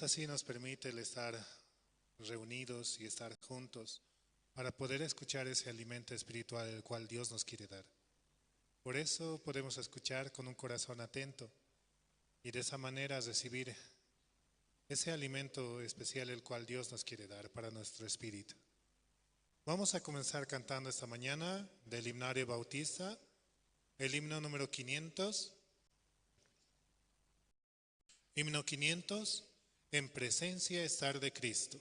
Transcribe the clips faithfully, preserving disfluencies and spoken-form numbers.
así nos permite el estar reunidos y estar juntos para poder escuchar ese alimento espiritual el cual Dios nos quiere dar. Por eso podemos escuchar con un corazón atento y de esa manera recibir ese alimento especial el cual Dios nos quiere dar para nuestro espíritu. Vamos a comenzar cantando esta mañana del himnario Bautista, el himno número quinientos. Himno quinientos, En presencia estar de Cristo.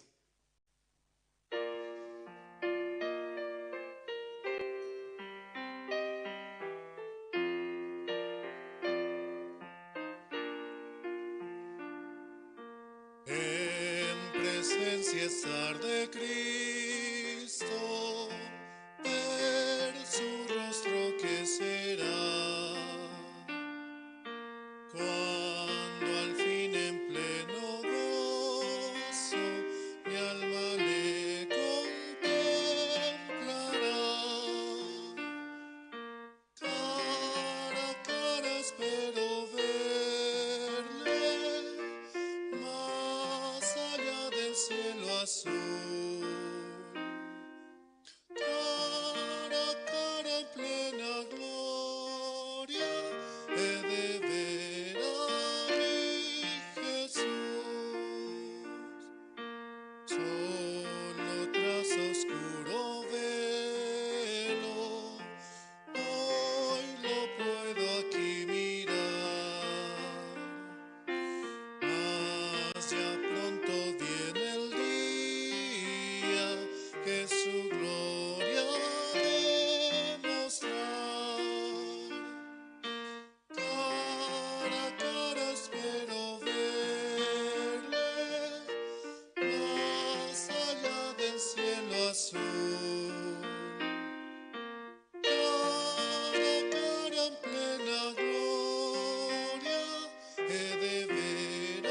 En presencia estar de Cristo, ver su rostro que será. Cuando al fin en pleno gozo mi alma le contemplará. Cara a cara espero verle más allá del cielo azul. Cara a cara en plena gloria he de ver a mi Jesús. Solo tras oscuro velo hoy lo puedo aquí mirar. Mas ya pronto viene el día que su gloria ha de mostrar. Cara a cara espero verle más allá del cielo azul. Cara a cara en plena gloria he de ver a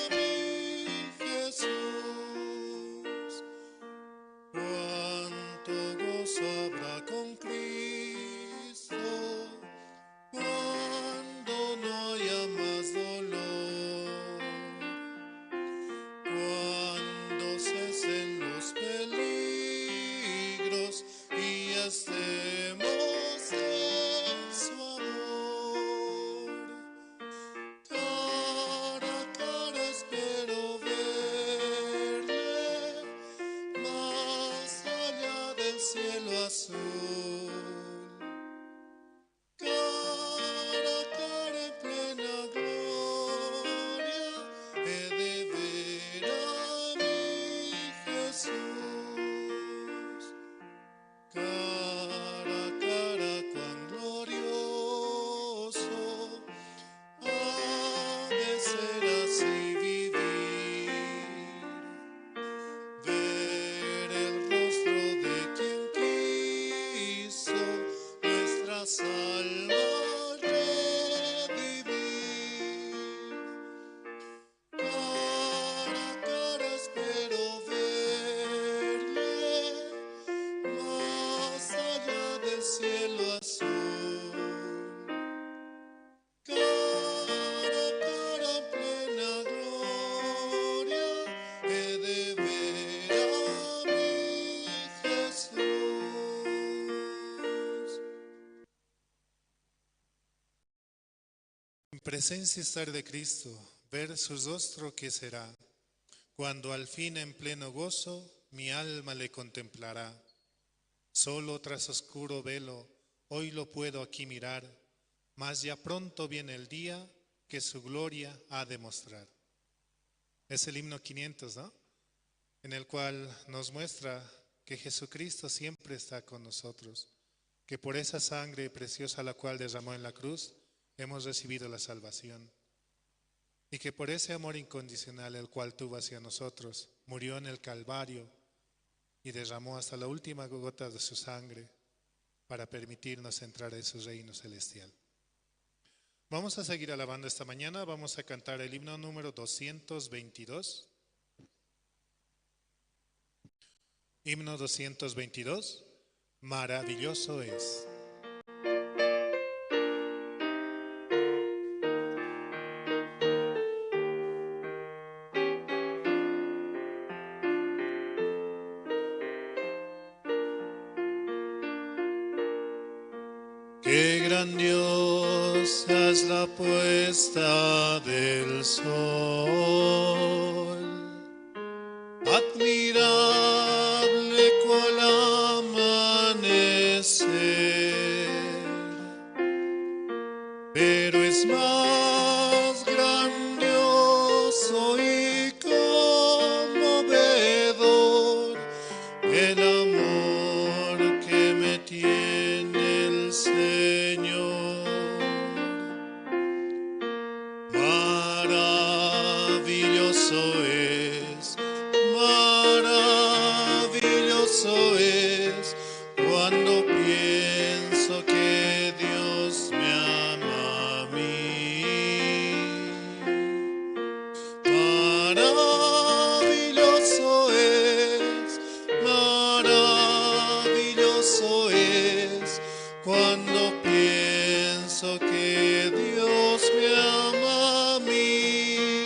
mi Jesús. Cuánto gozo habrá con Cristo cuando no haya más dolor, cuando cesen los peligros y estemos en su amor. Cara a cara espero verle más allá del cielo azul. Cara a cara en plena gloria he de ver a mi Jesús. Cara a cara cuán glorioso ha de ser así vivir, ver el rostro de quien quiso nuestras almas redimir. Cara a cara espero verle más allá del cielo azul. Cara a cara en plena gloria he de ver a mi Jesús. En presencia estar de Cristo, ver su rostro que será, cuando al fin en pleno gozo mi alma le contemplará. Solo tras oscuro velo hoy lo puedo aquí mirar, mas ya pronto viene el día que su gloria ha de mostrar. Es el himno quinientos, ¿no? En el cual nos muestra que Jesucristo siempre está con nosotros, que por esa sangre preciosa la cual derramó en la cruz hemos recibido la salvación, y que por ese amor incondicional el cual tuvo hacia nosotros, murió en el Calvario y derramó hasta la última gota de su sangre para permitirnos entrar en su reino celestial. Vamos a seguir alabando esta mañana, vamos a cantar el himno número doscientos veintidós. Himno doscientos veintidós, Maravilloso es. Grandiosa es la puesta del sol, admirable cual amanecer, pero es más grandioso y conmovedor el amor que me tiene el Señor. Maravilloso es, maravilloso es, cuando pienso que Dios me ama a mí. Maravilloso es, maravilloso es, cuando pienso que Dios me ama a mí.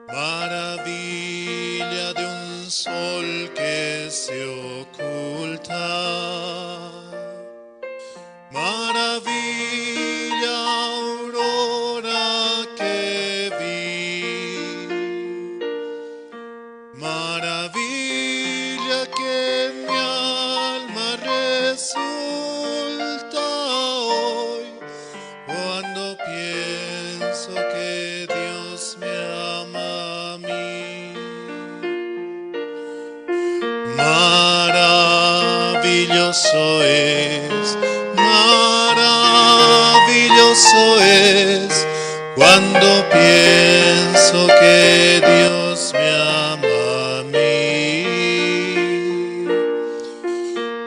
Maravilla de un sol que se oculta, maravilla aurora que vi, maravilla que en mi alma resulta hoy, cuando pienso que Dios me ama a mí. Maravilloso es, maravilloso es, cuando pienso que Dios me ama a mí.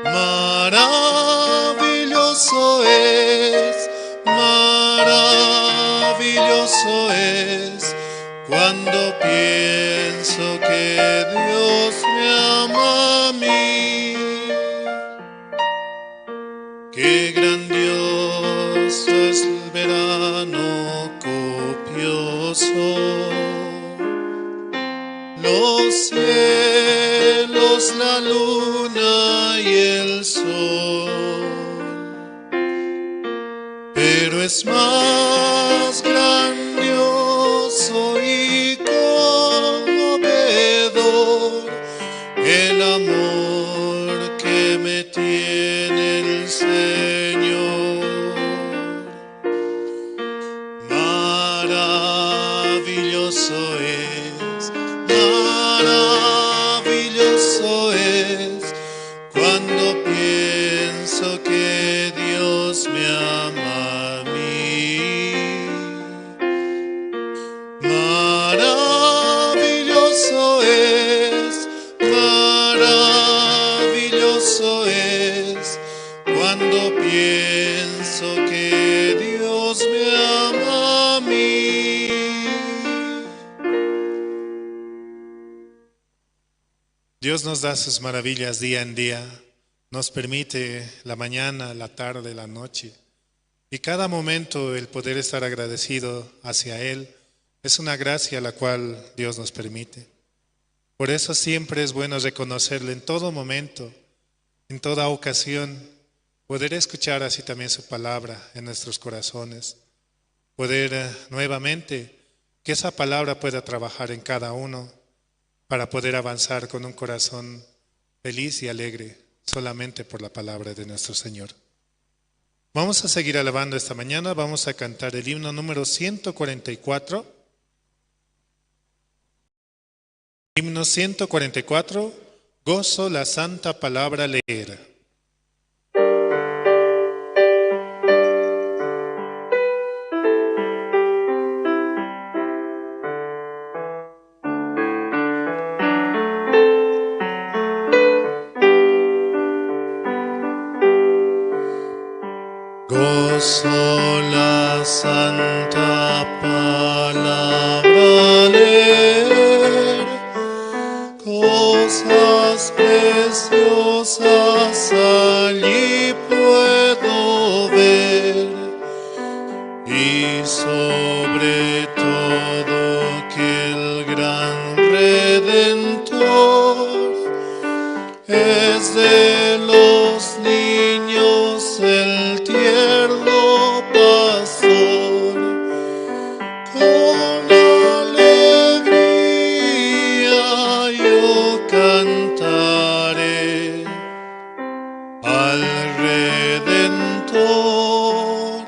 Maravilloso es, maravilloso es, cuando pienso que Dios me ama a mí. Qué grandioso es el verano copioso, los cielos, la luna y el sol. Pero es más grandioso y conmovedor el amor que me tiene el Señor. Maravilloso es, maravilloso es, cuando pienso que Dios me ama a mí. Maravilloso es, maravilloso es, cuando pienso que Dios me ama a mí. Dios nos da sus maravillas día en día, nos permite la mañana, la tarde, la noche, y cada momento el poder estar agradecido hacia Él es una gracia la cual Dios nos permite. Por eso siempre es bueno reconocerle en todo momento, en toda ocasión, poder escuchar así también su palabra en nuestros corazones, poder, eh, nuevamente que esa palabra pueda trabajar en cada uno para poder avanzar con un corazón feliz y alegre solamente por la palabra de nuestro Señor. Vamos a seguir alabando esta mañana, vamos a cantar el himno número ciento cuarenta y cuatro. Himno ciento cuarenta y cuatro, gozo la santa palabra leer. Gozo la santa palabra leer, cosas preciosas allí puedo ver, y sobre todo que el gran Redentor es de los niños Redentor,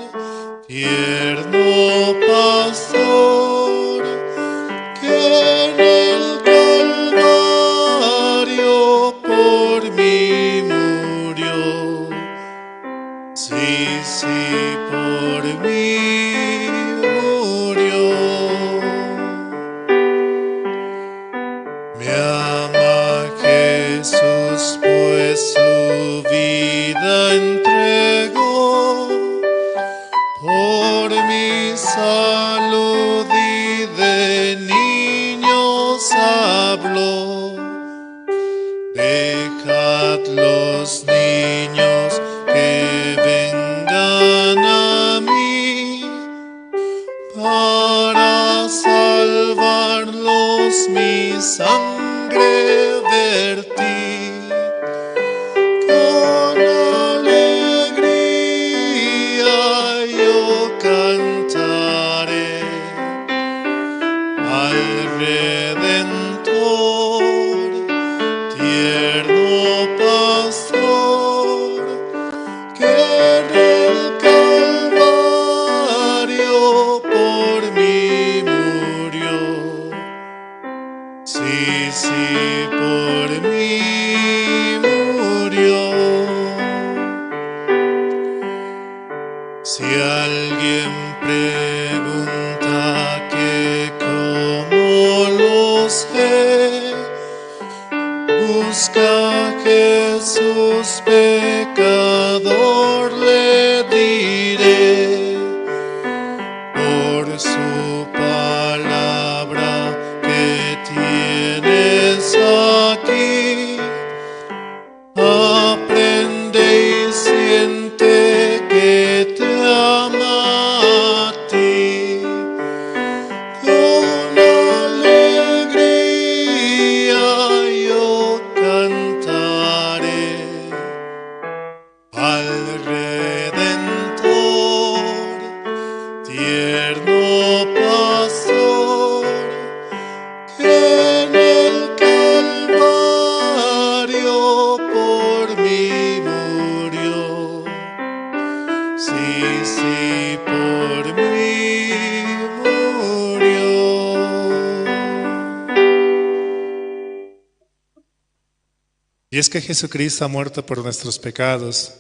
tierno pastor, que en el Calvario por mí murió. Sí, sí, por mí murió. Me ama Jesús, pues su vida entregó. Por mi salud y de niños habló. Dejad los niños que vengan a mí, para salvarlos mi sangre vertí. Con alegría yo cantaré al Redentor, tierno pastor, que en el Calvario por mí murió. Sí, sí, por mí murió. Si alguien pregunta que cómo lo sé, busca a Jesús, pecador, le diré, por su palabra que tienes aquí. Aprende y siente que te ama a ti. Con alegría yo cantaré al Redentor, tierno pastor, que en el Calvario por mí murió. Sí, sí, por mí murió. Y es que Jesucristo ha muerto por nuestros pecados,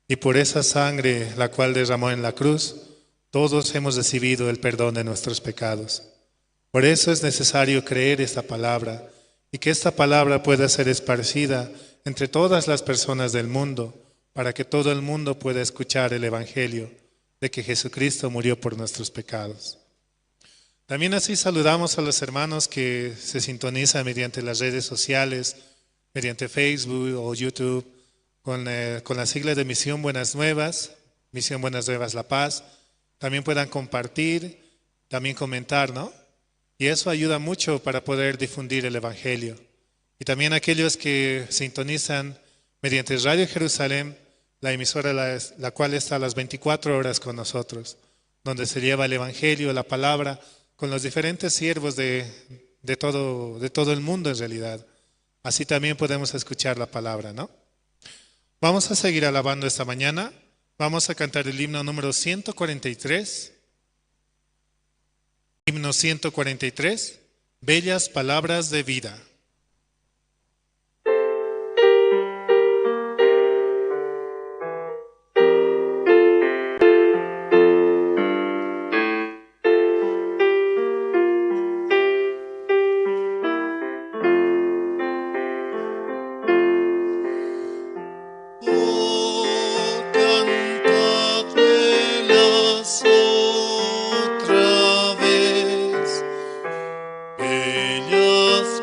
y por esa sangre la cual derramó en la cruz, todos hemos recibido el perdón de nuestros pecados. Por eso es necesario creer esta palabra, y que esta palabra pueda ser esparcida entre todas las personas del mundo, para que todo el mundo pueda escuchar el evangelio de que Jesucristo murió por nuestros pecados. También así saludamos a los hermanos que se sintonizan mediante las redes sociales, mediante Facebook o YouTube, con, eh, con la sigla de Misión Buenas Nuevas, Misión Buenas Nuevas La Paz. También puedan compartir, también comentar, ¿no? Y eso ayuda mucho para poder difundir el evangelio. Y también aquellos que sintonizan mediante Radio Jerusalén, la emisora la, es- la cual está a las veinticuatro horas con nosotros, donde se lleva el evangelio, la palabra, con los diferentes siervos de, de todo, de todo el mundo en realidad. Así también podemos escuchar la palabra, ¿no? Vamos a seguir alabando esta mañana. Vamos a cantar el himno número ciento cuarenta y tres. Himno ciento cuarenta y tres, Bellas palabras de vida. Oh, cantadmelas otra vez, bellas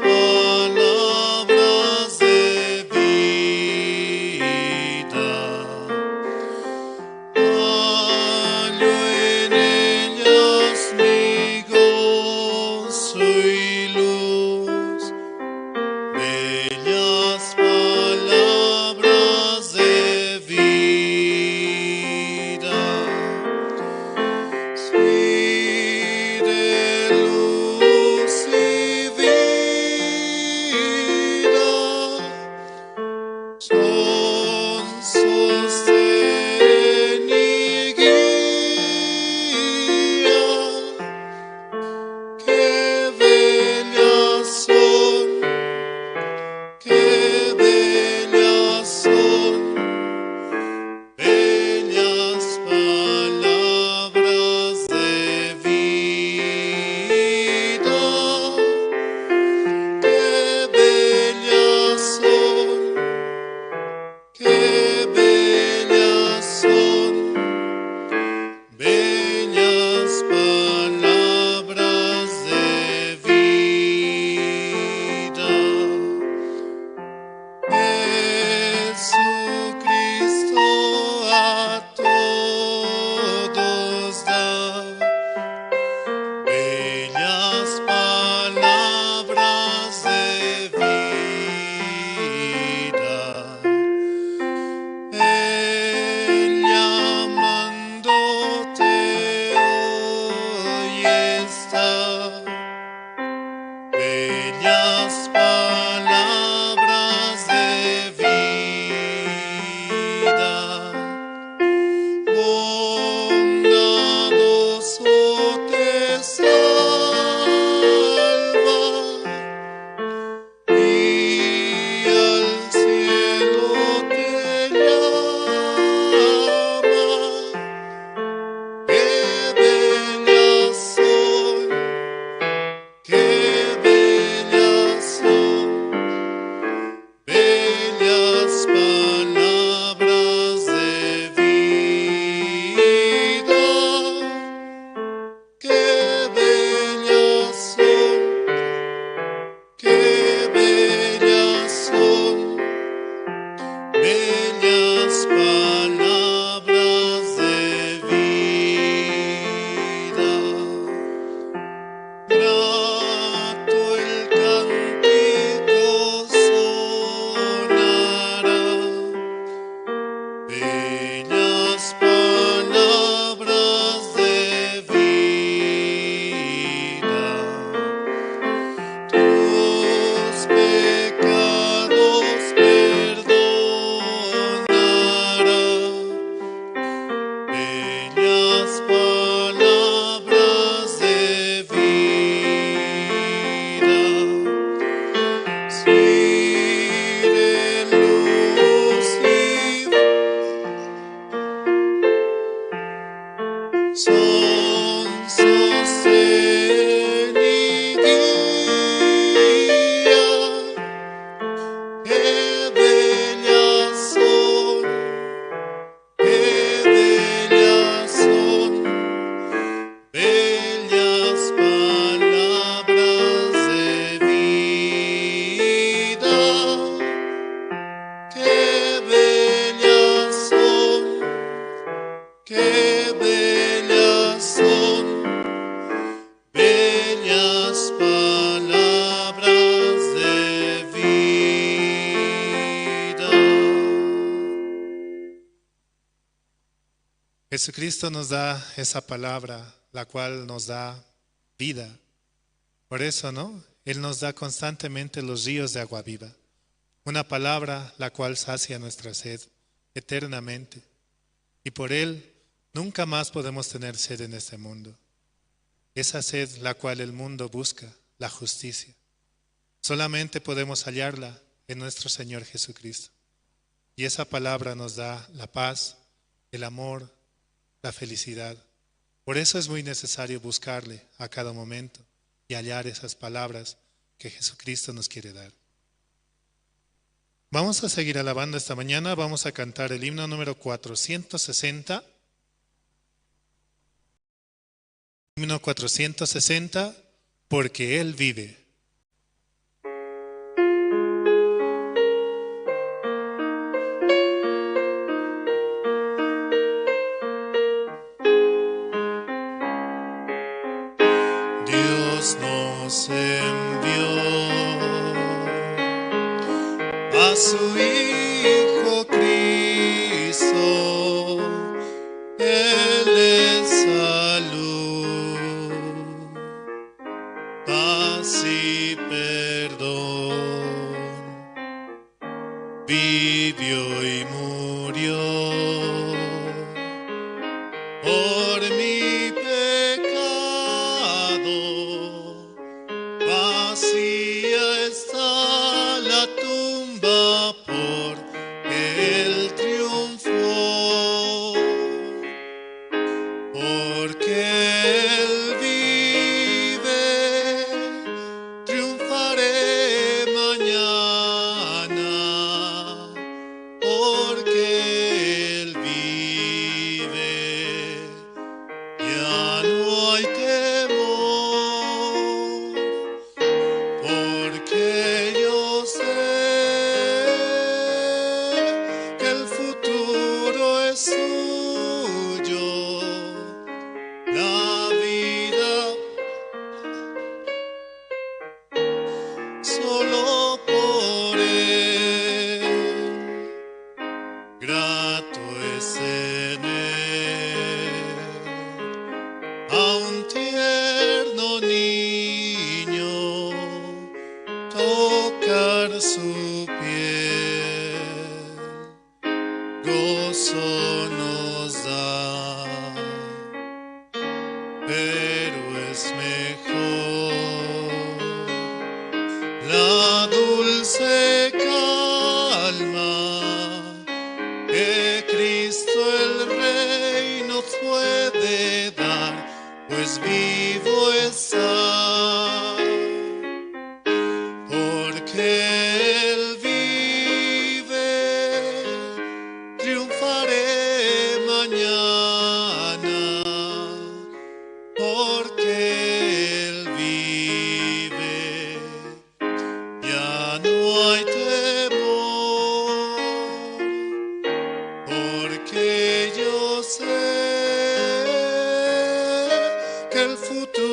son sostén y guía. Qué bellas son, qué bellas son, bellas palabras de vida. Qué bellas son, qué bellas son, bellas palabras de vida. Jesucristo nos da esa palabra, la cual nos da vida. Por eso, ¿no? Él nos da constantemente los ríos de agua viva, una palabra la cual sacia nuestra sed eternamente. Y por Él nunca más podemos tener sed en este mundo. Esa sed la cual el mundo busca, la justicia, solamente podemos hallarla en nuestro Señor Jesucristo. Y esa palabra nos da la paz, el amor, la felicidad. Por eso es muy necesario buscarle a cada momento y hallar esas palabras que Jesucristo nos quiere dar. Vamos a seguir alabando esta mañana. Vamos a cantar el himno número cuatrocientos sesenta. Himno cuatrocientos sesenta, porque Él vive. Dios nos envió a su Hijo Cristo, Él es salud, paz y perdón. Vivió y murió por mi pecado. Vacía está la tumba, porque Él triunfó. Porque Él vive, triunfaré mañana. Porque Él vive, ya no hay temor. Porque yo sé que el futuro es suyo, la vida solo por Él. Grato es tener a un tierno niño, tocar su piel, gozo nos da, pero es mejor la dulce calma que Cristo el Rey nos puede dar, pues vivo está, porque Él vive, triunfaré mañana, porque Él vive, ya no hay temor, porque yo sé que el futuro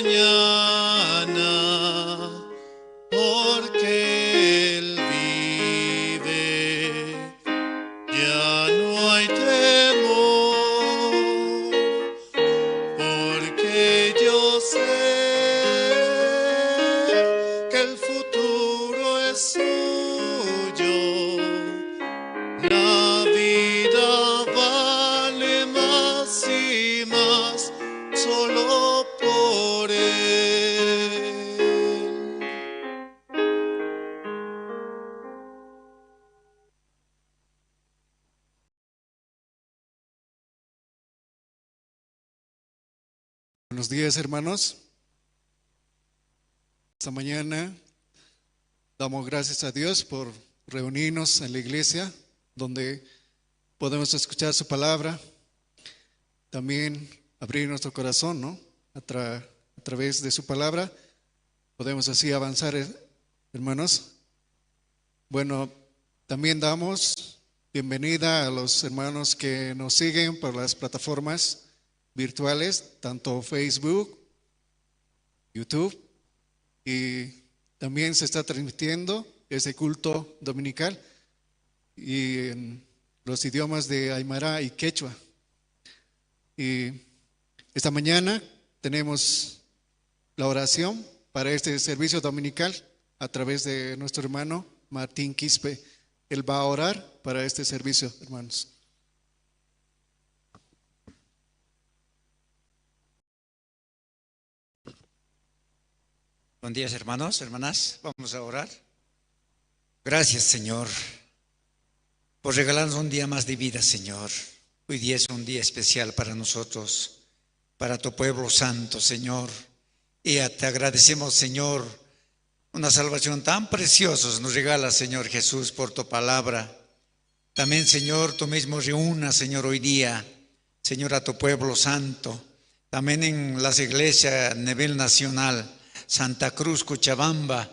mañana, porque Él vive, ya no hay temor, porque yo sé que el futuro es suyo. La vida vale más y más solo por Él. Buenos días, hermanos. Esta mañana damos gracias a Dios por reunirnos en la iglesia, donde podemos escuchar su palabra, también abrir nuestro corazón, ¿no? A tra-, a través de su palabra podemos así avanzar, eh, hermanos. Bueno, también damos bienvenida a los hermanos que nos siguen por las plataformas virtuales, tanto Facebook, YouTube, y también se está transmitiendo ese culto dominical y en los idiomas de aymara y quechua. Y esta mañana tenemos la oración para este servicio dominical a través de nuestro hermano Martín Quispe. Él va a orar para este servicio, hermanos. Buen día, hermanos, hermanas. Vamos a orar. Gracias, Señor, por regalarnos un día más de vida, Señor. Hoy día es un día especial para nosotros, para tu pueblo santo, Señor. Y a-, te agradecemos, Señor, una salvación tan preciosa nos regala, Señor Jesús, por tu palabra. También, Señor, tú mismo reúna, Señor, hoy día, Señor, a tu pueblo santo. También en las iglesias a nivel nacional, Santa Cruz, Cochabamba,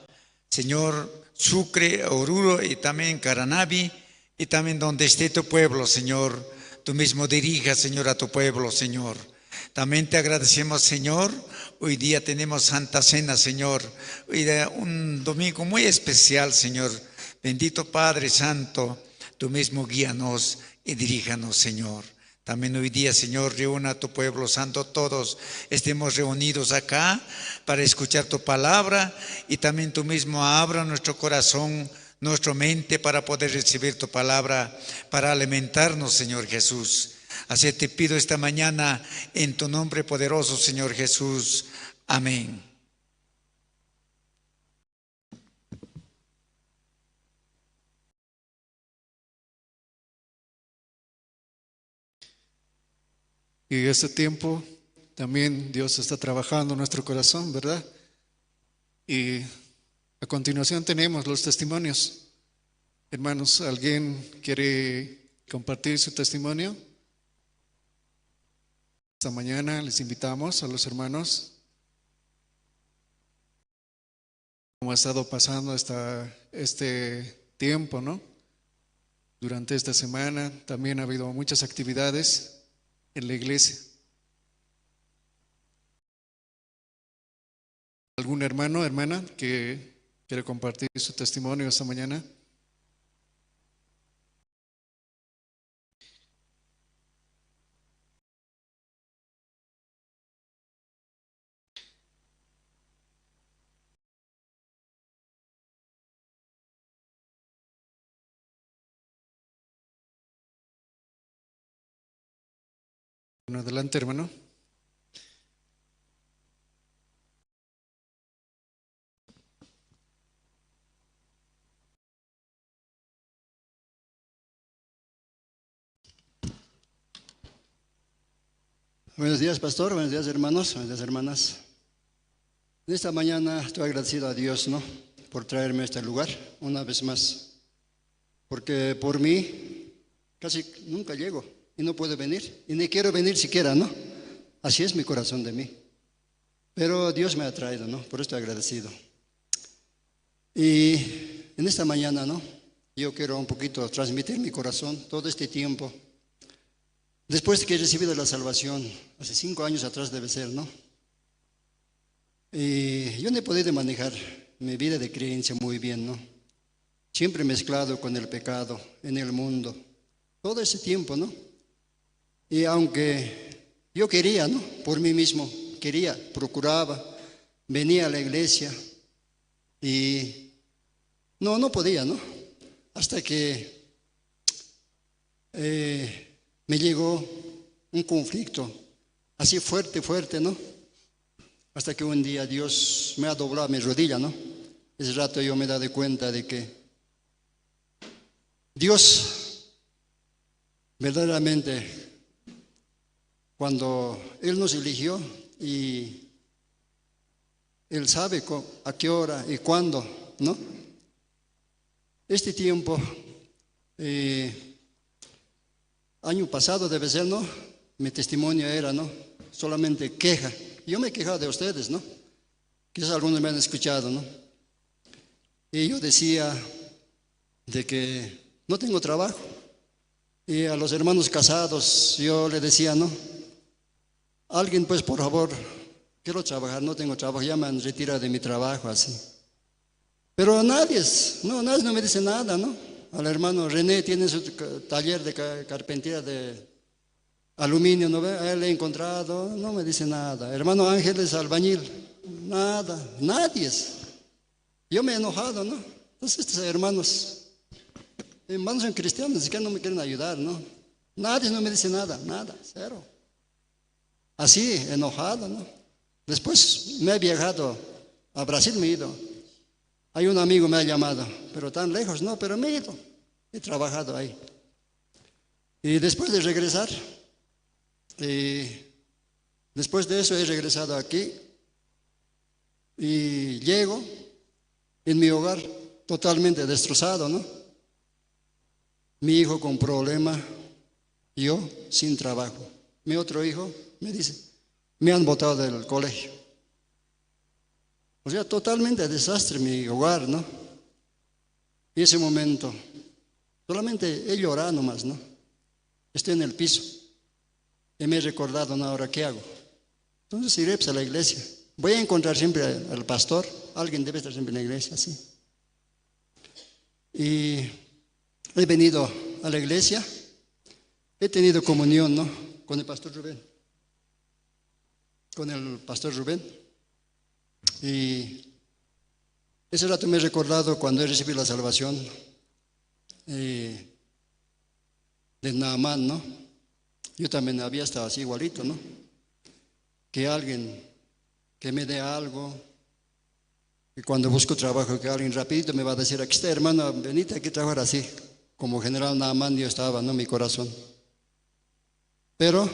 Señor, Sucre, Oruro y también Caranavi, y también donde esté tu pueblo, Señor. Tú mismo dirija, Señor, a tu pueblo, Señor. También te agradecemos, Señor. Hoy día tenemos Santa Cena, Señor. Hoy día un domingo muy especial, Señor. Bendito Padre Santo, tú mismo guíanos y diríjanos, Señor. También hoy día, Señor, reúna a tu pueblo santo, todos estemos reunidos acá para escuchar tu palabra y también tú mismo abra nuestro corazón, nuestra mente para poder recibir tu palabra, para alimentarnos, Señor Jesús. Así te pido esta mañana en tu nombre poderoso, Señor Jesús. Amén. Y este tiempo también Dios está trabajando en nuestro corazón, ¿verdad? Y a continuación tenemos los testimonios. Hermanos, ¿alguien quiere compartir su testimonio? Esta mañana les invitamos a los hermanos cómo ha estado pasando esta, este tiempo, ¿no? Durante esta semana también ha habido muchas actividades en la iglesia. ¿Algún hermano, hermana que quiere compartir su testimonio esta mañana? Bueno, adelante, hermano. Buenos días, pastor. Buenos días, hermanos. Buenos días, hermanas. En esta mañana estoy agradecido a Dios, ¿no? Por traerme a este lugar una vez más. Porque por mí casi nunca llego y no puedo venir. Y ni quiero venir siquiera, ¿no? Así es mi corazón de mí. Pero Dios me ha traído, ¿no? Por esto agradecido. Y en esta mañana, ¿no? Yo quiero un poquito transmitir mi corazón todo este tiempo. Después de que he recibido la salvación, hace cinco años atrás debe ser, ¿no? Y yo no he podido manejar mi vida de creencia muy bien, ¿no? Siempre mezclado con el pecado en el mundo, todo ese tiempo, ¿no? Y aunque yo quería, ¿no? Por mí mismo, quería, procuraba, venía a la iglesia y no, no podía, ¿no? Hasta que eh, me llegó un conflicto así fuerte, fuerte, ¿no? Hasta que un día Dios me ha doblado mi rodilla, ¿no? Ese rato yo me he dado cuenta de que Dios verdaderamente, cuando Él nos eligió y Él sabe co- a qué hora y cuándo, ¿no? Este tiempo, eh, año pasado debe ser, ¿no? Mi testimonio era, ¿no? Solamente queja. Yo me he quejado de ustedes, ¿no? Quizás algunos me han escuchado, ¿no? Y yo decía de que no tengo trabajo. Y a los hermanos casados yo le decía, ¿no? Alguien, pues, por favor, quiero trabajar, no tengo trabajo, ya me han retirado de mi trabajo, así. Pero nadie, no, nadie no me dice nada, ¿no? Al hermano René tiene su ca- taller de ca- carpintería de aluminio, ¿no ve? A él le he encontrado, no me dice nada. Hermano Ángel es albañil, nada, nadie. Yo me he enojado, ¿no? Entonces estos hermanos, hermanos son cristianos, ni siquiera no me quieren ayudar, ¿no? Nadie no me dice nada, nada, cero. Así, enojado, ¿no? Después me he viajado a Brasil, me he ido. Hay un amigo me ha llamado, pero tan lejos, ¿no? Pero me he ido. He trabajado ahí. Y después de regresar, eh, después de eso he regresado aquí y llego en mi hogar totalmente destrozado, ¿no? Mi hijo con problema, yo sin trabajo. Mi otro hijo me dice, me han botado del colegio. O sea, totalmente desastre mi hogar, ¿no? Y ese momento, solamente he llorado nomás, ¿no? Estoy en el piso. Y me he recordado, ¿no? Ahora, ¿qué hago? Entonces iré, pues, a la iglesia. Voy a encontrar siempre al, al pastor. Alguien debe estar siempre en la iglesia, sí. Y he venido a la iglesia. He tenido comunión, ¿no? Con el pastor Rubén. Con el pastor Rubén. Y ese rato me he recordado cuando he recibido la salvación, eh, de Naamán, ¿no? Yo también había estado así igualito, ¿no? Que alguien que me dé algo, y cuando busco trabajo, que alguien rapidito me va a decir, "Aquí está, hermano, venite aquí a trabajar", así. Como general Naamán yo estaba, ¿no? Mi corazón. Pero,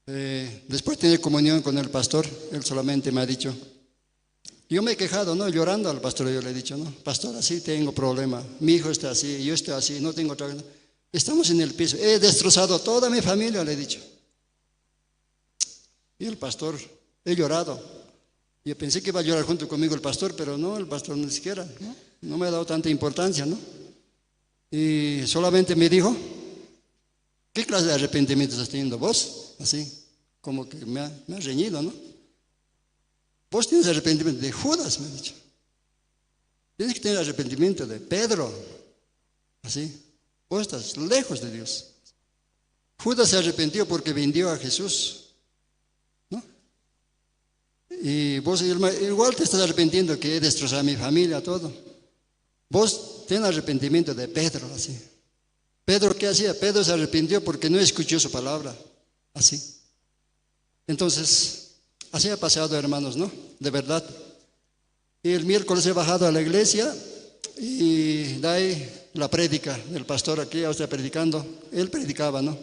eh, después de tener comunión con el pastor, él solamente me ha dicho, yo me he quejado, ¿no? Llorando al pastor, yo le he dicho, ¿no? "Pastor, así tengo problema. Mi hijo está así, yo estoy así, no tengo trabajo. Estamos en el piso. He destrozado toda mi familia", le he dicho. Y el pastor, he llorado. Yo pensé que iba a llorar junto conmigo el pastor, pero no, el pastor ni siquiera, ¿no? No me ha dado tanta importancia, ¿no? Y solamente me dijo, "¿Qué clase de arrepentimiento estás teniendo vos?", así, como que me ha, me ha reñido, ¿no? "Vos tienes arrepentimiento de Judas", me ha dicho. "Tienes que tener arrepentimiento de Pedro", así. "Vos estás lejos de Dios. Judas se arrepintió porque vendió a Jesús, ¿no? Y vos igual te estás arrepintiendo que he destrozado a mi familia, todo. Vos ten arrepentimiento de Pedro", así. Pedro, ¿qué hacía? Pedro se arrepintió porque no escuchó su palabra, así. Entonces, así ha pasado, hermanos, ¿no? De verdad. Y el miércoles he bajado a la iglesia y de ahí la prédica del pastor aquí, o sea, predicando, él predicaba, ¿no?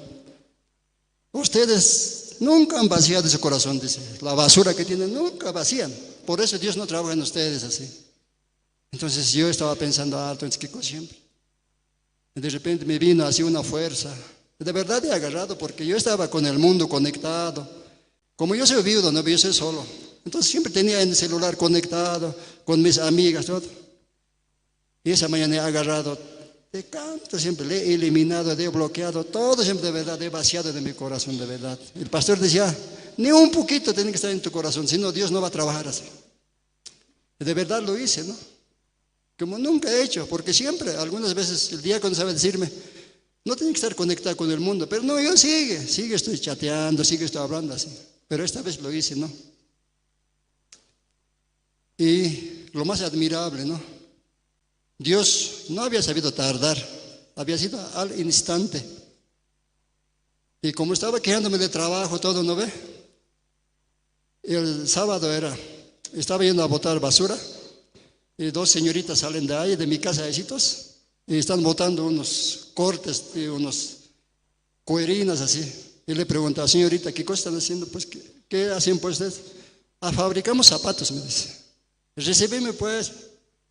"Ustedes nunca han vaciado su corazón", dice, "la basura que tienen, nunca vacían. Por eso Dios no trabaja en ustedes", así. Entonces yo estaba pensando, "Ah, entonces, ¿qué cosa siempre?". Y de repente me vino así una fuerza. De verdad he agarrado porque yo estaba con el mundo conectado. Como yo soy viudo, no, yo soy solo. Entonces siempre tenía en el celular conectado con mis amigas, todo. Y esa mañana he agarrado, de canto siempre, le he eliminado, le he bloqueado, todo siempre de verdad, he vaciado de mi corazón de verdad. El pastor decía, Ni un poquito tiene que estar en tu corazón, si no Dios no va a trabajar así. De verdad lo hice, ¿no? Como nunca he hecho, porque siempre, algunas veces el diácono sabe decirme, no tiene que estar conectado con el mundo, pero no, yo sigue, sigue estoy chateando, sigue estoy hablando así. Pero esta vez lo hice, ¿no? Y lo más admirable, ¿no? Dios no había sabido tardar, había sido al instante. Y como estaba quejándome de trabajo, todo, ¿no ve? El sábado era, estaba yendo a botar basura, y dos señoritas salen de ahí, de mi casa, de Sitos, y están botando unos cortes, y unos cuerinas así. Y le pregunta, "Señorita, ¿qué cosa están haciendo? Pues, ¿qué, qué hacen, pues, ustedes?". "Ah, fabricamos zapatos", me dice. "Recibime, pues".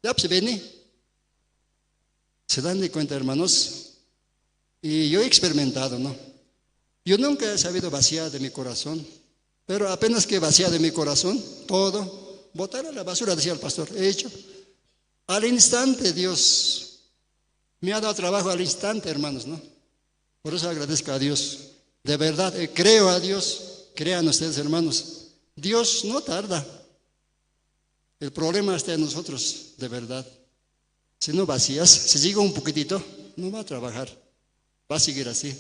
"Ya, pues, vení". ¿Se dan de cuenta, hermanos? Y yo he experimentado, ¿no? Yo nunca he sabido vaciar de mi corazón, pero apenas que vacié de mi corazón todo, botar a la basura, decía el pastor, he hecho. Al instante Dios me ha dado trabajo, al instante, hermanos, ¿no? Por eso agradezco a Dios. De verdad, eh, creo a Dios. Crean ustedes, hermanos. Dios no tarda. El problema está en nosotros, de verdad. Si no vacías, si llega un poquitito, no va a trabajar. Va a seguir así.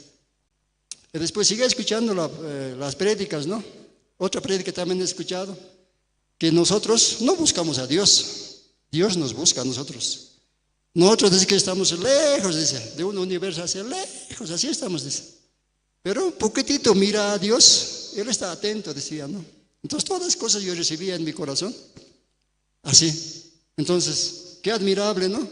Y después sigue escuchando la, eh, las prédicas, ¿no? Otra prédica también he escuchado, que nosotros no buscamos a Dios, Dios nos busca a nosotros. Nosotros dice que estamos lejos, dice, de un universo hacia lejos, así estamos, dice. Pero un poquitito mira a Dios, Él está atento, decía, ¿no? Entonces todas las cosas yo recibía en mi corazón. Así. Entonces, qué admirable, ¿no?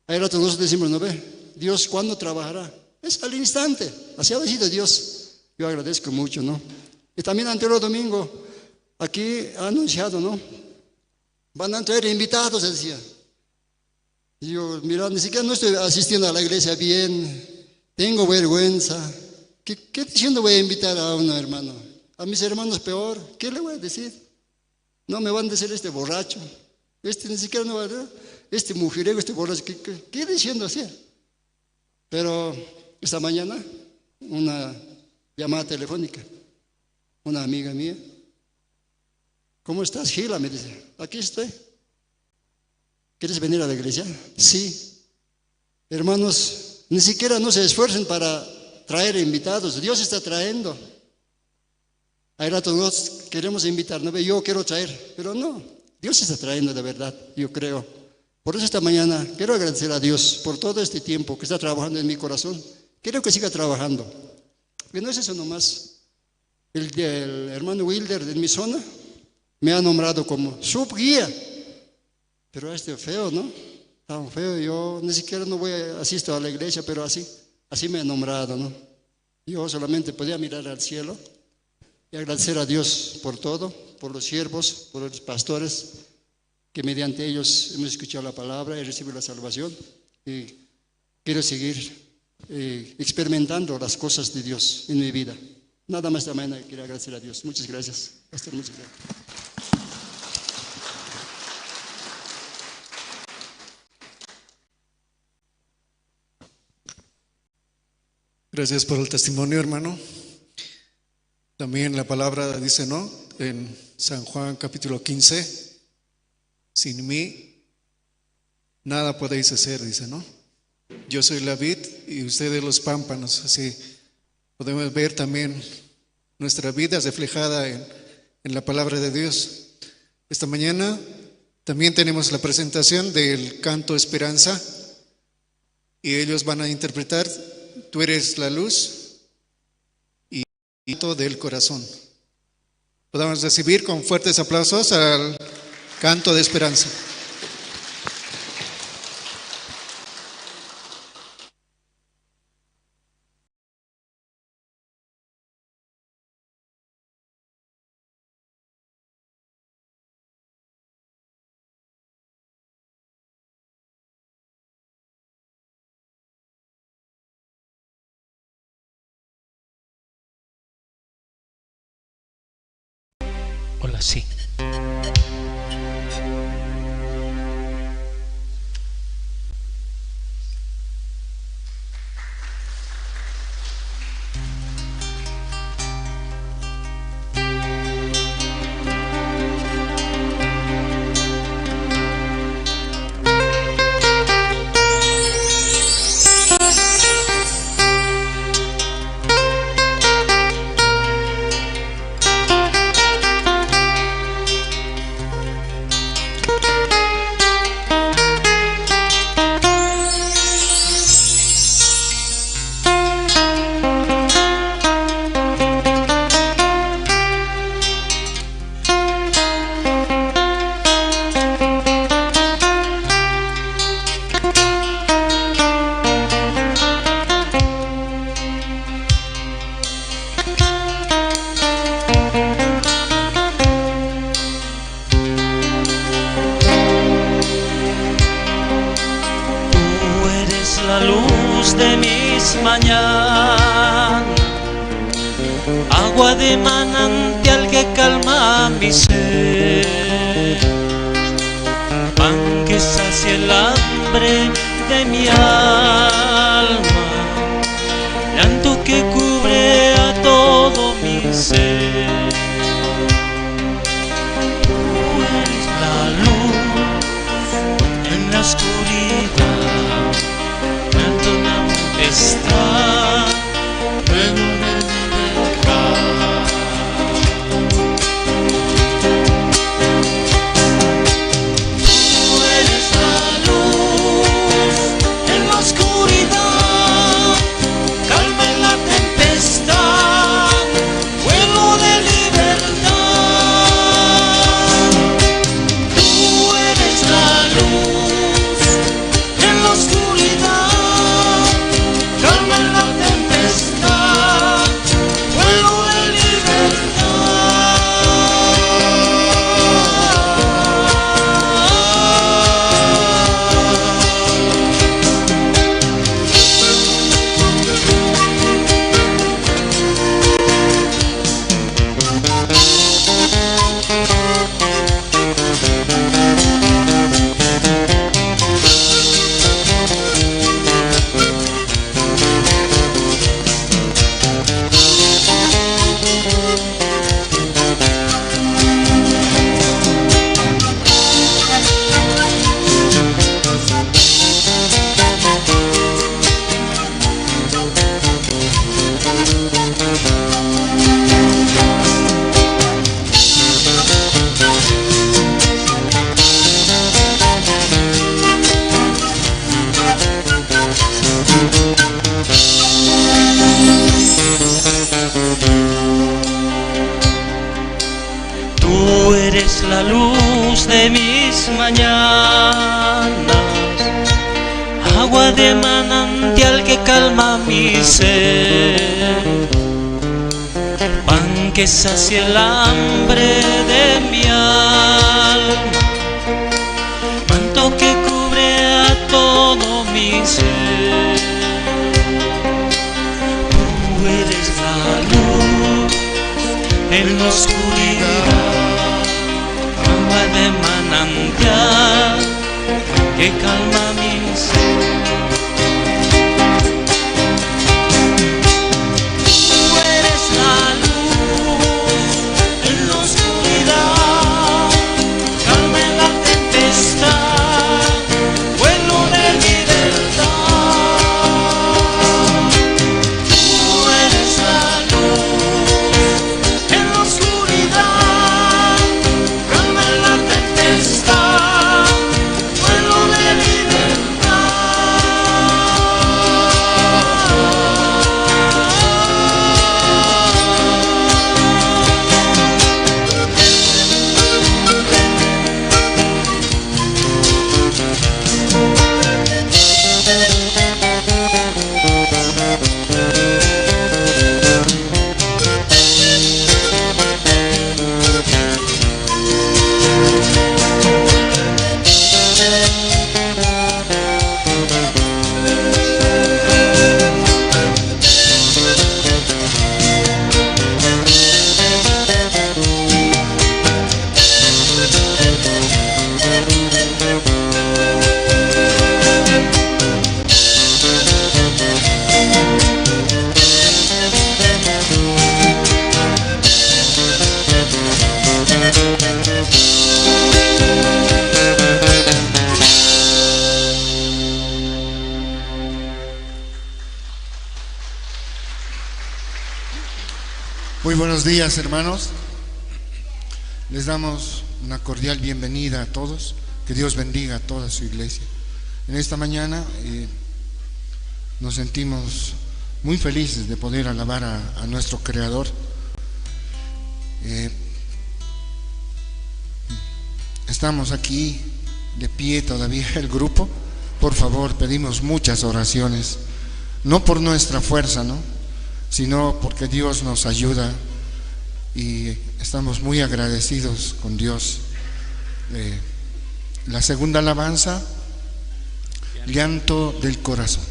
Hay rato nosotros decimos, ¿no ve? Dios, ¿cuándo trabajará? Es al instante. Así ha decidido Dios. Yo agradezco mucho, ¿no? Y también anterior domingo, aquí ha anunciado, ¿no? Van a traer invitados, decía. Y yo, "Mira, ni siquiera no estoy asistiendo a la iglesia bien. Tengo vergüenza. ¿Qué, qué diciendo voy a invitar a un hermano? A mis hermanos peor. ¿Qué le voy a decir?" No me van a decir este borracho. Este ni siquiera no va a decir, este mujeriego, este borracho, ¿qué, qué, qué diciendo hacía? Pero esta mañana, una llamada telefónica, una amiga mía, "¿Cómo estás, Gila?", me dice. "Aquí estoy. ¿Quieres venir a la iglesia?". Sí. Hermanos, ni siquiera no se esfuercen para traer invitados. Dios está trayendo. Hay rato nos queremos invitar, ¿no ve? Yo quiero traer, pero no. Dios está trayendo de verdad, yo creo. Por eso esta mañana quiero agradecer a Dios por todo este tiempo que está trabajando en mi corazón. Quiero que siga trabajando. Porque no es eso nomás. El, el hermano Wilder de mi zona me ha nombrado como subguía. Pero este feo, ¿no? Tan feo, yo ni siquiera no voy a asisto a la iglesia, pero así, así me ha nombrado, ¿no? Yo solamente podía mirar al cielo y agradecer a Dios por todo, por los siervos, por los pastores, que mediante ellos hemos escuchado la palabra y recibido la salvación. Y quiero seguir, eh, experimentando las cosas de Dios en mi vida. Nada más esta mañana quiero agradecer a Dios. Muchas gracias, pastor, muchas gracias. Gracias por el testimonio, hermano. También la palabra dice, ¿no? En San Juan capítulo quince, "Sin mí nada podéis hacer", dice, ¿no? "Yo soy la vid y ustedes los pámpanos". Así podemos ver también nuestra vida reflejada en, en la palabra de Dios. Esta mañana también tenemos la presentación del canto Esperanza y ellos van a interpretar "Tú eres la luz" y "Canto del corazón". Podamos recibir con fuertes aplausos al canto de Esperanza. Hola, sí. mañana, agua de manantial que calma mi sed, pan que sacia el hambre de mi alma, llanto que cubre a todo mi ser. Tú eres la luz en la oscuridad, perdona mi pecado, ven en mi lugar. Tú eres la luz en la oscuridad, calma en la tempestad, vuelo de libertad. Tú eres la luz en la oscuridad, calma en la tempestad, vuelo de libertad. Tú eres la luz de mis mañanas, agua de manantial que calma mi sed, pan que sacia el hambre de mi alma, manto que cubre a todo mi ser. Tú eres la luz en la oscuridad, agua de manantial que calma mi ser. Tú eres la luz en la oscuridad, calma en la tempestad, vuelo de libertad. Tú eres la luz en la oscuridad, calma en la tempestad, vuelo de libertad. Muy buenos días, hermanos. Les damos una cordial bienvenida a todos. Que Dios bendiga a toda su iglesia. En esta mañana, eh, nos sentimos muy felices de poder alabar a, a nuestro Creador. Eh, estamos aquí de pie todavía el grupo. Por favor, pedimos muchas oraciones, no por nuestra fuerza, ¿no? Sino porque Dios nos ayuda y estamos muy agradecidos con Dios. Eh, la segunda alabanza, Llanto del Corazón.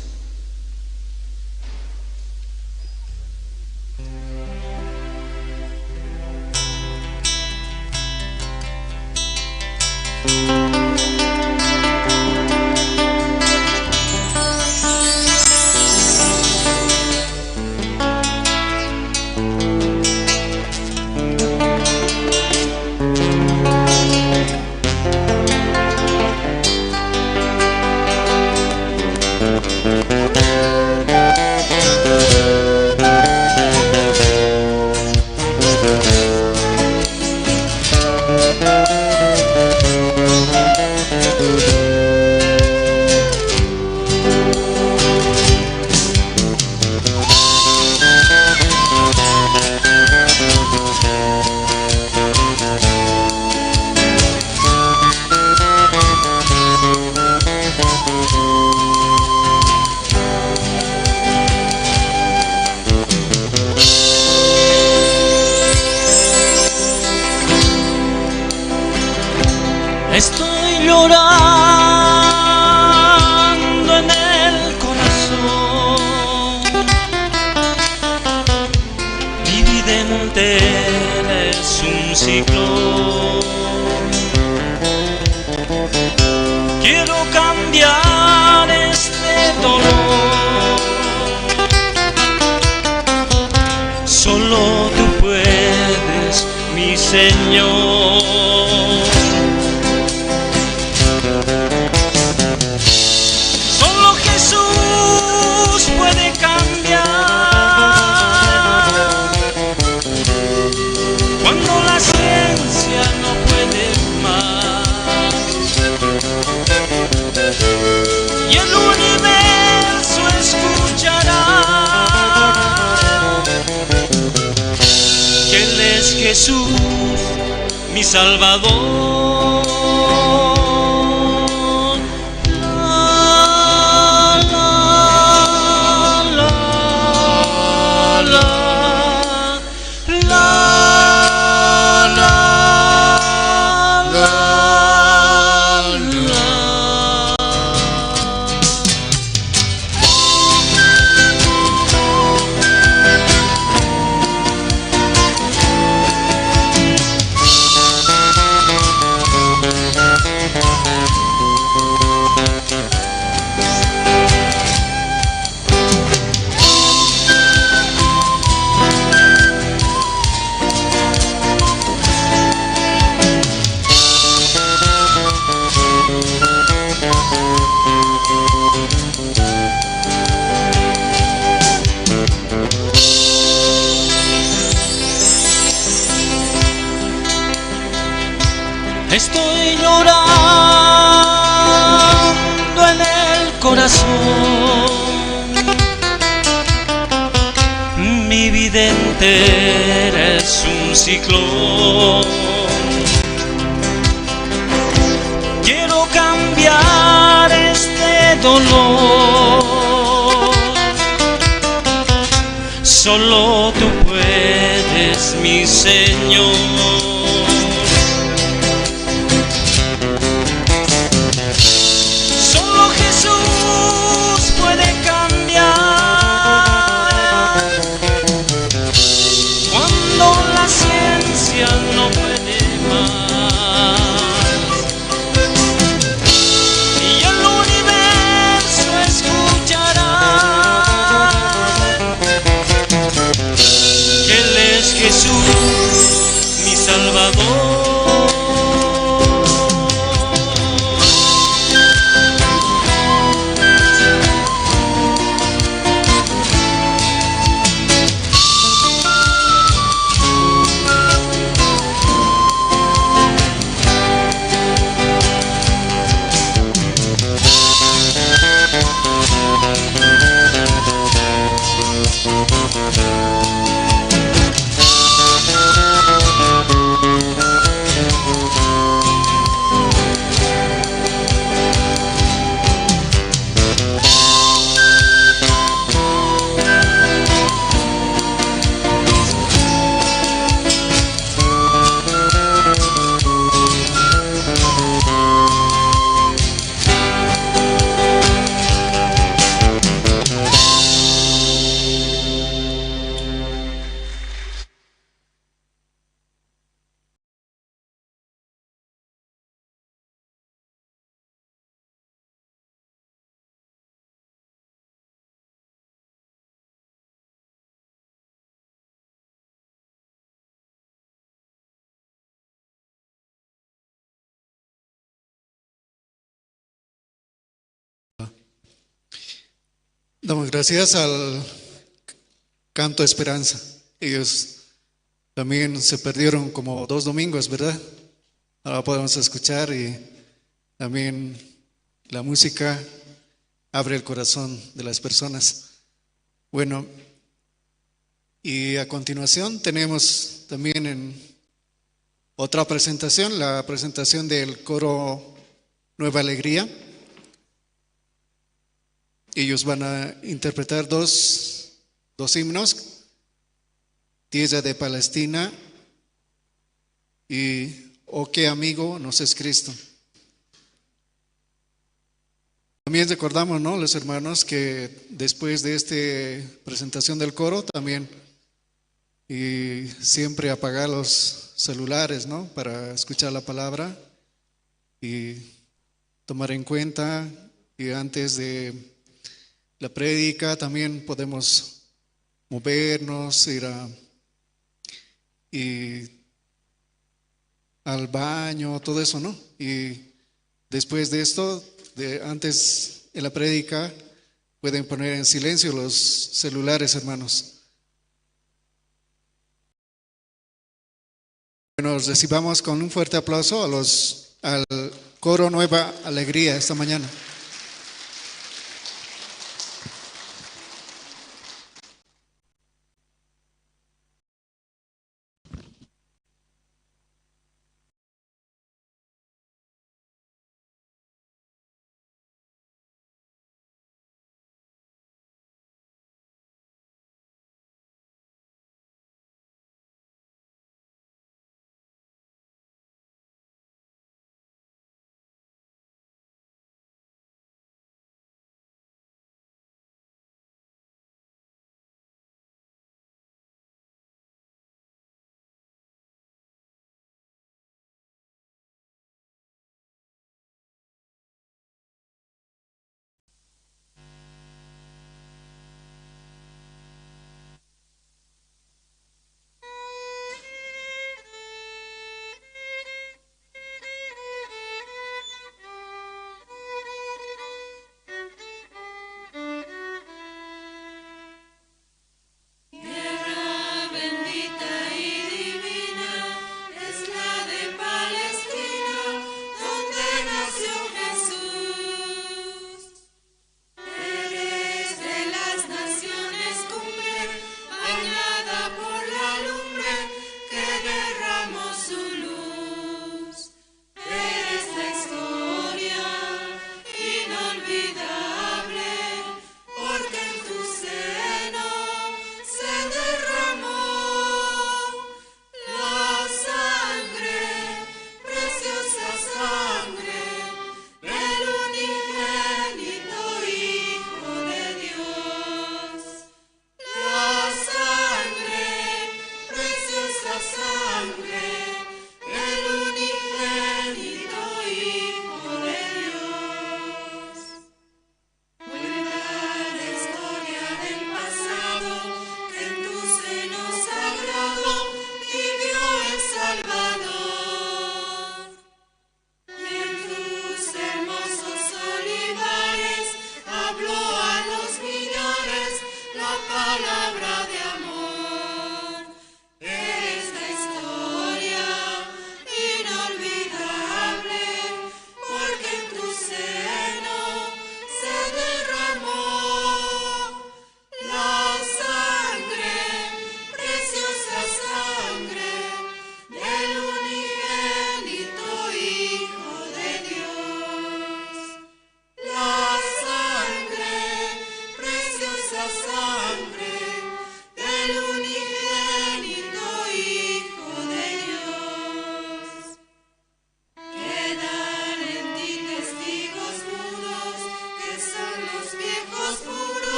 Llorando en el corazón, mi vida entera es un ciclo. Quiero cambiar este dolor. Solo tú puedes, mi Señor. Solo Jesús puede cambiar cuando la ciencia no puede más. Y el universo escuchará que Él es Jesús, mi Salvador. La, la, la, la. La, la, la, la. Estoy llorando en el corazón. Mi vida entera es un ciclo. Quiero cambiar este dolor. Solo tú puedes, mi Señor. Solo Jesús puede cambiar cuando la ciencia no puede más. Y el universo escuchará que Él es Jesús, mi Salvador. Damos gracias al Canto Esperanza. Ellos también se perdieron como dos domingos, ¿verdad? Ahora podemos escuchar y también la música abre el corazón de las personas. Bueno, y a continuación tenemos también en otra presentación, la presentación del coro Nueva Alegría. Ellos van a interpretar dos, dos himnos, Tierra de Palestina y Oh, qué amigo nos es Cristo. También recordamos, ¿no? Los hermanos que después de esta presentación del coro también, y siempre apagar los celulares, ¿no? Para escuchar la palabra y tomar en cuenta, y antes de la prédica también podemos movernos, ir a, y al baño, todo eso, ¿no? Y después de esto, de, antes de la prédica, pueden poner en silencio los celulares, hermanos. Bueno, recibamos con un fuerte aplauso a los, al coro Nueva Alegría esta mañana.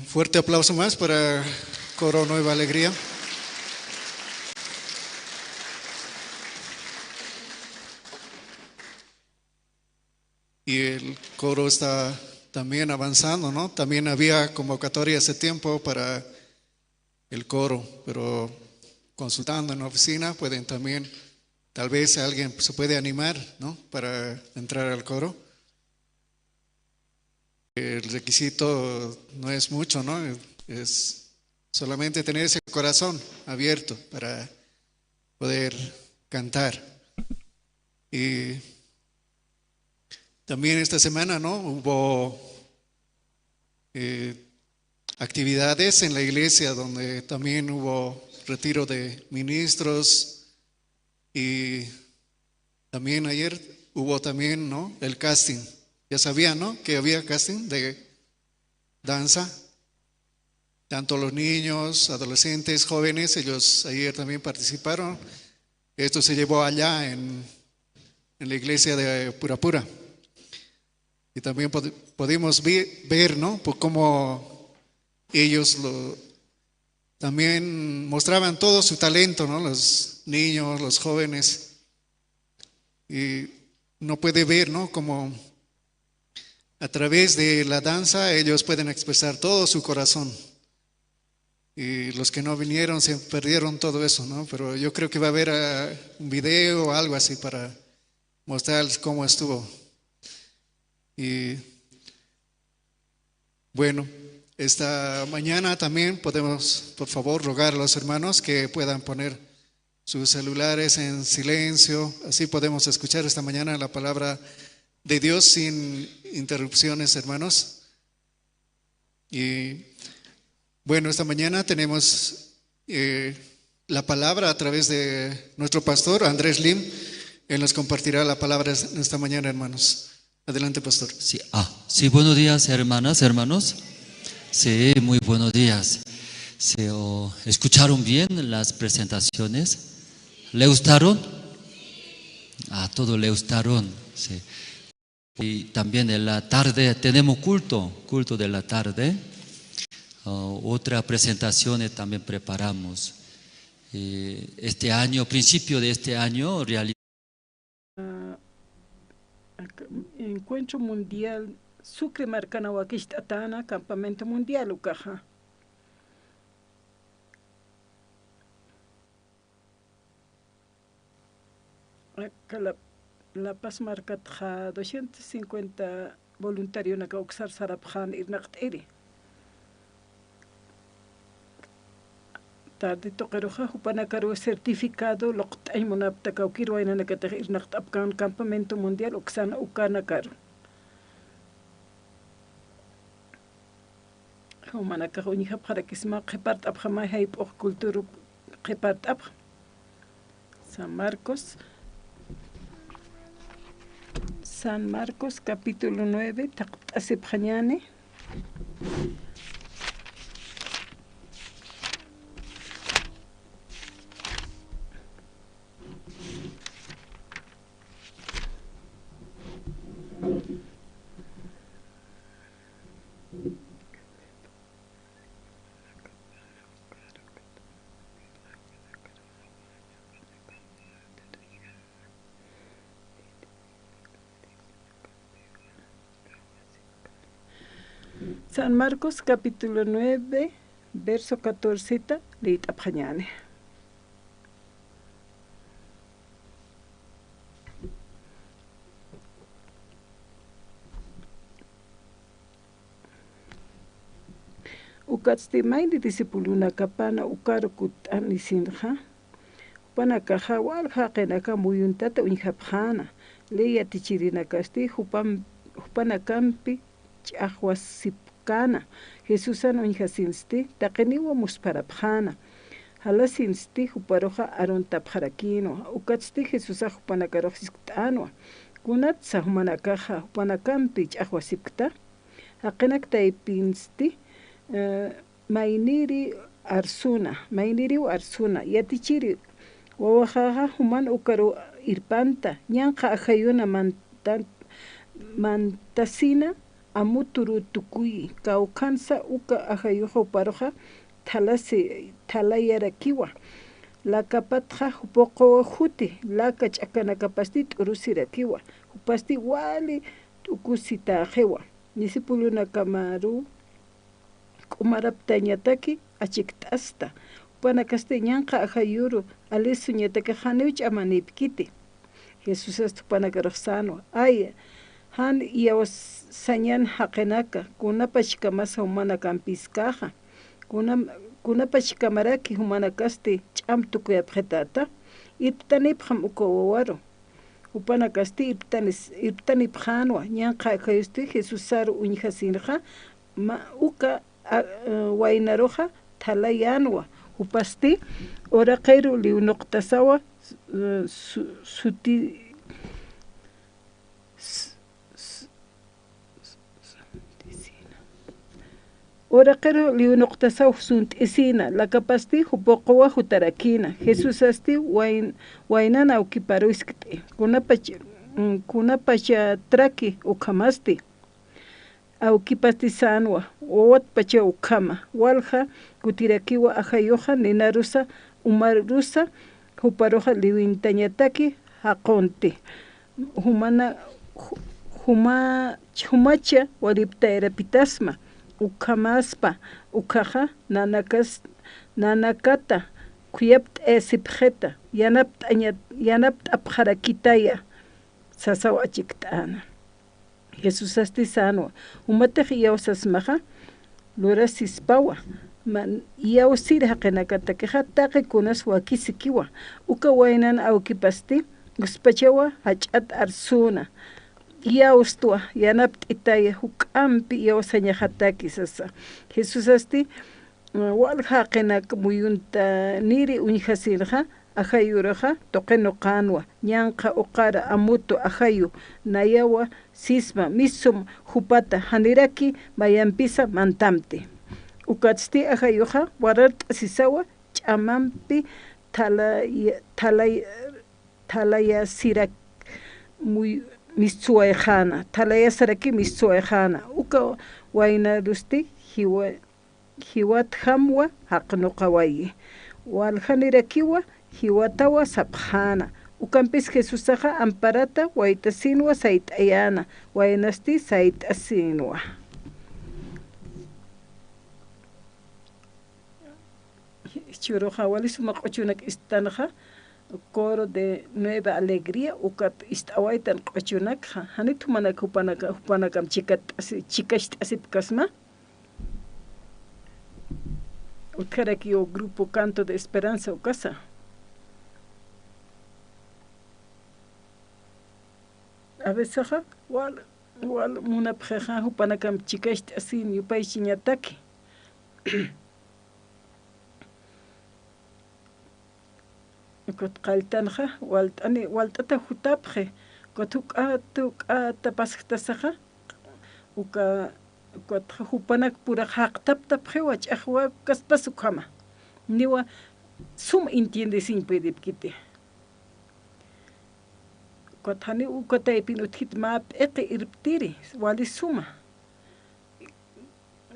Fuerte aplauso más para Coro Nueva Alegría. Y el coro está también avanzando, ¿no? También había convocatoria hace tiempo para el coro, pero consultando en la oficina pueden también, tal vez alguien se puede animar, ¿no? Para entrar al coro. El requisito no es mucho, ¿no? Es solamente tener ese corazón abierto para poder cantar. Y también esta semana, ¿no? Hubo, eh, actividades en la iglesia donde también hubo retiro de ministros y también ayer hubo también, ¿no? El casting. Ya sabían, ¿no? Que había casting de danza. Tanto los niños, adolescentes, jóvenes, ellos ayer también participaron. Esto se llevó allá en, en la iglesia de Purapura. Y también pod-, pudimos vi-, ver, ¿no? Por cómo ellos lo, también mostraban todo su talento, ¿no? Los niños, los jóvenes. Y uno puede ver, ¿no? Como a través de la danza ellos pueden expresar todo su corazón. Y los que no vinieron se perdieron todo eso, ¿no? Pero yo creo que va a haber, ah, un video o algo así para mostrarles cómo estuvo. Y bueno, esta mañana también podemos, por favor, rogar a los hermanos que puedan poner sus celulares en silencio. Así podemos escuchar esta mañana la palabra de Dios sin interrupciones, hermanos. Y bueno, esta mañana tenemos, eh, la palabra a través de nuestro pastor Andrés Lim. Él nos compartirá la palabra en esta mañana, hermanos. Adelante, pastor. Sí, ah, sí, buenos días, hermanas, hermanos. Sí, muy buenos días. ¿Se, o, escucharon bien las presentaciones? ¿Le gustaron? A todo le gustaron, sí. Y también en la tarde tenemos culto, culto de la tarde. Ah, otra presentaciones también preparamos. Eh, este año, principio de este año, reali- Ah, ak-, Encuentro Mundial, Sucre markana wakicht'atäna, Campamento Mundial ukaxa. Aka La, La Paz markatxa doscientos cincuenta voluntarionaka uksar sarapxän irnaqt'iri. Tarde tuqiruxa jupanakaruw certificado luqt'añ munapta kawkïr waynanakatix irnaqt'apkän campamento mundial uksan ukanakaru. Jumanakax uñjapxarakisma qhipart'apxamay jayp'ux cultura qhipart'apxa. San Marcos, San Marcos capítulo nueve, thaqt'asipxañäni. San Marcos capítulo nueve, verso catorceta liyt'apxañäni. Ukatsti mayni discipulonakapana ukaru kutt'anisinxa, jupanakaxa walja jaqinaka muyuntat uñjapxäna, ley yatichirinakasti jupan-, jupanakampi ch'axwasipkäna, Jesusan uñjasinsti taqiniw muspharapxäna. Jalasinsti juparuxa aruntapxarakïnwa. Ukatsti Jesusax jupanakarux siskt'änwa: Kunatsa jumanakaxa jupanakampi ch'axwasipkta? Jaqinak taypinsti, eh, mayniri arsuna, mayniriw arsuna, yatichiri, wawaxaxa juman ukaru irpanta, ñanqha ajayuna manta-, mantasina amuturuw tukuyi, kawkhansa uka ajayuxa juparuxa thalasi, thalayarakiwa. Lakapatxa jupuqwa juti, laka ch'akanakapasti t'urusirakiwa, jupasti wali t'ukusitäxiwa. Discipulonakamar k'umaraptañataki achikt'asta. Jupanakasti ñanqha ajayuru alisuñataki janiw ch'amanipkiti. Jesusasti jupanakarux sänwa, aya, jan iyawsañan jaqinaka, kunapachkamasa jumanakampiskaxa, kunam-, kunapachkamaraki jumanakasti ch'am tukuyapxitäta, irptanipxam uka wawaru. Jupanakasti irptanis-, irptanipxänwa, ñanqha ajayusti Jesusaru uñjasinxa, ma-, uka, a, waynaruxa thalayänwa, jupasti uraqiru liwnuqtasawa, s-, su-, suti-, s-, s-, s-, sunt'isina. Uraqiru liwnuqtasaw sunt'isina, lakapasti jupuqwa jutarakïna. Jesusasti wayn-, waynan awkiparu iskt'i, kunapach-, mm, kunapachatraki ukhamasti. Awkipasti sänwa, wawatpacha ukhama, walja kutirakiwa ajayuxa ninarusa, umarusa, juparuxa liwintañataki jaqunti. Jumana-, ju-, juma-, jumacha waliptayarapitasma, ukhamaspa, ukhaxa nanakas-, nanakata khuyapt'ayasipxita, yanapt'aña-, yanapt'apxarakitaya, sasaw achikt'äna. Jesusasti sänwa, jumatix iyawsasmaxa, lurasispawa, man-, iyawsir jaqinakatakixa, taqi kunas wakisikiwa, uka waynan awkipasti, uspachawa jach'at arsüna, iyawstwa, yanapt'itaya, juk'ampi iyawsañaxataki, sasa. Jesusasti, Walja jaqinak muyuntaniri uñjasinxa, ajayuruxa tuqinuqänwa, ñanqha uqara amutu ajayu, nayawa sisma, misum jupata, janiraki mayampisa mantamti. Ukatsti ajayuxa warart'asisawa, ch'amampi thalaya-, thalaya-, thalayasirak muy-, mistsuwayxäna, thalayasaraki mistsuwayxäna. Uka waynarusti jiwa-, jiwatjamwa jaqnuqawayi. Waljanirakiwa jiwatawa sapxäna. Ukampis Jesusaxa amparata waytasinwa sayt'ayäna, waynasti sayt'asinwa. Jichhüruxa wali suma q'uchunak istanxa, coro de Nueva Alegría, ukat ist'awaytan q'uchunakxa, janit jumanak jupanaka-, jupanakam chikat'asi-, chikacht'asipkasma. Utjarakiw grupo Canto de Esperanza ukasa. A veces, wal, wal munapxixa, jupanakam chikacht'asin yupaychiñataki. Ukat qalltanxa, walt'ani, walt'ata jutapxi, ukat juk'at, juk'ata pasktasaxa, uka, ukat jupanak purax jaqtaptapxiwa, ch'axwapkaspas ukhama. Niwa sum entiendesiñ puedipkiti. Ukat jani uka taypin utjit mä p'iqi irptiri, wali suma.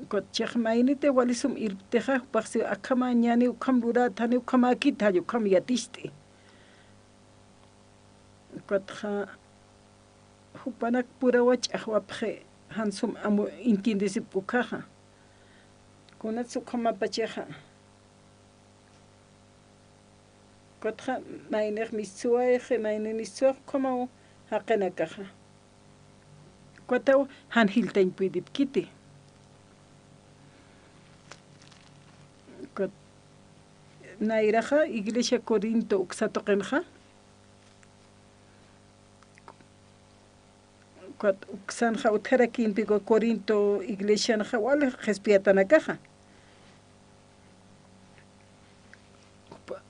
Ukat chiqa mayniti wali sum irptixa, jupaxsi akhama ñani ukham lurat, jani ukhamäkit, jall ukham yaticht'i. Ukatxa jupanak purawa ch'axwapxi, jan sum amu entiendesipki ukhaxa. Kunatsa ukhamapachaxa. Ukatxa maynix mistsuwayxi, mayni mistsuwayxi, ukhamaw jaqinakaxa. Ukataw jan jiltañ puedipkiti. Ukat nayraxa iglesia Corinto uksa tuqinxa. Ukat uksanxa utjarakïnpi uka Corinto iglesianxa wali qhispiyatanakaxa. Upa-,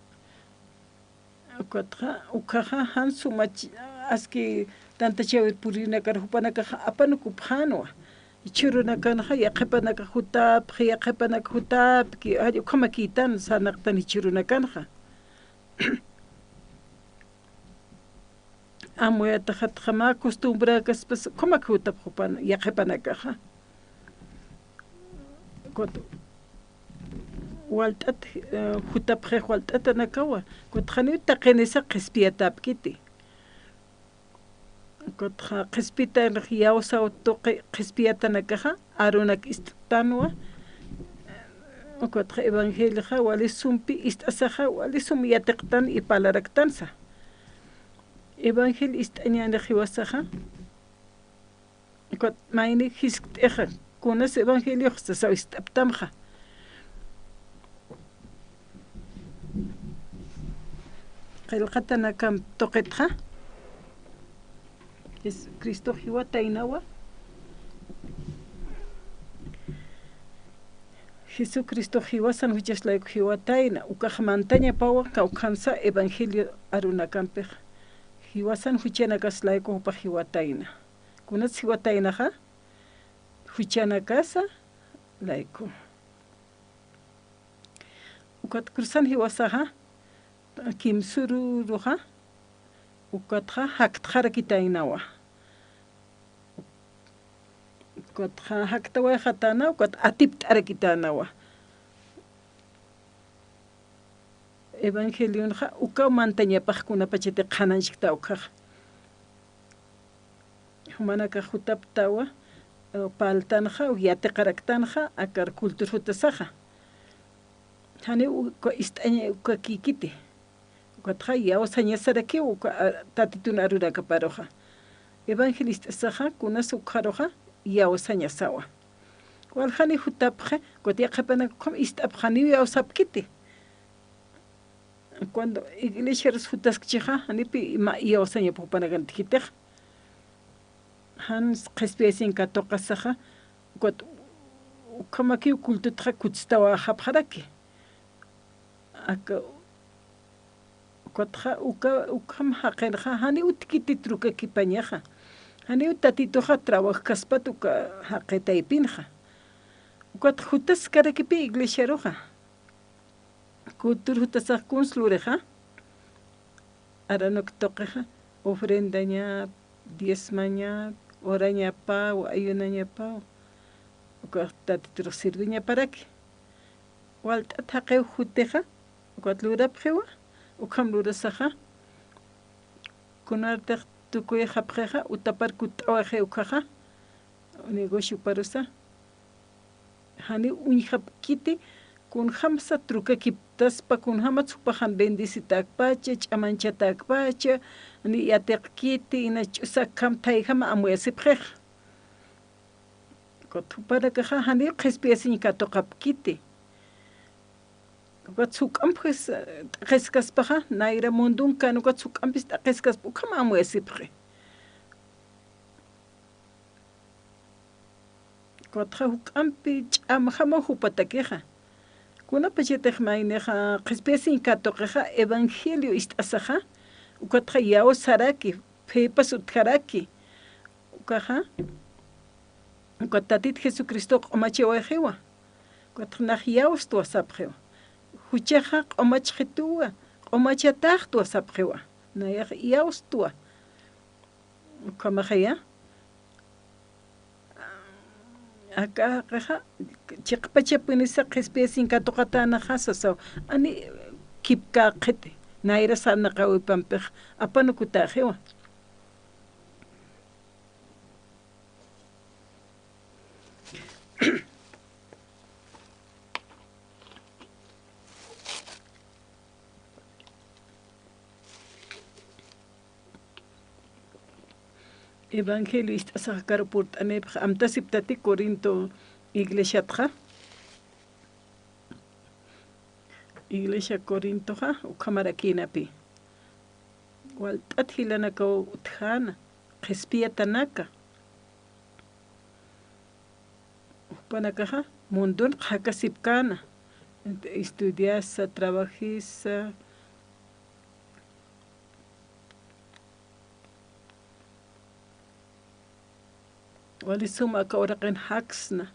ukatxa, ukhaxa jan suma ch-, aski tantachäwir purinakar jupanakaxa apanukupxänwa. Jichhürunakanxa yaqhipanakax jutapxi, yaqhipanakax jutapki, jall ukhamakïtan sarnaqtan jichhürunakanxa. amuyataxatxa mä acostumbrä kaspas, ukhamak jutapxi jupan, yaqhipanakaxa. Ukat walt'at, eh, jutapxix walt'atanakawa, ukat janiw taqinisa qhispiyatäpkiti. Ukatxa qhispitanx iyawsaw tuqi qhispiyatanakaxa arunak ist'tanwa. Ukatxa evangelioxa wali sumpi ist'asaxa, wali sum yatiqtan y parlaraktansa. Evangelio ist'añänix jiwasaxa. Ukat mayni jiskt'ixa, kunas evangeliox sasaw ist'aptamxa. Qillqatanakamp tuqitxa. Jesucristox jiwataynawa. Jesucristox jiwasan juchas layku jiwatayna, ukax mantañapawa, kawkhansa evangelio arunakampix. Jiwasan juchanakas layku jupax jiwatayna. Kunas jiwataynaxa, juchanakasa layku. Ukat cruzan jiwasaxa, kimsüruruxa, ukatxa jaktxarakitaynawa. Ukatxa jaktawayxatäna, ukat atipt'arakitänawa. Evangelionxa ukaw mantañapax kunapachati qhanañchkta ukhaxa. Jumanakax jutaptawa, eh, parltanxa, yatiqaraktanxa, akar cultur jutasaxa. Janiw uka ist'aña, ukakïkiti. Ukatxa iyawsañasarakiw uka, a, Tatitun arunakaparuxa. Evangelista saxa, kunas ukxaruxa, iyawsañasawa. Waljani jutapxi, ukat yaqhipanak ukham ist'apxaniw iyawsapkiti. Cuando iglesiarus jutaskchixa, janipi ima iyawsañapa jupanakan tijitix. Jan qhispiyasiñ katuqasaxa, ukat ukhamakiw cultutxa kutstawäxapxaraki. Aka, ukatxa, uka, ukham jaqinxa, janiw utjkiti trukakipañaxa. Janiw Tatituxa trabajkaspat uka jaqi taypinxa. Ukat jutaskarakipi iglesiaruxa. Cultur jutasax kuns lurixa. Aranuk tuqixa, ofrendañap, diezmañap, orañapaw, ayunañapaw, ukax Tatiturux sirviñaparaki. Walt'at jaqiw jutixa, ukat lurapxiwa, ukham lurasaxa, kunartix tukuyxapxixa, utapar kutt'awayxi ukhaxa, negocioparusa. Janiw uñjapkiti, kunjamsa trukakiptaspa, kunjamatsa jupax jan bendecitäkpacha, ch'amanchatäkpacha, ni yatiqkiti, ina ch'usakham thayjama amuyasipxix. Ukat jupanakaxa janiw qhispiyasiñ katuqapkiti. Ukat juk'amp jis, t'aqhiskaspaxa, nayra mundun kan ukat juk'ampis t'aqhiskaspa, ukham amuyasipxi. Ukatxa juk'ampi ch'amjamaw jupatakixa. Kunapachatix maynixa qhispiyasiñ katuqixa evangelio ist'asaxa, ukatxa iyawsaraki, phipas utjaraki. Ukaxa, ukat Tatit Jesucristo q'umachawayxiwa. Ukatxa nax iyawstwa sapxiwa. Juchaxa q'umachxituwa, q'umachataxtwa sapxiwa. Nayax iyawstwa. Ukhamaxaya. Aka jaqixa, chiqpachapinisa qhispiyasiñ katuqatänaxa sasaw. Ani kipkäqiti, nayra sarnaqäwipampixa, apanukutäxiwa. Evangelio ist'asax karu purt'anipx amtasiptati Corinto iglesiatxa. Iglesia Corintoxa ukhamarakïnapi. Walt'at jilanakaw utjäna, qhispiyatanaka. Jupanakaxa mundun qhakasipkäna. Estudiasa, trabajisa. Wali suma aka uraqin jaksna,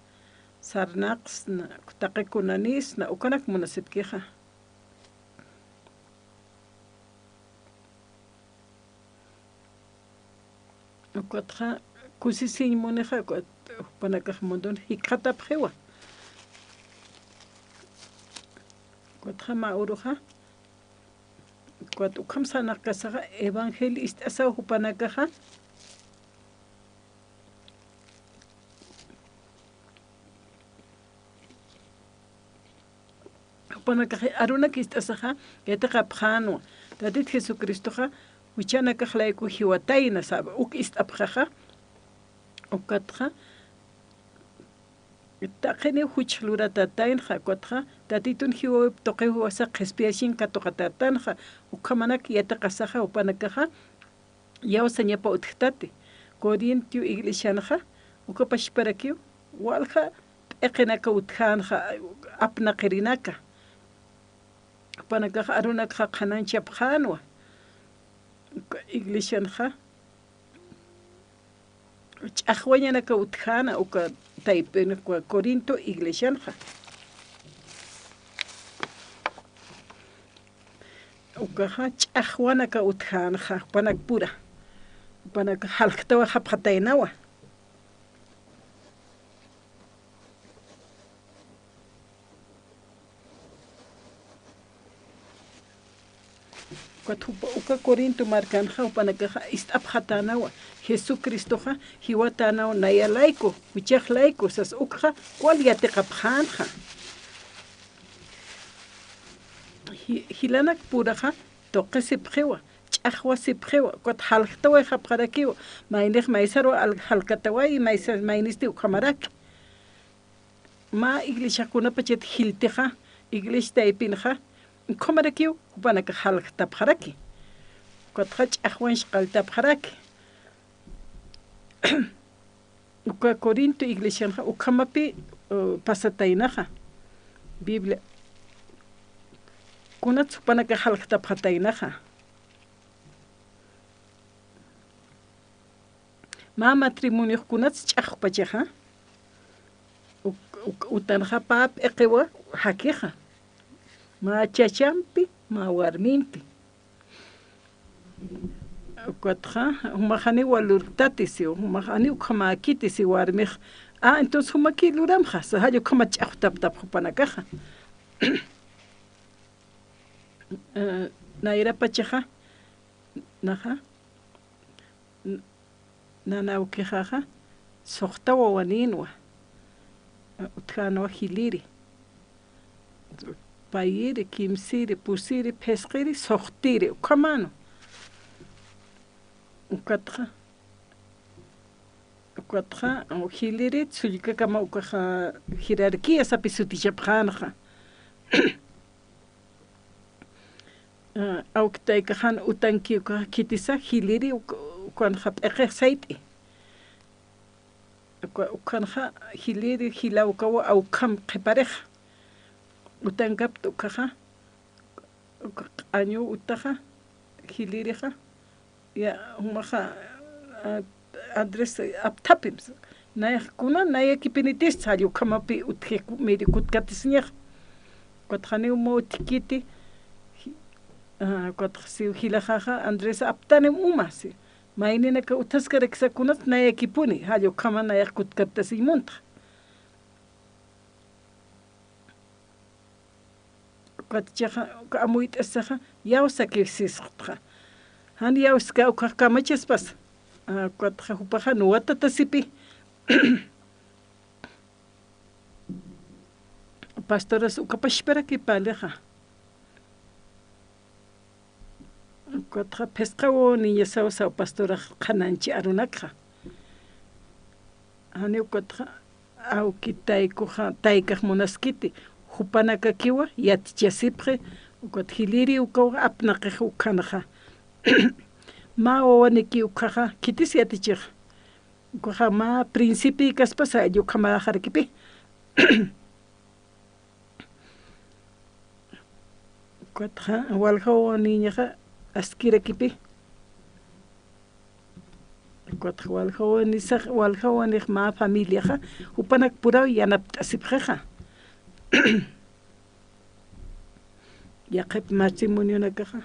sarnaqsna, taqi kunanisna, ukanak munasipkixa. Ukatxa kusisiñ munixa, ukat jupanakax mundun jikxatapxiwa. Ukatxa mä uruxa, ukat ukham sarnaqkasaxa evangelio ist'asaw jupanakaxa. Jupanakax arunak ist'asaxa yatiqapxänwa. Tatit Jesucristoxa juchanakax layku jiwatayna, sabe, uk ist'apxaxa. Ukatxa taqiniw juch luratätaynxa, ukatxa Tatitun jiwawip tuqiw jiwasa qhispiyasiñ katuqatätanxa, ukhamanak yatiqasaxa jupanakaxa. Iyawsañapa utjtati. Corinto iglesianxa, uka pachparakiw walja p'iqinaka utjänxa, apnaqirinaka. Jupanakax arunakxa qhanañchapxänwa. Uka iglesianxa, ch'axwañanaka utjäna uka taypin, uka Corinto iglesianxa. Ukaxa ch'axwanaka utjänxa, jupanakpura. Jupanaka jaljtawayapxataynawa. Ukat jupa, uka Corinto markanxa jupanakaxa ist'apxatänawa, Jesucristoxa jiwatänaw naya layku, juchax layku, sas ukxa kuwal yatiqapxänxa. Ji-, jilanakpuraxa tuqisipxiwa, ch'axwasipxiwa, ukat jaljtawayapxarakiwa, maynix maysaru al-, jalkatawayi, maysa-, maynisti ukhamaraki. Mä iglesiax kunapachat jiltixa, iglesia taypinxa, ukhamarakiw jupanakax jaljtapxaraki. Ukatxa ch'axwanx qalltapxaraki. Uka Corinto iglesianxa ukhamapi, uh, pasataynaxa. Biblia. Kunats jupanakax jaljtapxataynaxa. Mä matrimoniox kunats ch'axpachaxa. Uk-, uk-, utanxa pä p'iqiwa jakixa. Mä chachampi, mä warmimpi. Ukatxa, jumax janiw lurtati siw, jumax janiw ukhamäkiti siw warmix. Ah, entonces jumaki luramxa, sa jall ukhamat ch'axwtaptapxi jupanakaxa. Eh, nayrapachaxa, naxa, n-, nana awkixaxa, suxta wawanïnwa, utjänwa jiliri, payiri, kimsiri, pusiri, phisqiri, suxtiri, ukhamänu. Ukatxa, ukatxa, jiliri, sullkakama ukaxa jerarquía sapi sutichapxänxa. Ah, awki taykax jan utanki ukaxa khitisa, jiliri uk-, ukanxa p'iqix sayt'i. Uka-, ukanxa jiliri jila ukawa awkham qhiparix. Utankapta ukaxa, uka q'añu utaxa, jilirixa, ya, jumaxa, ah, Andrés apthapim. Nayax kuna, nayakipinitista, jall ukhamapi utji ku-, miri kutkatisiñax. Ukatxa janiw mä utjkiti, ji-, ah, ukatxa siw jilaxaxa, Andrés aptanim uma, si. Mayninaka utjaskarakisa kunats nayakipuni, jall ukhama nayax kutkatasiñ muntxa. Ukatxa, uka amuyt'asaxa, iyawsaki sisxtxa. Jan iyawska ukax kamachaspasa. Ah, ukatxa jupaxa nuwatatasipi. Pastoras uka pachparaki palixa. Ukatxa phisqa wawaniñasaw saw pastorax qhanañchi arunakxa. Janiw ukatxa awki taykuxa, taykax munaskiti, jupanakakiwa yatichasipxi, ukat jiliri ukawa apnaqix ukhanxa. Mä wawaniki ukhaxa, khitis yatichix. Ukhaxa mä principikaspasa, jall ukhamaxarakipi. Ukatxa walja wawaniñaxa askirakipi. Ukatxa walja wawanisax, walja wawanix mä familiaxa, jupanakpuraw yanapt'asipxixa. Yaqhip matrimonionakaxa.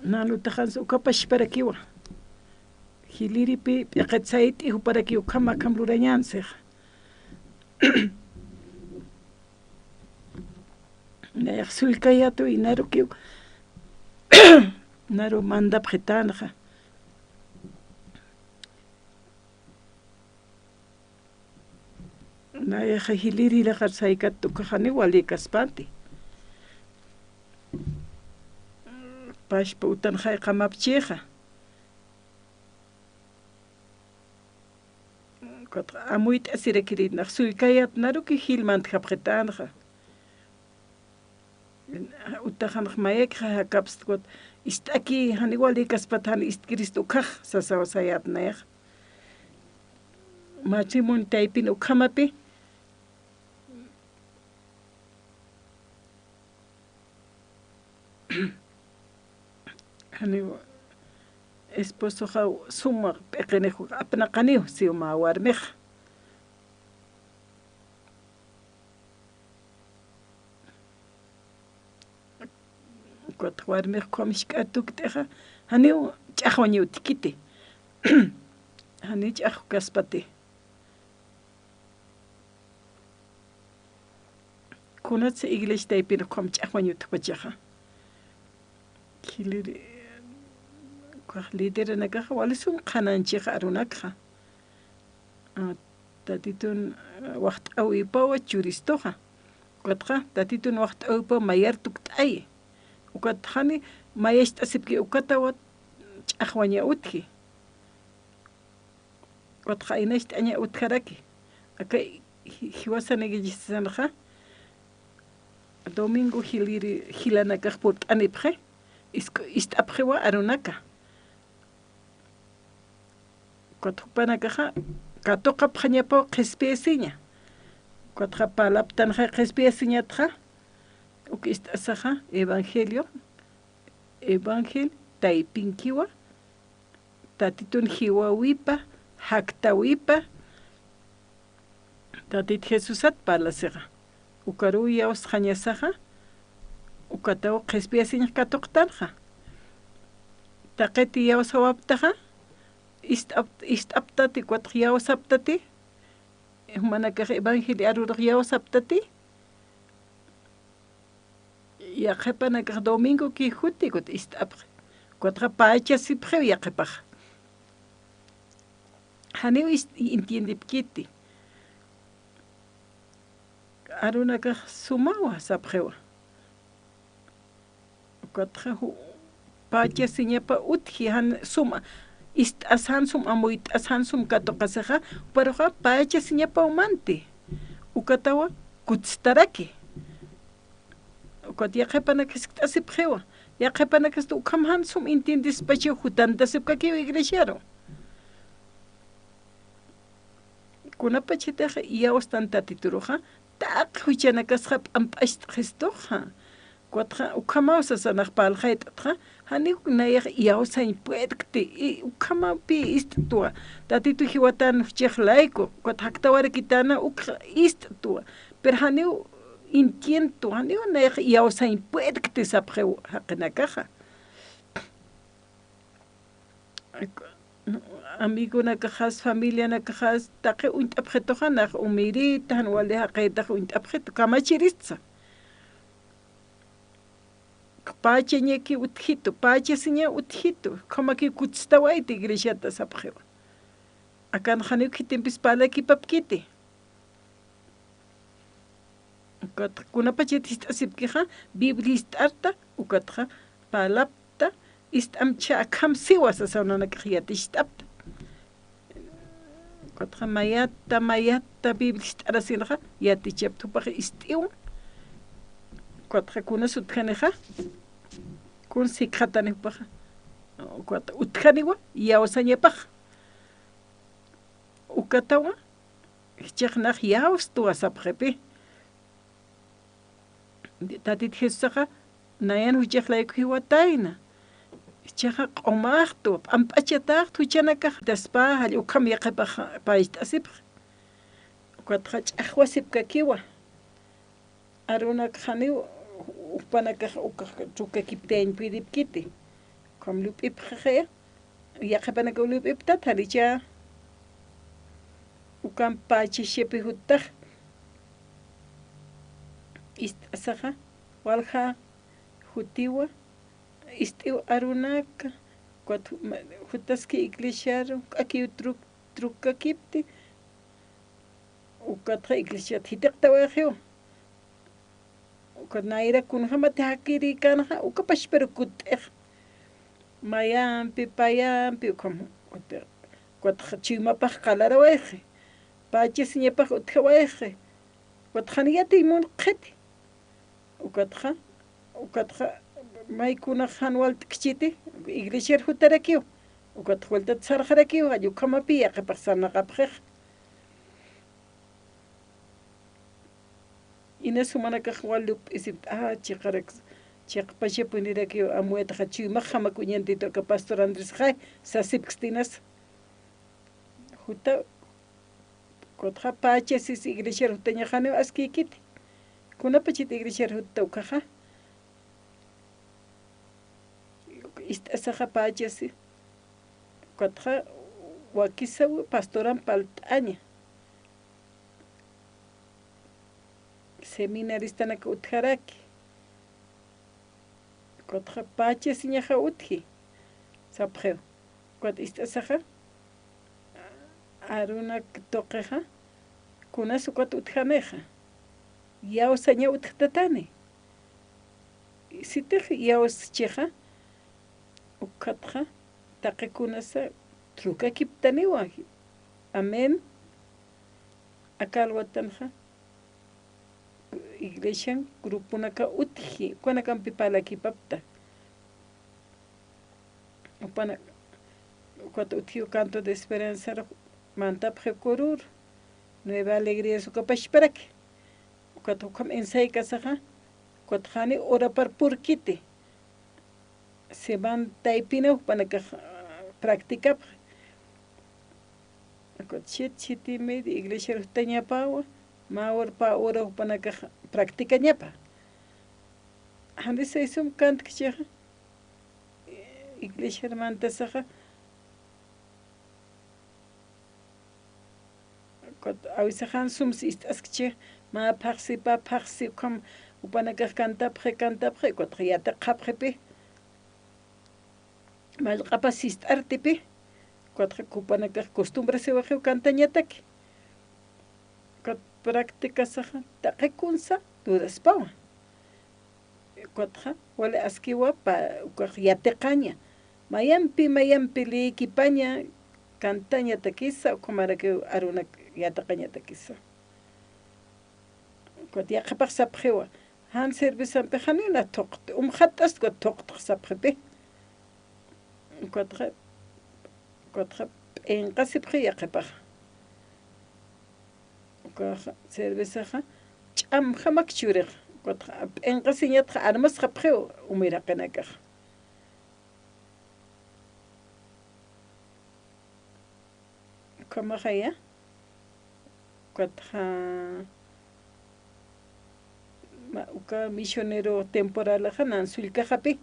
Nalutaxans uka pachparakiwa. Jiliripi p'iqit sayt'i juparakiw ukham akham lurañänsixa. Nayax sullkayätwa, narukiw, naru mandapxitänxa. Nayaxa jiliri jilaqar saykat ukax janiw walïkaspati. Pachpa utanxay qamapchixa. Ukatxa amuyt'asirakirït nax sullkayät narukiw jil mantjapxitänxa. Utaxanx mayakxa jakapst, ukat ist'aki janiw walïkaspat, jan istkirist ukax sasaw sayät nayax. Matrimonio taypin ukhamapi. Janiw esposoxa suma p'iqinix apnaqaniw, siw mä warmix. Ukat warmix ukham jisk'a tukt'ixa, janiw ch'axwañaw utjkiti. Janiw ch'axwkaspati. Kunatsa iglesia taypin ukham ch'axwañ utjpachaxa. Jiliri, ukax lideranakaxa wali sum qhananchixa arunakxa. A, Tatitun, a, waxt'äwipawa churistuxa. Ukatxa, Tatitun waxt'äwipaw mayar tukt'ayi. Ukat jani mayacht'asipki ukatawa ch'axwaña utji. Ukatxa aynacht'aña utjaraki. Aka ji-, jiwasan iglesiasanxa, domingo jiliri, jilanakax purt'anipxi, isk-, ist'apxiwa arunaka. Ukat jupanakaxa katuqapxañapaw qhispiyasiña. Ukatxa parlaptanxay qhispiyasiñatxa, uk ist'asaxa evangelio, evangelio taypinkiwa, Tatitun jiwawipa, jaktawipa, Tatit Jesusat parlasixa. Ukaruw iyawsxañasaxa, ukataw qhispiyasiñax katuqtanxa. Taqit iyawsawaptaxa, ist'ap-, ist'aptati, ukatx iyawsaptati, jumanakax evangelio arurux iyawsaptati, yaqhipanakax domingoki juti, ukat ist'apxi. Ukatxa pachasipxiw yaqhipaxa. Janiw is-, entiendipkiti. Arunakax sumawa sapxiwa. Ukatxa ju-, pachasiñapa utji, jan suma ist'as, jan sum amuyt'as, jan sum katuqasixa, juparuxa pachasiñapaw manti. Ukatawa kutstaraki. Ukat yaqhipanak jiskt'asipxiwa. Yaqhipanakasti ukham jan sum entiendespachiw jutantasipkakiw iglesiaru. Kunapachatix iyawstan Tatituruxa, taqi juchanakasxa p'amp'acht'xistuxa. Ukatxa ukhamaw sasanax parlxayt'atxa, janiw nayax iyawsañ puedkti, i, ukhamapï ist'twa. Tatitu jiwatän juchax layku, ukat jaktawarakitana ukx ist'twa. Pero janiw entiendo, janiw nayax iyawsañ puedkti sapxiw jaqinakaxa. Amigonakaxas, familianakaxas, taqi uñt'apxituxa, nax umirïta, jan wali jaqïtax uñt'apxitu, kamachiristsa. Pachañaki utjitu, pachasiña utjitu, ukhamaki kutstawayta iglesiata sapxiwa. Akan janiw khitimpis parlakipapkiti. Ukatxa kunapachat jist'asipkixa, Biblia jist'arta, ukatxa parlapta, jist'amcha akham siwa sasaw nanakax yaticht'apta. Ukatxa mayata, mayata Biblia jist'arasinxa, yatichapta jupax ist'iwa. Ukatxa kunas utjanixa, kuns jikxatani jupaxa. Ukat utjaniwa, iyawsañapax. Ukatawa, jichhax nax iyawstwa sapxipi. Tatit Jesusaxa, nayan juchax layku jiwatayna. Jichhaxa q'umaxtwa, p'amp'achataxt juchanakax. Taspa, jall ukham yaqhipax payt'asipxi. Ukatxa ch'axwasipkakiwa. Arunak janiw jupanakax ukax trukakiptayañ pidipkiti. Ukham lup'ipxixaya, yaqhipanakaw lup'iptat, janicha ukham pachasipi juttax ist'asaxa, walja jutiwa, ist'iw arunaka, ukat jutaski iglesiaru, juk'akiw truk-, trukakipti, ukatxa iglesiat jitiqtawayxiw. Ukat nayra kunjamati jakirïkänxa, uka pachparu kutt'ix. Mayampi, payampi, ukham, ukat, ukatxa chuymapax qalarawayxi. Pachasiñapax utjawayxi. Ukat jan yatiy munxiti. Ukatxa, ukatxa, maykunax jan walt'kchiti, iglesiar jutarakiw. Ukatxa vueltat sarxarakiw, jall ukhamapï yaqhipax sarnaqapxix. Inas jumanakax wal lup'isipta, a, chiqarak, chiqpachapunirakiw amuyataxa chuymaxamak uñantitu aka pastor Andresxay, sasipksti inas. Juta, ukatxa pachasis iglesiar jutañax janiw askïkiti. Kunapachat iglesiar jutta ukaxa. Ist'asaxa pachasi. Ukatxa wakisaw pastoran palt'aña. Seminaristanaka utjaraki. Ukatxa pachasiñaxa utji, sapxiw. Ukat ist'asaxa, arunak tuqixa, kunas ukat utjanixa. Iyawsaña utjtatani. Sitix iyawschixa, ukatxa, taqi kunasa trukakiptaniwa. Amén. Aka alwatanxa, iglesian gruponaka utji, ukanakampi parlakipapta. Upana, ukat utjiw canto de esperanzar mantapxi kurur, Nueva Alegría uka pachparaki. Ukat ukham ensaykasaxa, ukat jani urapar purkiti. Semana taypina jupanakax, ah, practicapxi. Ukat siete, siete y media iglesiar jutañapawa, mä ur pä ura jupanakax practicañapa. Jani saysum kantkchixa, iglesiar mantasaxa, ukat awisax jan sums ist'askchi, mä phaxsi, pä phaxsi, ukham jupanakax cantapxi, cantapxi, ukatxa yatiqapxipi. Mallq'apas sist'artipi, ukatxa jupanakax costumbrasiwaxiw cantañataki. Ukat practicasaxa, taqi kunsa dudaspawa. Ukatxa, wali askiwa, pä, ukax yatiqaña. Mayampi, mayampi liyikipaña, cantañatakisa, ukhamarakiw arunak yatiqañatakisa. Ukat yaqhipax sapxiwa, jan cervezampi janiw na thuqti, umxatt'ast ukat thuqtx sapxipi. Ukatxa, ukatxa p'inqasipxi yaqhipax. Ukaxa cervezaxa ch'amjamak churix. Ukatxa p'inqasiñatxa armasxapxiw umir jaqinakax. Ukhamaxaya, ukatxa, ma, uka misionero temporalaxa nan sullkaxapi.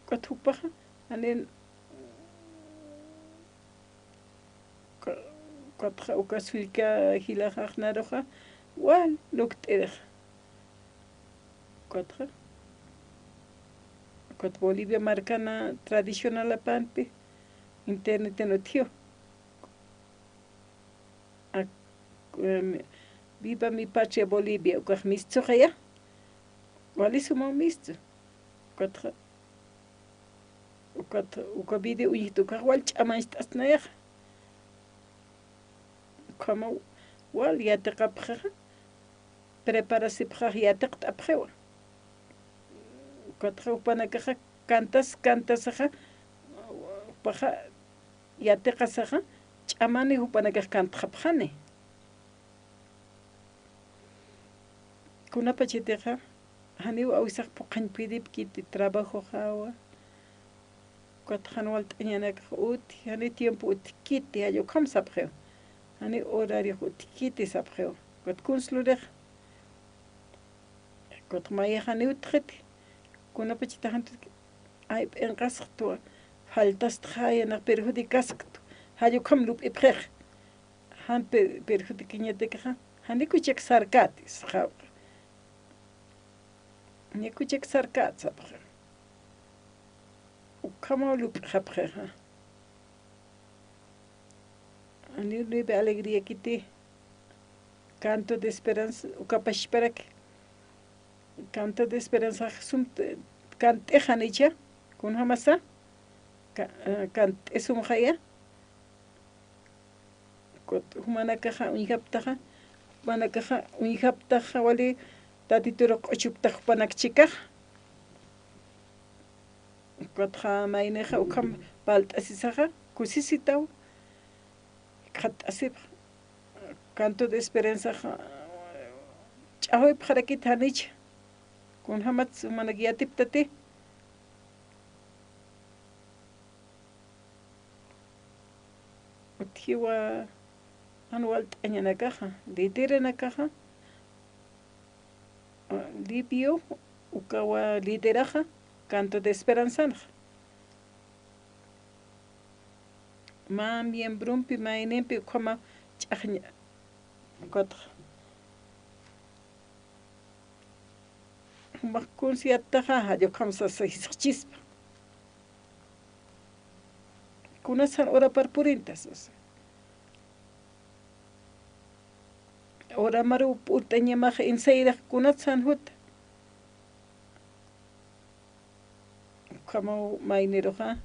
Ukat jupaxa, jani, uka, ukatxa uka sullka jilaxax naruxa, wal lukt'irix. Ukatxa, ukat Bolivia markana tradicionalapampi, internetin utjiw. Ak-, em, Viva mi patria Bolivia, ukax mistsuxaya. Wali suma mistsu. Ukatxa, ukat, uka video uñjit ukax wal ch'amañcht'asnayaxa. Ukhama wal yatiqapxixa, preparasipxax yatiqt'apxiwa. Ukatxa jupanakaxa cantas, cantasaxa, jupaxa yatiqasaxa, ch'amani jupanakax cantxapxani. Kunapachatixa, janiw awisax phuqhañ pidipkiti trabajoxawa. Ukatxa jan walt'añanakax utji, jani tiempo utjkiti, jall ukham sapxiw. Jani horariox utjkiti sapxiw. Ukat kuns lurix. Ukatxa mayax janiw utjxiti. Kunapachatax jan ay p'inqasktu, faltastxaya, nax perjudicasktu, jall ukham lup'ipxix. Jan pe-, perjudicañatakaxa, janiw kuchak sarkäti, sxawxa. Janiw kuchak sarkäti, sapxi. Ukhamaw lup'xapxixa. Janiw nueva alegría kiti. Canto de esperanza, uka pachparaki. Canto de esperanza, sum, kant'ix janicha, kunjamasa, ka-, eh, kant'isumxaya. Kut-, jumanakaxa uñjaptaxa, jumanakaxa uñjaptaxa, wali Tatitur q'uchuptax jupanak chikax. Kutxa maynixa ukham parlt'asisaxa, kusisitaw, khatt'asipx, canto de esperanzaxa, ch'axwipxarakit janicha, kunjamat jumanak yatiptati. Utjiwa jan walt'añanakaxa, lideranakaxa, ah, Livio, ukawa lideraxa, canto de esperanzanxa. Mä miembrompi, maynimpi, ukhama ch'axña, ukatxa. Jumax kuns yattaxa, jall ukham sasa jisqchispa. Kunas jan urapar purinta sasa. Uramaru purt'añamax insayrax kunas jan juta. Ukhamaw mayniruxa,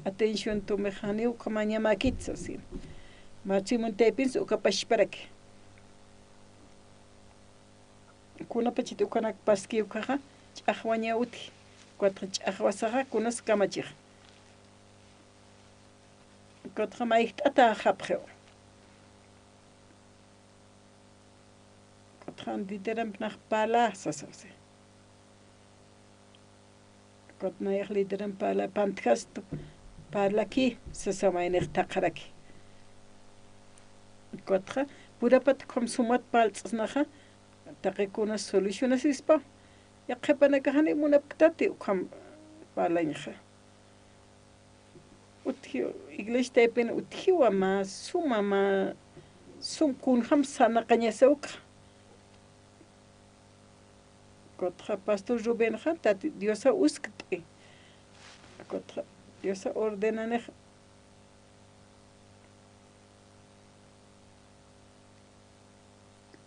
atención tumix janiw ukhamañamäkit sasin. Mä chimuntaypinsa uka pachparaki. Kunapachat ukanak paskiw ukaxa, ch'axwaña utji. Ukatxa ch'axwasaxa kunas kamachix. Ukatxa mayjt'atäxapxiw. Ukatxa lideramp nax parla sasawsi. Ukat nayax lideramp parla pantjastu, parlaki, sasa maynix thaqharaki. Ukatxa, purapat ukham sumat parlt'snaxa, taqi kunas solucionasispa. Yaqhipanakax janiw munapktati ukham parlañxa. Utji, iglesia taypin utjiwa mä suma, mä sum kunjam sarnaqañasa ukxa. Ukatxa pastor Rubenxa, Tati Diosa uskt'i. Ukatxa Diosa ordenanix.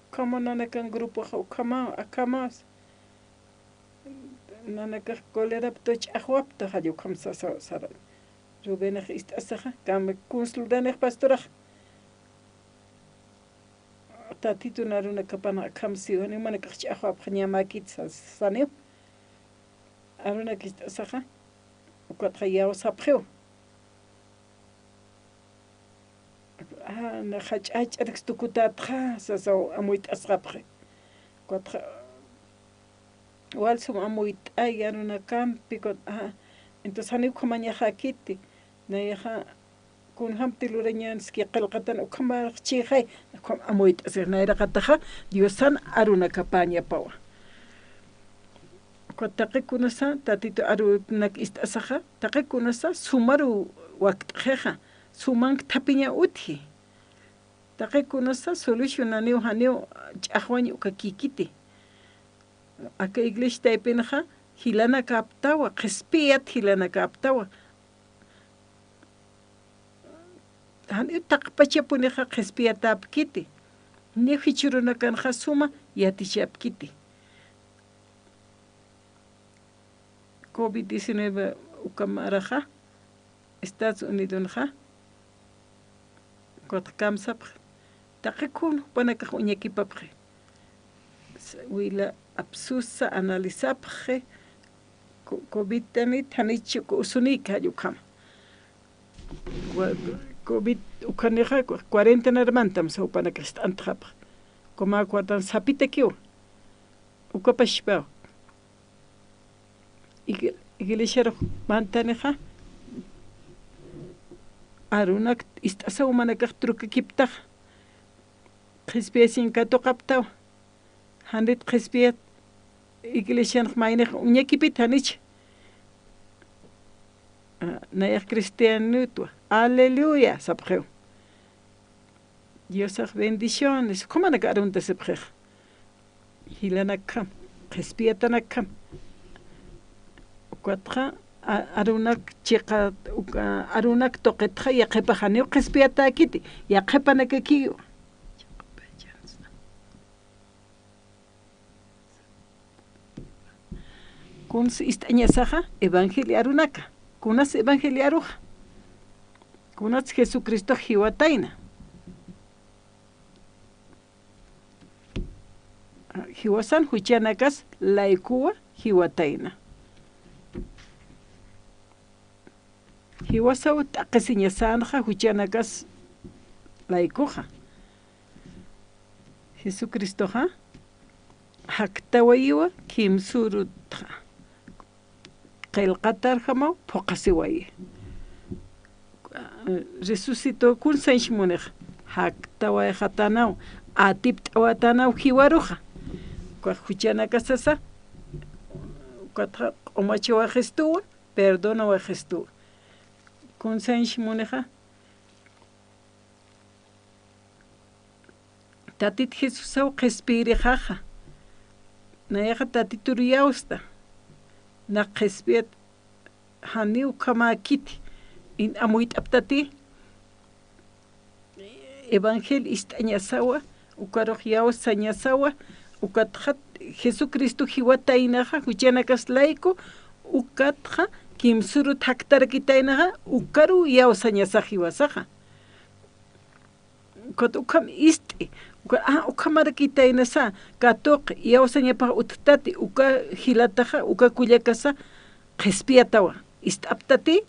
Ukhama nanakan grupoxa, ukhama, akhama. Nanakax coleraptu ch'axwaptu, jall ukham sasa, sara. Rubenix ist'asaxa, kami kuns luranix pastorax. Tatitun arunakapan akham siw, janiw jumanakax ch'axwapxañamäkit sa-, saniw. Arunak ist'asaxa, ukatxa iyawsapxiw. Ah, naxa jach'a jach'arak tukutätxa, sasaw amuyt'asxapxi. Ukatxa, wal sum amuyt'ay arunakampi, ukat, ah, entonces janiw ukhamañaxäkiti, nayaxa, kunjamti lurañanski qillqatan ukhamarux chixay, ukham amuyt'asix nayraqataxa, Diosan arunakapäñapawa. Ukat taqi kunasa, Tatitu arunak ist'asaxa, taqi kunasa, sumaru wakt'xixa, sumank thapiña utji. Taqi kunasa, solucionaniw janiw ch'axwañ ukakïkiti. Aka iglesia taypinxa, jilanakäptawa, qhispiyat jilanakäptawa. Janiw taqpachapunixa qhispiyatäpkiti. Niw jichhürunakanxa suma yatichapkiti. Covid diecinueve uka maraxa, Estados Unidonxa, ukatxa kamsapxi. Taqi kun jupanakax uñakipapxi. Wila apsusa analizapxi, co-, covid tanit, janich uka usunïki jall ukham. Wa-, covid ukhanixa, cuarentenar mantam sa jupanakax ist'antxapxi. Ukhama cuartan sapitakiw. Uka pachpaw. Ig-, iglesiarux mantanixa, arunak ist'asaw jumanakax trukakiptax, qhispiyasiñ katuqaptaw, janit qhispiyat iglesianx maynix uñakipit janich. Ah, nayax cristianutwa. Aleluya, sapxiw. Diosax bendiciones. Ukhamanak aruntasipxix. Jilanakjam, qhispiyatanakkjam. Ukatxa, a-, arunak chiqa, uka, arunak tuqitxa, yaqhipax janiw qhispiyatäkiti, yaqhipanakakiwa. Kuns ist'añasaxa evangelio arunaka. Kunas evangelio aruxa. Kunas Jesucristox jiwatayna. Jiwasan juchanakas laykuwa jiwatayna. Jiwasaw t'aqhisiñasänxa juchanakas laykuxa. Jesucristoxa jaktawayiwa kimsürutxa. Qillqatarjamaw phuqhasiwayi. Resucitó kunsañs munix. Jaktawayxatanaw, atipt'awatanaw jiwaruxa. Ukax juchanakasasa, ukatxa q'umachawaxistuwa, perdonawaxistuwa. Kunsañs munixa, Tatit Jesusaw qhispiyirixaxa. Nayaxa Tatitur iyawsta. Nax qhispiyat janiw ukhamäkiti. In amuyt'aptati. Evangelio ist'añasawa, ukarux iyawsañasawa, ukatxa Jesucristo jiwataynaxa, juchanakas layku, ukatxa kimsürut jaktarakitaynaxa, ukaruw iyawsañasax jiwasaxa. Ukat ukham ist'i, uka, ah, ukhamarakitaynasa, katuq, iyawsañapax utjtati, uka jilataxa, uka kullakasa, qhispiyatawa, ist'aptati,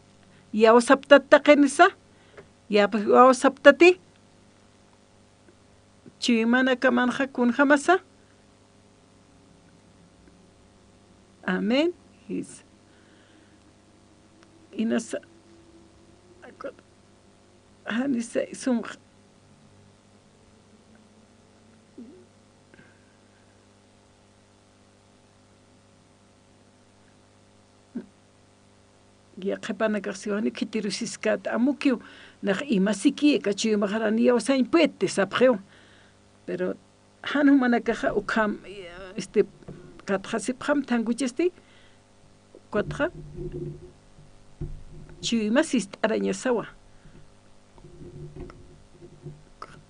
iyawsaptat taqinsa, iyawsaptati, chuymanakamanxa kunjamasa, amén. Jisa. Inasa, janisa sumx. Yaqhipanakax siwani khitirusiskät amukiw, nax imasiki, kachuyumaxarani iyawsañ puedti sapxiw. Pero jan jumanakaxa ukham, este, katxasipxam thankuchisti, ukatxa, chuyma sist'arañasawa.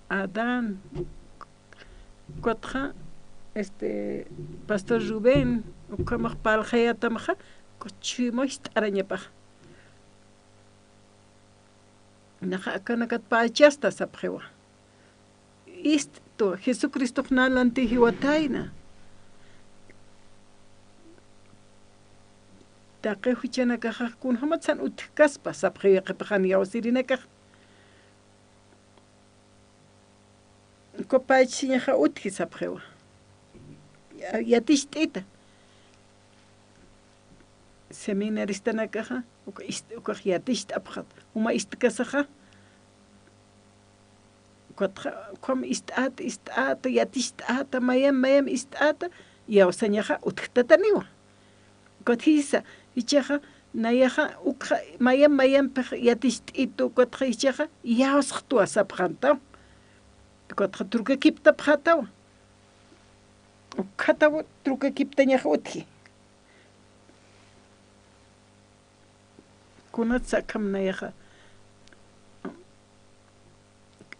Adán, ukatxa, este, pastor Rubén, ukhamax parlxayatamxa, ukat chuyma sist'arañapax. Naxa akanakat pachasta sapxiwa. Ist'tu, Jesucristox nä lanti jiwatayna. Taqi juchanakaxa kunjamatsan utjkaspa, sapxiw yaqhipax jan iyawsirinakax. Uka pachsiñaxa utji sapxiwa. Ya-, yaticht'ita. Seminaristanakaxa, uka ist-, ukax yaticht'apxat, uma ist'kasaxa, ukatxa, ukham ist'äta, ist'äta, yaticht'äta, mayam, mayam ist'äta, iyawsañaxa utjtataniwa. Ukat jisa, jichhaxa, nayaxa, ukxa, mayam, mayampix yaticht'itu, ukatxa jichhaxa, iyawsxtwa sapxantaw. Ukatxa, trukakiptapxätawa. Ukhatawa, trukakiptañaxa utji. Kunatsa akham nayaxa,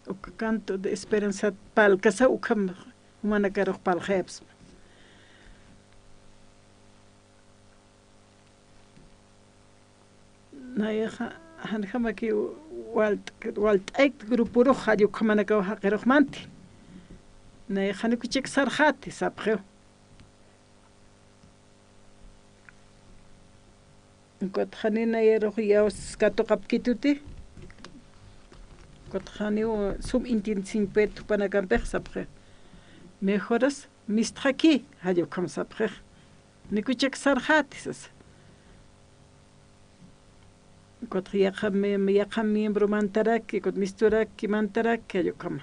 uka canto de esperanza parlkasa ukham jumanakarux parlxayapxsma. Nayaxa, janjamaki walt'aykt grupurux jall ukhamanakaw jaqirux manti. Nayaxa, janikuchik sarxäti, sapxiw. Ukatxa jani nayarux iyawskatuqapkituti. Ukatxa janiw sum entiendesiñ puedti jupanakampix sapxi. Mejoras mistxaki, jall ukham sapxix. Janikuchik sarxäti sasa. Ukatxa yaqha mi-, yaqha miembro mantaraki, ukat misturaki mantaraki, jall ukhama.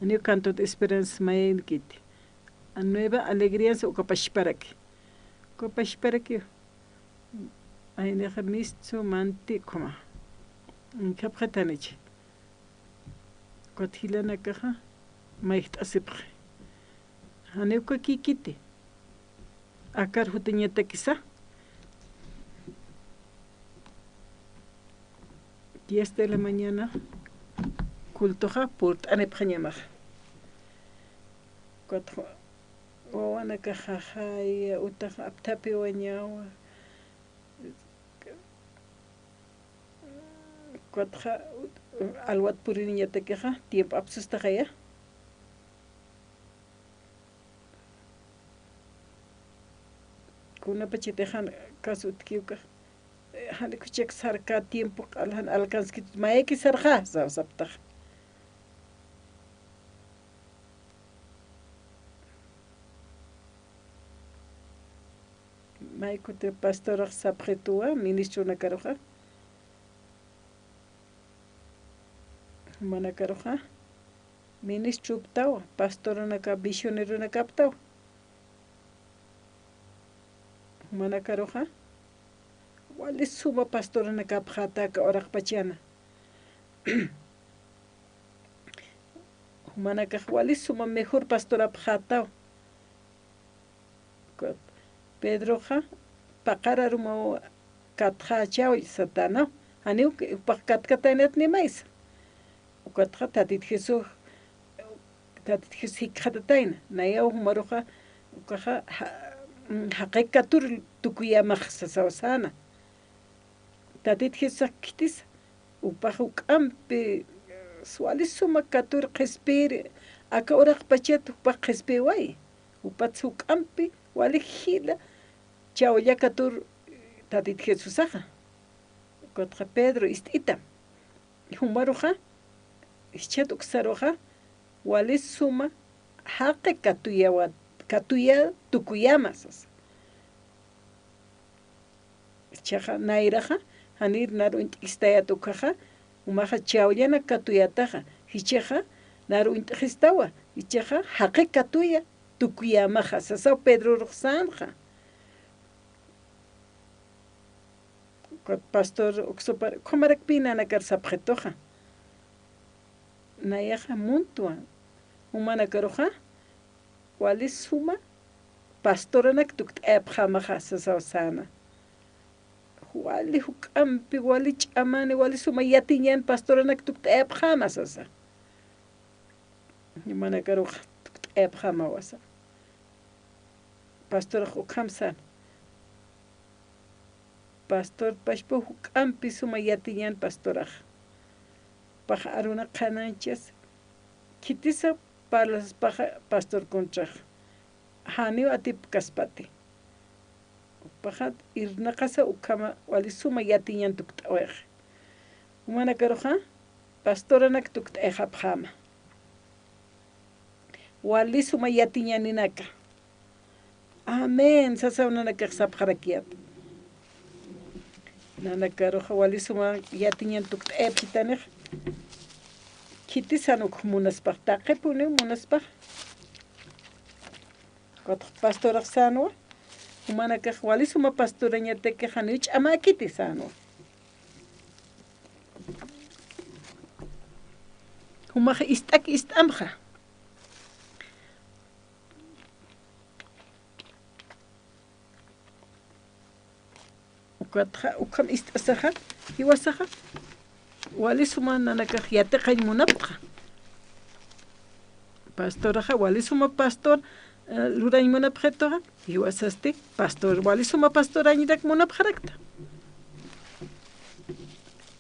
Janiw canto de esperanza mayankiti. A nueva alegría, ukapachparaki. Ukapachparaki. Maynixa mistsu manti ukhama. Inkapxi thanichi. Ukat jilanakaxa mayjt'asipxi. Janiw uka kikiti. Akar jutiñatakisa. Diez de la mañana cultoxa purt'anipxañamaxa. Ukat wawanakaxa jaya utaxa apthapiwañawa. Ukatxa alwat puriniñatakixa tiempo apsustaxaya. Kunapachatixa jan kas utjki ukax, jan kuchak sarka tiempo q'al jan alcanzkit mayaki sarxa sawsaptaxa. May kuti pastorax sapxituwa ministronakaruxa. Jumanakaruxa ministroptawa, pastoranaka, misioneronakaptawa. Jumanakaruxa wali suma pastoranakapxäta aka uraqpachana. Jumanakax wali suma mejor pastorapxätawa. Pedroxa paqar arumaw katxächäwi satäna, janiw jupax katkataynat ni maysa. Ukatxa Tatit Jesús, Tatit Jesús jikxatatayna, nayaw jumaruxa, ukaxa, ja-, jaqi katur tukuyämax sasaw säna. Tatit Jesusax khitisa, jupax juk'ampi, wali suma katur qhispiyiri, aka uraqpachat jupax qhispiyiwayi, jupatsa juk'ampi wali jila chawlla katur Tatit Jesusaxa. Ukatxa Pedro ist'ita, jumaruxa, jichhat uksaruxa, wali suma jaqi katuyawa-, katuya tukuyäma sasa. Jichhaxa nayraxa, janir nar uñt'istayät ukaxa, jumaxa chawllanak katuyätaxa, jichhaxa nar uñt'istawa, jichhaxa jaqi katuya tukuyämaxa, sasaw Pedrorux sänxa. Ukat pastor uksupar, ukhamarakpï nanakar sapxituxa. Nayaxa muntwa, jumanakaruxa, wali suma pastoranak tukt'ayapxämaxa sasaw säna. Wali juk'ampi, wali ch'amani, wali suma yatiñan pastoranak tukt'ayapxäma sasa. Jumanakaruxa tukt'ayapxämawa sa. Pastorax ukham säna. Pastor pachpa juk'ampi suma yatiñan pastorax. Pax aruna qhanañchas khitisa parlaspaxa pastor contrax. Janiw atipkaspati. Jupaxa irnaqasa ukhama wali suma yatiñan tukt'awayxa. Jumanakaruxa pastoranak tukt'ayxapxäma. Wali suma yatiñaninaka. Amén sasaw nanakax sapxarakiyät. Nanakaruxa wali suma yatiñan tukt'ayapchitanix. Khitisan uk munaspax, taqipuniw munaspax. Ukatx pastorax sänwa, jumanakax wali suma pastorañatakix janiw ch'amäkiti sänwa. Jumax ist'ak ist'amxa. Ukatxa, ukham ist'asaxa, jiwasaxa, wali suma nanakax yatiqañ munaptxa. Pastoraxa, wali suma pastor, eh, lurañ munapxituxa, jiwasasti, pastor, wali suma pastorañirak munapxarakta.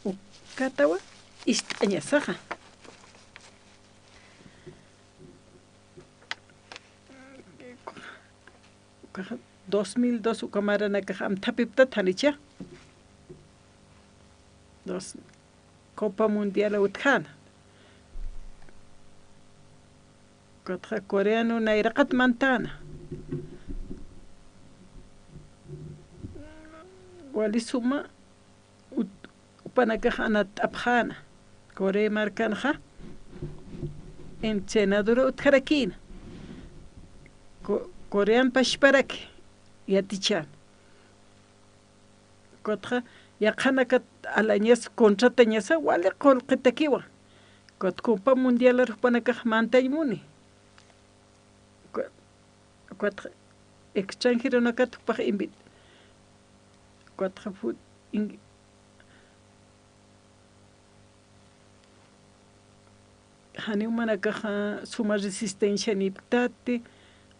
Ukatawa, ist'añasaxa. Ukaxa, dos mil dos uka maranakax amthapiptat janicha. Dos, Copa Mundial utjäna. Ukatxa coreano nayraqat mantäna. Wali suma ut-, jupanakax anatt'apxäna. Corea markanxa entrenadora utjarakïna. Co-, Corean pachparaki yatichäna. Ukatxa, yaqhanakat alañas contratañasa, wali qullqitakiwa. Ukat Copa Mundialar jupanakax mantañ muni. Ukat, ukat extranjeronakat jupax invit-, ukatxa fut-, in-, jani jumanakaxa suma resistencianipktati,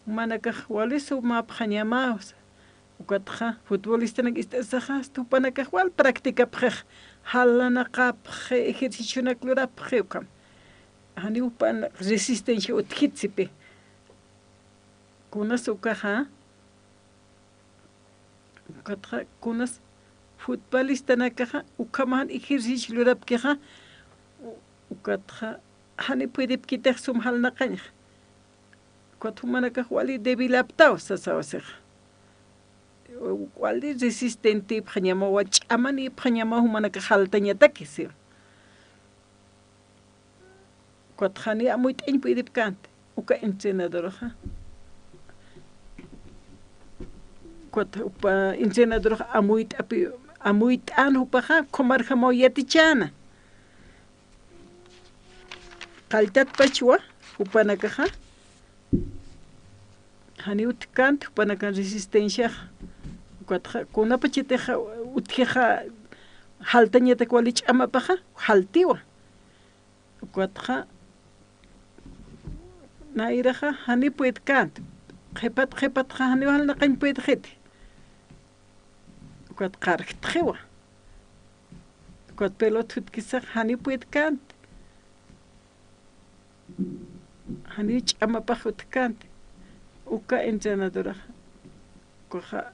jumanakax wali sumapxañamaw, ukatxa futbolistanak ist'asaxa, jupanakax wal practicapxix, jalanaqapxi, ejercicionak lurapxi, ukham. Jani jupan resistencia utjitsi pï. Kunas ukaxa, ukatxa, kunas futbolistanakaxa, ukhamax jan ejercicio lurapkixa, u-, ukatxa, jani puedipkitix sum jalanaqañxa. Ukat jumanakax wali debilaptaw sasawasixa. Wali resistentipxañamaw, ch'amanipxañamaw jumanakax jaltañataki, si. Ukat jani amuyt'añ puedipkänti, uka entrenadoraxa. Ukat jupa entrenadoraxa amuyt'api, amuyt'an jupaxa, ukhamarjamaw yatichäna. Qalltatpachwa, jupanakaxa. Jani utjkänti, jupanakan resistenciaxa. Ukatxa, kunapachatixa, utjixa, jaltañatak wali ch'amapaxa, jaltiwa. Ukatxa, nayraxa, jani puedkänti. Qhipat, qhipatxa, jani jalanaqañ puedxiti. Ukat qarjtxiwa. Ukat pelot jutkisax, jani puedkänti. Jani ch'amapax utjkänti. Uka entrenadoraxa. Ukaxa,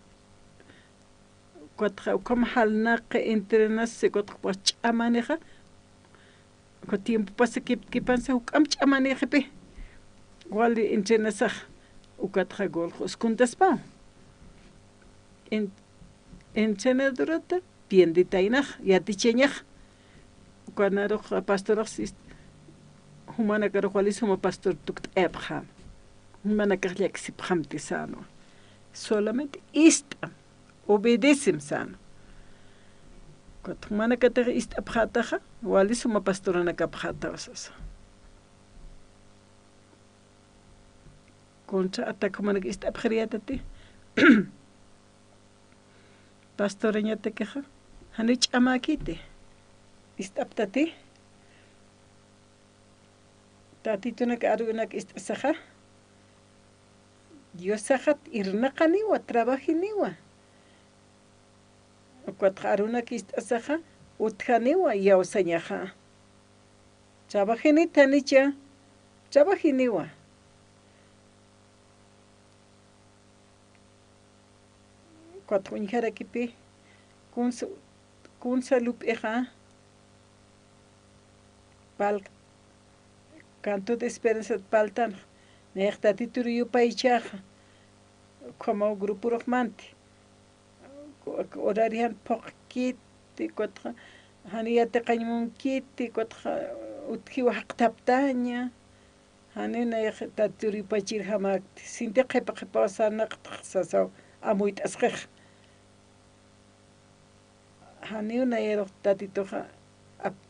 ukatxa, ukham jalanaqi entrenasi, ukatxa, ukax ch'amanixa. Uka tiempo pasakipkipansa, juk'amp ch'amanixi pï. Wali entrenasax. Ukatxa gol q'uskuntaspa. En-, entrenadorata pienditaynax, yatichañax. Ukanarux pastorax ist-, jumanakarux wali suma pastor tukt'ayapxäma. Jumanakax llaksipxamti sänwa. Solamente ist'am, obedecem sänwa. Ukat jumanakatix ist'apxätaxa, wali suma pastoranakapxätaw sasa. Contra ataque jumanak ist'apxiriyätati. Pastorañatakixa, jani ch'amäkiti. Ist'aptati. Tatitunak arunak ist'asaxa. Diosaxat irnaqaniwa, trabajiniwa. Ukatxa arunak ist'asaxa, utjaniwa, iyawsañaxa. Trabajinit janicha, trabajiniwa. Ukat uñjarakipï, kunsa, kunsa lup'ixa, pal-, canto de esperanzat paltanxa, nayax Tatitur yupaychaxa, ukhamaw gruporux manti. Horario jan phuqkiti, ukatxa, jani yatiqañ munkiti, ukatxa, utjiw jaqtaptaña, jani nayax Tatitur yupaychirjamäkti, sinti qhipa qhipaw sarnaqtx sasaw, amuyt'asxix. Janiw nayarux Tatituxa, ap-,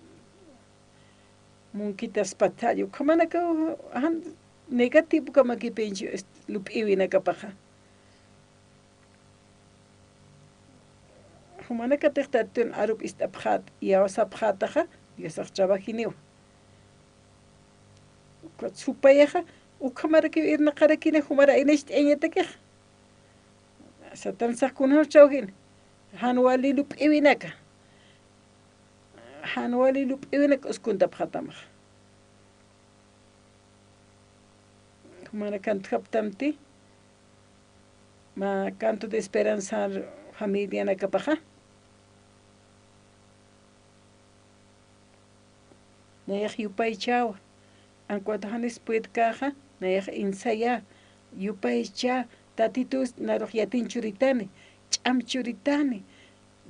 munkitaspathalla, ukhamanakaw, jan negativo kamakipïnchu, est-, lup'iwinakapaxa. Jumanakatix Tatitun arup ist'apxät, iyawsapxätaxa, Diosax trabajiniw. Ukat supayaxa, ukhamarakiw irnaqarakini, jumar aynacht'ayañatakixa. Satansax kunjamsa trabajini, jan wali lup'iwinaka. Jan wali lup'iwinaka uskuntapxätamaxa. Jumanakan utjaptamti, mä canto de esperanza familianakapaxa. Nayax yupaychawa, en cuanto janis puedkäxa, nayax ensayä, yupaychä, Tatitus narux yatiñ churitani, ch'am churitani,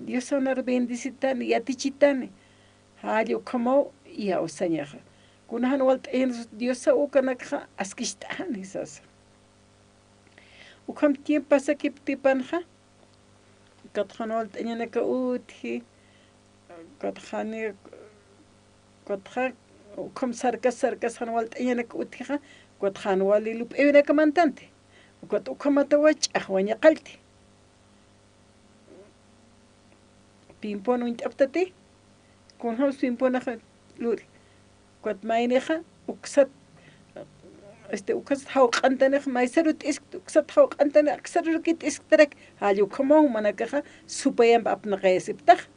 Diosaw nar bendecitani, yatichitani. Jall ukhamaw iyawsañaxa. Kuna jan walt'ayansa Diosaw ukanakxa askicht'ani sasa. Ukham tiempo pasakiptipanxa, Ukat jan walt'añanaka utji, ukat jani, ukat ja, ukham sarkas, sarkas jan walt'añanaka utjixa, ukat jan wali lup'iwinaka mantanti. Ukat ukhamatawa ch'axwaña qallti. Pimpon uñt'aptati, kunjams pimponaxa luri. Ukat maynixa, uksat, este, uksat jawq'antanix, maysaru t'iskta, uksat jawq'antanix, aksaru rukit t'isktarak, jall ukhamaw jumanakaxa, supayamp apnaqayasiptax.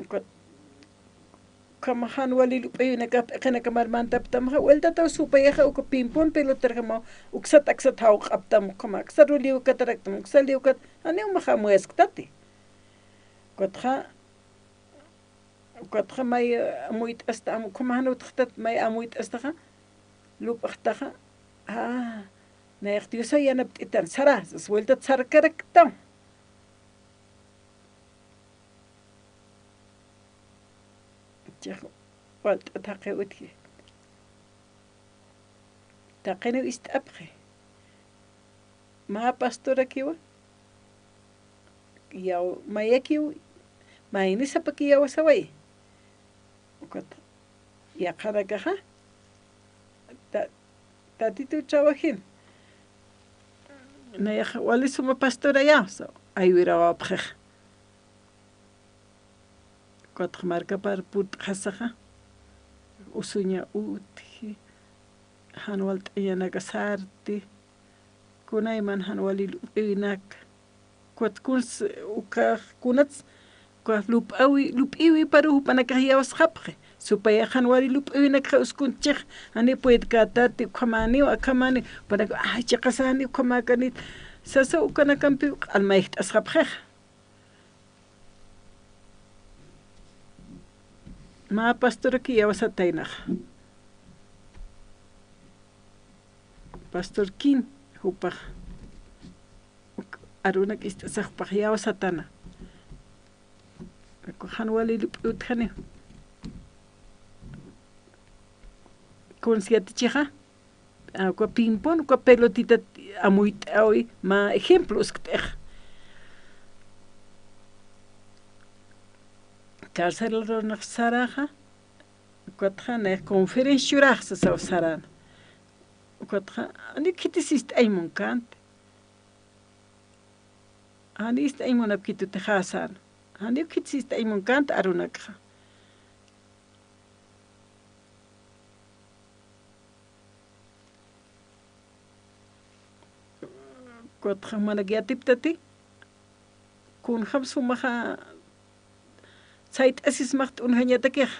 Ukat, ukham jan wali lup'iwinaka, p'iqinaka mar mantaptamxa, vueltataw supayaxa, uka pimpon pelotarjamaw, uksat, aksat jawq'aptam, ukham aksaru lliwkataraktam, uksat lliwkat, janiw max amuyasktati. Ukatxa, ukatxa may amuyt'asta, am-, ukham jan utjtat, may amuyt'astaxa, lup'xtaxa, ah, nayax Diosaw yanapt'itan, sara, sas vueltat sarkaraktam. Chiq walt'at jaqi utji. Taqiniw ist'apxi. Mä pastorakiwa. Yaw-, mayakiw, mayni sapaki yawsawayi. Ukat yaqhanakaxa. Ta-, Tatitu trabajin. Nayax wali suma pastoraya, sa, aywirawapxix. Ukatx markapar purt'xasaxa, usuña utji, jan walt'añanaka sarti, kunayman jan wali lup'iwinaka. Ukat kuns, ukax kunats, ukax lup'awi, lup'iwiparu jupanakax yawsxapxi. Supayax jan wali lup'iwinakxa uskuntchix, jani puedkatati, ukhamaniw, akhamani, jupanakax, ay, chiqasa jani ukhamakanit. Sasa ukanakampiw q'almayjt'asxapxix. Mä pastoraki yawsataynaxa. Pastor Kin, jupax. Uk arunak ist'asax jupax yawsatana. Jan wali lup'i utjaniw. Kuns yatichixa, a, uka ping-pong, uka pelotita amuyt'awi, mä ejemplo uskt'ix. Carcelarunx saraxa, ukatxa nayax conferencia churax sasaw sarana. Ukatxa, janiw khiti sist'añ munkänti. Janiw ist'añ munapkitutixä sän. Janiw khiti sist'añ munkänti arunakxa. Ukatxa jumanak yatiptati, kunjam sumaxa sayt'asismax t'unjañatakixa.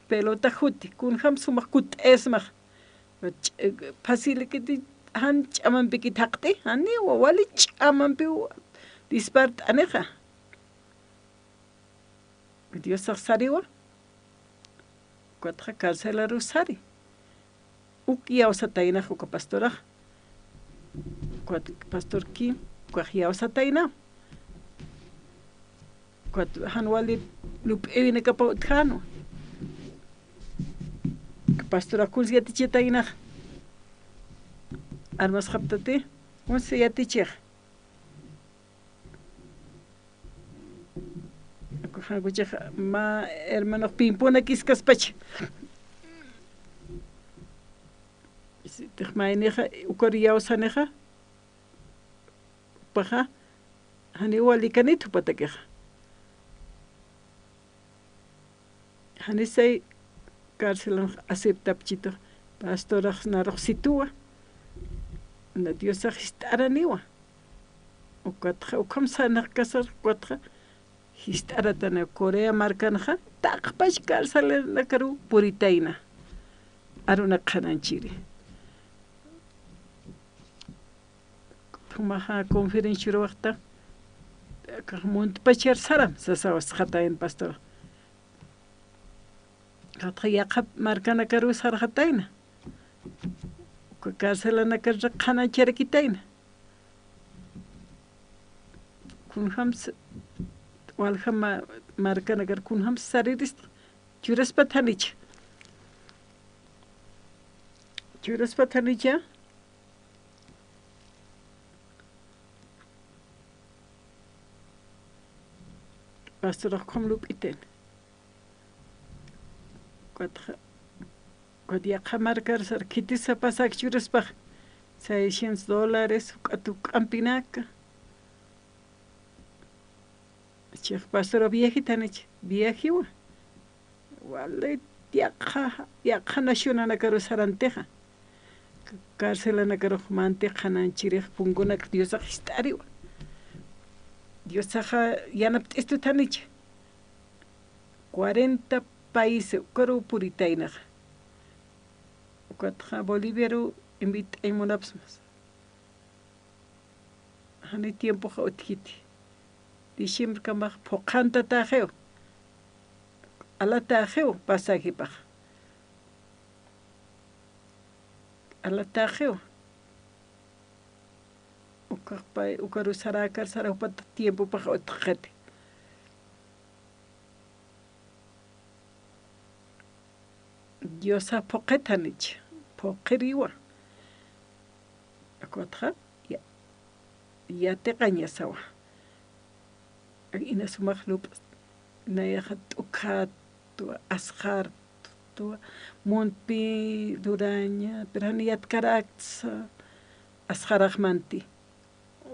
Pelota juti, kunjam sumax kutt'asmax. Ch-, facilkiti jan ch'amampikit jaqt'i, janiwa, wali ch'amampiw dispart'anixa. Diosax sariwa, ukatxa carcelaru sari. Uk yawsataynax uka pastorax. Ukat pastor Kim, ukax yawsatayna. Ukat jan wali lup'iwinakapaw utjänwa. Pastorax kuns yatichitaynax. Armasxaptati, kuns yatichix. Jankuchix mä hermanox ping-pongakïskaspacha. Sitix maynixa, ukar yawsanixa, jupaxa, janiw walikanit jupatakixa. Janisay carcelanx aceptapchitu, pastorax narux situwa, na Diosax jist'araniwa. Ukatxa, ukham sarnaqkasar, ukatxa, jist'aratana Corea markanxa, taqpach carcelanakaru puritayna. Arunak qhanañchiri. Jumaxa conferencia urawxta, akax muntpachar saram, sasaw sarxatayna pastor. Ukatxa yaqha markanakaru sarxatayna. Uka carcelanakar qhanañcharakitayna. Kunjams, walja ma-, markanakar kunjams sarirista. Churaspat janicha. Churaspat janicha. Pastor, ukham lup'itan. Ukatxa, ukat yaqha markar sar khitisa pasaje churaspax, seiscientos dólares, ukat uk'ampinaka. Chiq pastor, viajitanich, viajiwa. Wali yaqha, yaqha nacionanakaru sarantixa. Carcelanakarux mantixa, nanchirix punkunak Diosax jist'ariwa. Diosaxa yanapt'istutanich. Cuarenta país ukaru puritaynaxa. Ukatxa Boliviaru invit'añ munapsmas. Jani tiempoxa utjkiti. Diciembrkamax phuqhantataxiw. Alataxiw pasajipax. Alataxiw. Ukax pay, ukaru sarakar saraw pat tiempopax utjkiti. Diosa phuqhitanich, phuqhiriwa. Ukatxa, ya, yatiqañasawa. Ina sumax lup'is, nayaxa t'ukhat, asxar, muntpi luraña, pero jani yatkaraksa, asxaraxmanti.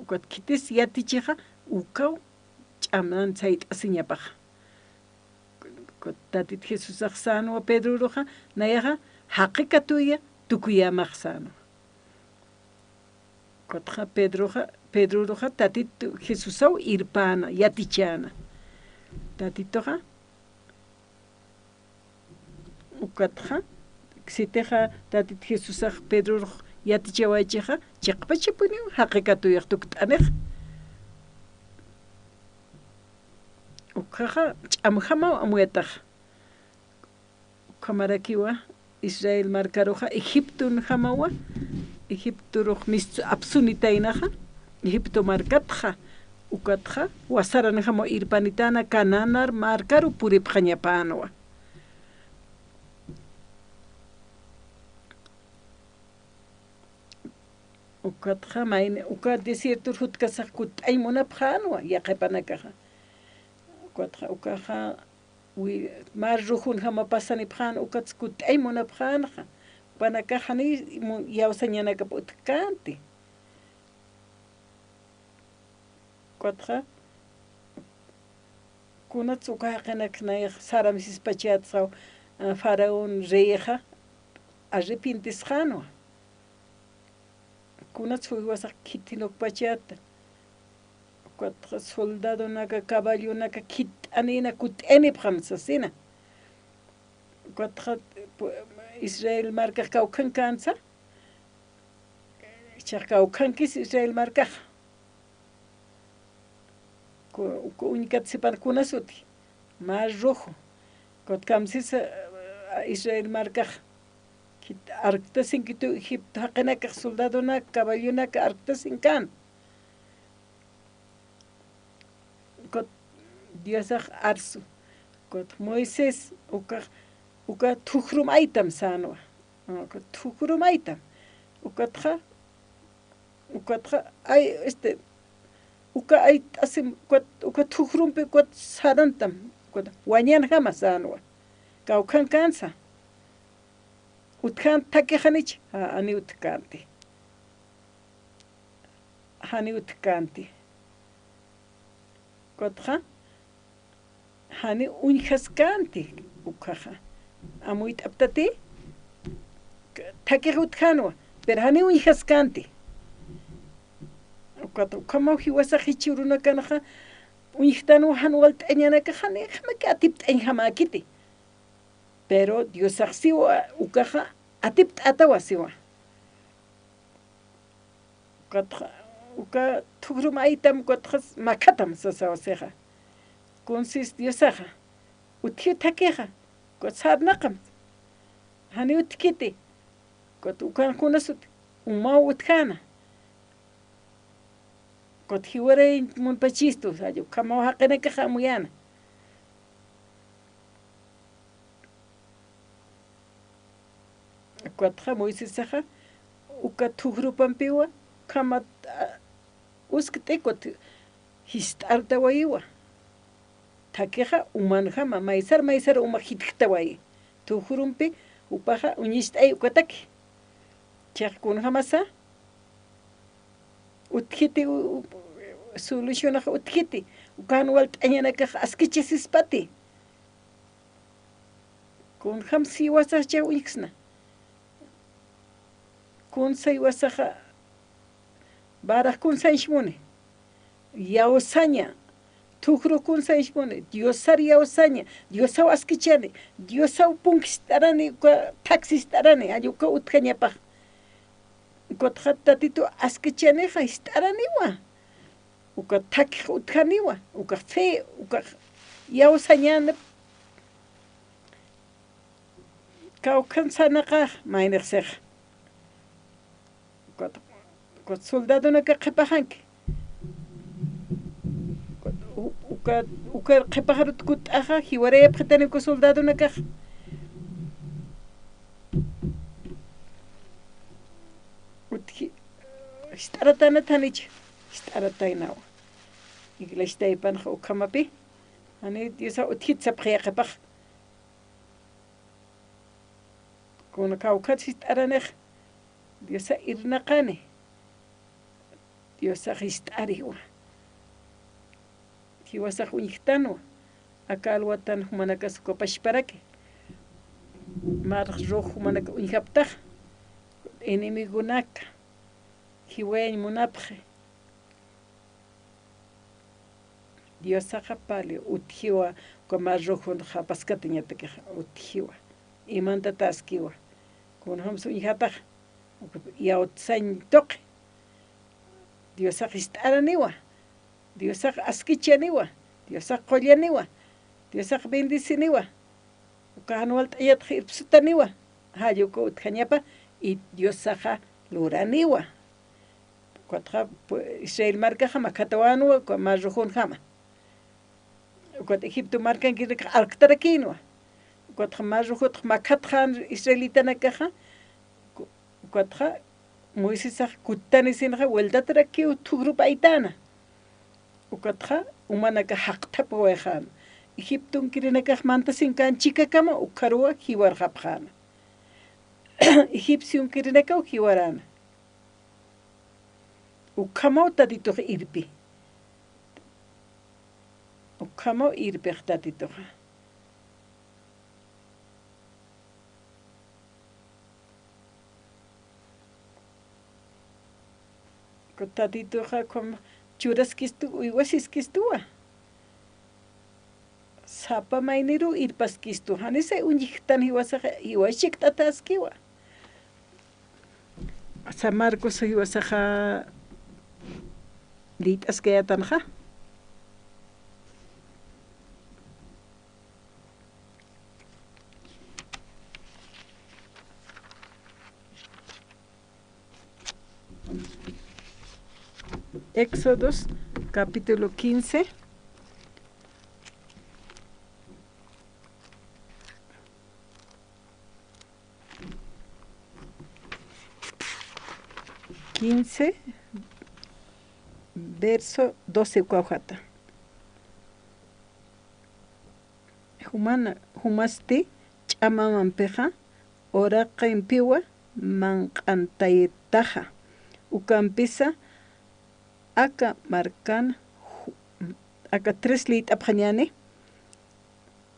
Ukat khitis yatichixa, ukaw ch'amnan sayt'asiñapaxa. Tatit Jesusax sänwa Pedroruxa, nayaxa jaqi katuya tukuyämax sänwa. Ukatxa Pedroxa, Pedroruxa Tatit Jesusaw irpäna, yatichäna. Tatituxa, ukatxa, sitixa Tatit Jesusax Pedrorux yatichawaychixa, chiqpachapuniw jaqi katuyax tukt'anix. Ukhaxa ch'amjamaw amuyatax. Ukhamarakiwa Israel markaruxa Egiptonjamawa, Egiptorux mistsu apsunitaynaxa, Egipto markatxa, ukatxa wasaranjamaw irpanitäna, Canaán markaru puripxañapänwa. Ukatxa mayni, uka desiertor jutkasax kutt'añ munapxänwa, yaqhipanakaxa. Ukatxa, ukaxa, wi-, Mar Rojonjama pasanipxän, ukats kutt'añ munapxänxa. Jupanakax jani mu-, iyawsañanakap utjkänti. Ukatxa, kunats uka jaqinak nayax saramsispachätxa, a, faraón reyxa arrepientisxänwa. Kunats jiwasax khithinukpachäta. Ukatxa soldadonaka, caballonaka khit'anïna, kutt'añanipxam sasina. Ukatxa, pu-, Israel markax kawkhankänsa, jichhax kawkhankis Israel markax. Ku-, ku-, uñkat sipan kuna suti, Mar Rojo. Ukat kamsisa, a, Israel markax, khit-, arktasinkitu Egipto jaqinakax, soldadonaka, caballonaka arktasinkan. Ukat Diosax arsu. Ukat Moisés, ukax, uka thujrum aytam sänwa. Uka thujrum aytam. Ukatxa, ukatxa, ay, este, uka ayt'asim, ukat, uka thujrumpi, ukat sarantam, ukat wañanjama sänwa. Kawkhankänsa. Utjkänti thakixanich, a, jani utjkänti. Jani utjkänti. Ukatxa, jani uñjaskänti, ukhaxa. Amuyt'aptati, thakix utjänwa, pero jani uñjaskänti. Ukat, ukhamaw jiwasax jichhürunakanxa, uñjtanwa jan walt'añanakax, janixmaki atipt'añjamäkiti. Pero Diosax siwa, ukaxa atipt'atawa siwa. Ukatxa, uka thujrum aytam, ukatxa makhatam sasawa sixa. Kunsis Diosaxa, utjiw thakixa, ukat sarnaqam. Jani utjkiti, ukat ukan kunasut, umaw utjäna. Ukat jiwaray munpachistu, saya, ukhamaw jaqinakaxa amuyäna. Ukatxa Moisesaxa, uka thujrupampiwa, ukhamat, a, uskt'i ukat jist'artawayiwa. Thakixa umanjama, maysar maysar uma jitjtawayi. Thujrumpi jupaxa uñist'ay ukataki. Chiqa kunjamasa utjiti, u-, u-, solucionax utjiti, ukan walt'añanakax askichasispati. Kunjamsa jiwasax uñjsna. Kunsa jiwasaxa, barax kunsañs muni. Iyawsaña, thujru kunsañs muni. Diosar iyawsaña, Diosaw askichani, Diosaw punki jist'arani, uka thak jist'arani, jall uka utjañapax. Ukatxa Tatitu askichanixa jist'araniwa. Uka thakix utjaniwa, uka fe, uka iyawsañäni. Kawkhan sarnaqax, maynix six. Ukat, ukat soldadonakax qhipaxanki. Ukat, u-, ukat, uka qhipaxarut kutt'axa, jiwarayapxitani uka soldadonakax. Utji, jist'aratanat janich, jist'arataynawa. Iglesia taypanxa ukhamapi, jani Diosax utjit sapxi qhipax. Kuna kawkhat jist'aranix, Diosax irnaqani. Diosax jist'ariwa. Jiwasax uñjtanwa. Aka alwatan jumanakas uka pachparaki. Marx rux jumanaka uñjaptax. Enemigonaka. Jiwayañ munapxi. Diosaxa pali utjiwa, uka mar rujunxa paskatañatakixa utjiwa. Imantataskiwa. Kunjamsa uñjatax, iyawsañ tuqi. Diosax jist'araniwa. Diosax askichaniwa. Diosax qullaniwa. Diosax bendeciniwa. Uka jan walt'añatxa irpsutaniwa, jall uka utjañapa, y Diosaxa luraniwa. Ukatxa, pu-, Israel markaxa makhatawänwa, uka mar rujunjama. Ukat Egipto markankirinakax arktarakinwa. Ukatxa mar rujutxa makhatxän israelitanakaxa, Ukatxa Moisesax kuttanisinxa vueltatarakiw thujrup aytäna. Ukatxa umanakax jaqthapawayxäna. Egiptonkirinakax mantasinkän chikakama ukkharuwa jiwarxapxäna. Egipcionkirinakaw jiwaräna. Ukhamaw Tatitux irpi. Ukhamaw irpix Tatituxa. Tatituxa ukham churaskistu, uywasiskistuwa. Sapa mayniruw irpaskistu, janisay uñjktan jiwasaxa, jiwas chikt'ataskiwa. San Marcos jiwasaxa liyt'askayätanxa. Éxodos, capítulo quince. Quince, verso doce ukaw jata. Jumana, jumasti ch'amamampixa, uraqimpiwa manq'antaytaxa. Ukampisa aka markan, ju-, aka tres liyt'apxañäni.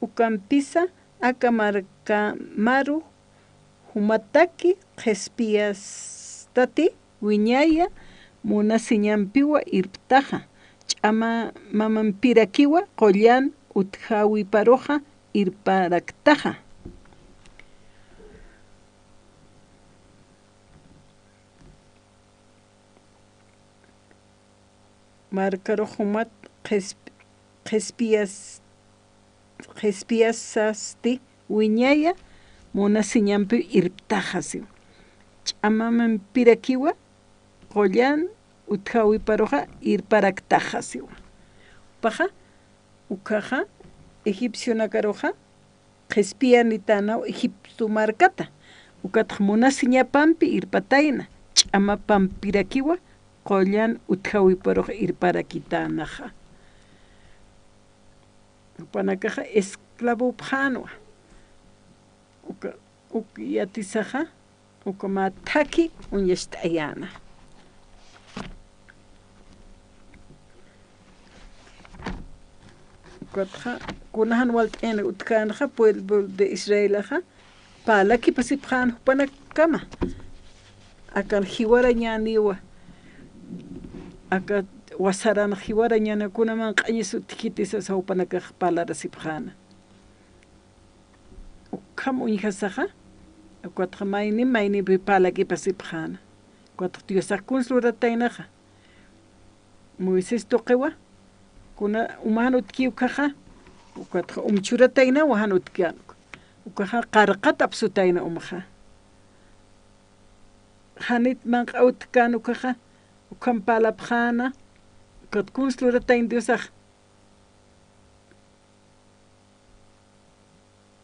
Ukampisa aka marka maru jumataki qhispiyastati wiñaya munasiñampiwa irptaxa, ch'amamampirakiwa qullan utjawiparuxa irparaktaxa. Markarux jumat qhisp-, qhispiyas-, qhispiyasasti wiñaya munasiñampi irptaxa siwa. Ch'amamampirakiwa qullan utjawiparuxa irparaktaxa siwa. Jupaxa, ukhaxa, egipcionakaruxa, qhispiyanitänaw Egipto markata, ukatxa munasiñapampi irpatayna, ch'amapampirakiwa qullan utjawiparux irparakitänaxa. Jupanakaxa esclavopxänwa. Uka, uk yatisaxa, uka mä thakhi uñacht'ayäna. Ukatxa, kuna jan walt'ayanak utjkänxa, pueblo de Israelaxa, parlakipasipxän jupanakama. Akan jiwarañäniwa. Aka wasaran jiwarañäniwa, kuna manq'añis utjkiti sasa jupanakax parlarasipxäna. Ukham uñjasaxa, ukatxa mayni, maynipi parlakipasipxäna. Ukatxa Diosax kuns lurataynaxa. Moisés tuqiwa, kuna uma jan utjki ukaxa, ukatxa um churataynawa jan utjkän. Ukaxa qarqat apsutayna umxa. Janit manq'a utjkän ukaxa, ukham parlapxäna, ukat kuns luratayna Diosax.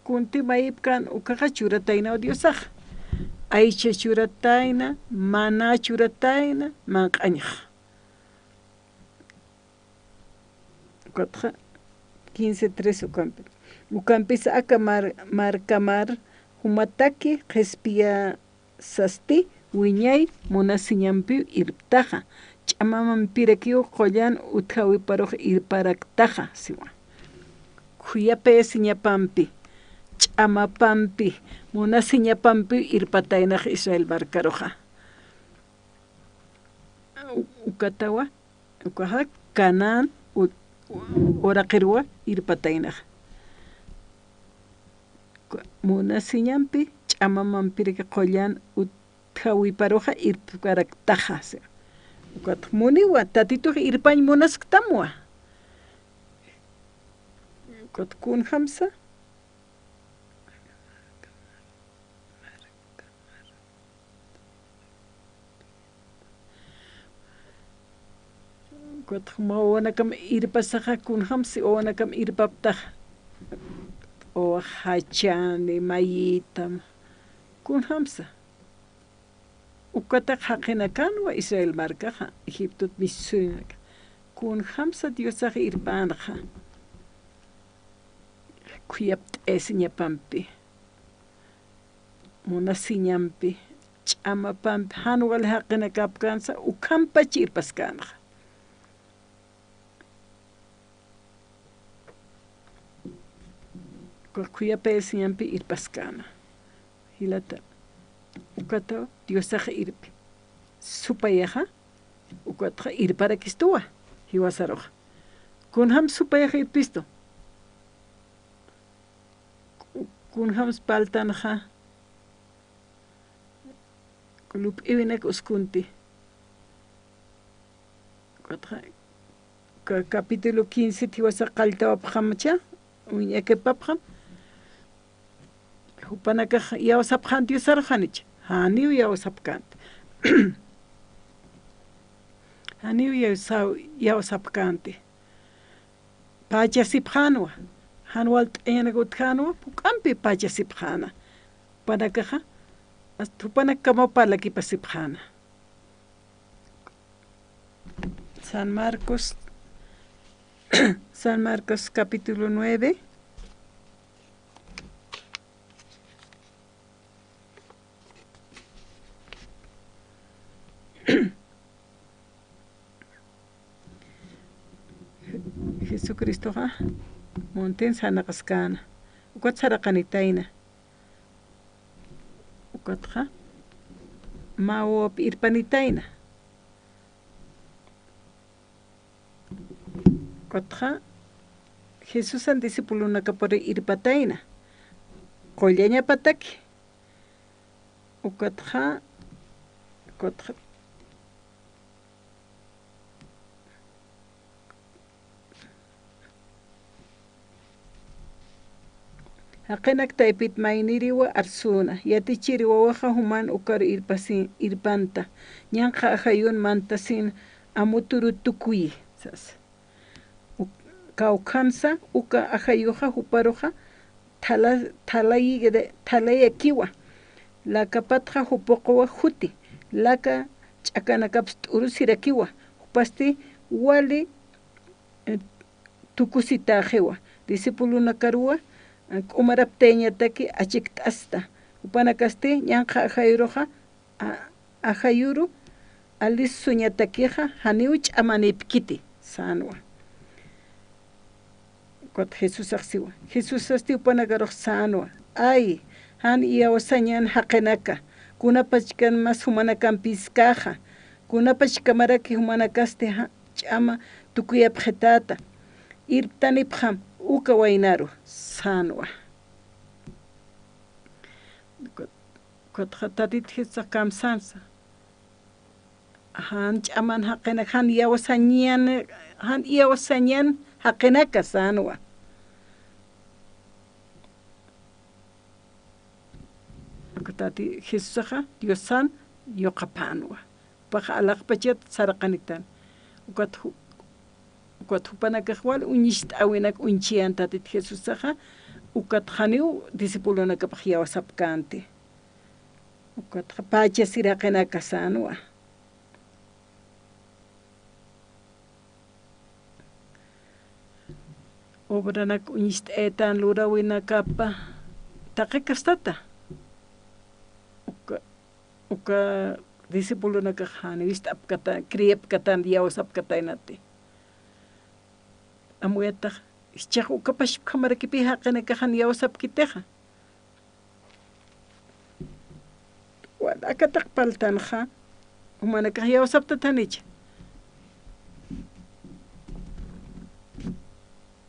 Kunti mayipkän ukaxa churataynaw Diosax. Aycha churatayna, maná churatayna, manq'añx. Ukatxa quince tres ukampi. Ukampis aka mar, markamar jumataki qhispiyasasti wiñay munasiñampiw irptaxa, ch'amamampirakiw qullan utjawiparux irparaktaxa, siwa. Khuyapayasiñapampi, ch'amapampi, munasiñapampiw irpataynax Israel markaruxa. U-, ukatawa, ukaxa Canaán u-, uraqiruwa irpataynax. Ku-, munasiñampi ch'amamampiraki qullan utjawiparuxa irparaktaxa. Ukat muniwa, Tatitux irpañ munasktamwa. Ukat kunjamsa. Ukat mä wawanakam irpasaxa, kunjamsi wawanakam irpaptax. Wawax jachani, mayitam. Kunjamsa. Ukatax jaqinakanwa Israel markaxa, Egiptot misuynak. Kunjamsa Diosax irpänxa. Khuyapt'ayasiñapampi. Munasiñampi, ch'amapampi, jan wali jaqinakapkänsa, ukhampach irpaskänxa. Uka khuyapayasiñampi irpaskäna. Jilata, ukata Diosax irpi. Supayaxa, ukatxa irparakistuwa, jiwasaruxa. Kunjam supayaxa irpistu. Kunjams paltanxa, lup'iwinak uskunti. Ukatxa, ka-, capítulo quince jiwasa qalltawapxamcha, uñakipapxam. Jupanakax iyawsapxän Diosarux janich. Janiw iyawsapkänti. Janiw iyawsa-, iyawsapkänti. Pachasipxänwa, jan walt'ayanak utjänwa, juk'ampi pachasipxäna. Jupanakaxa, hasta jupanakkamaw parlakipasipxäna. San Marcos, San Marcos capítulo nueve. Jesucristoxa muntin sarnaqaskäna, ukat saraqanitayna, ukatxa mä wawap irpanitayna, ukatxa Jesusan discipulonakapuri irpatayna, qullañapataki, ukatxa, ukatxa, jaqinak taypit mayniriwa arsuna, yatichiri wawaxa juman ukar irpasi-, irpanta, ñanqha ajayun mantasin amuturu tukuyi, sasa. Uk-, kawkhansa, uka ajayuxa juparuxa thala-, thalayigre-, thalayakiwa. Lakapatxa jupuqwa juti, laka ch'akanakaps t'urusirakiwa, jupasti wali, eh, tukusitäxiwa. discipulonakaruwa, k'umaraptayañataki achikt'asta. Jupanakasti ñanqha ajayuruxa, a-, ajayuru alisuñatakixa janiw ch'amanipkiti, sänwa. Ukat Jesusax siwa. Jesusasti jupanakarux sänwa. Ay, jan iyawsañan jaqinaka, kunapachkan mas jumanakampiskäxa, kunapachkamaraki jumanakasti ja-, ch'ama tukuyapxitäta, irptanipxam uka waynaru, sänwa. Ukat, ukatxa Tatit Jesusax kamsänsa. Jan ch'aman jaqinak, jan iyawsañan, jan iyawsañan jaqinaka sänwa. Ukat Tati Jesusaxa Diosan yuqapänwa. Jupax alaxpachat saraqanitan. Ukat ju-, ukat jupanakax wal uñist'äwinak uñchiyän Tatit Jesusaxa, ukat janiw discipulonakapax iyawsapkänti. Ukatxa pächasir jaqinaka sänwa. Obranak uñist'aytan luräwinakapa taqi kastata. Uka, uka discipulonakax jan wist'apkata, creepkatan, iyawsapkataynati. Amuyatax, jichhax uka pachpa ukhamarakipi jaqinakax jan iyawsapkitixa. Wal akataq parltanxa, jumanakax iyawsaptatanicha.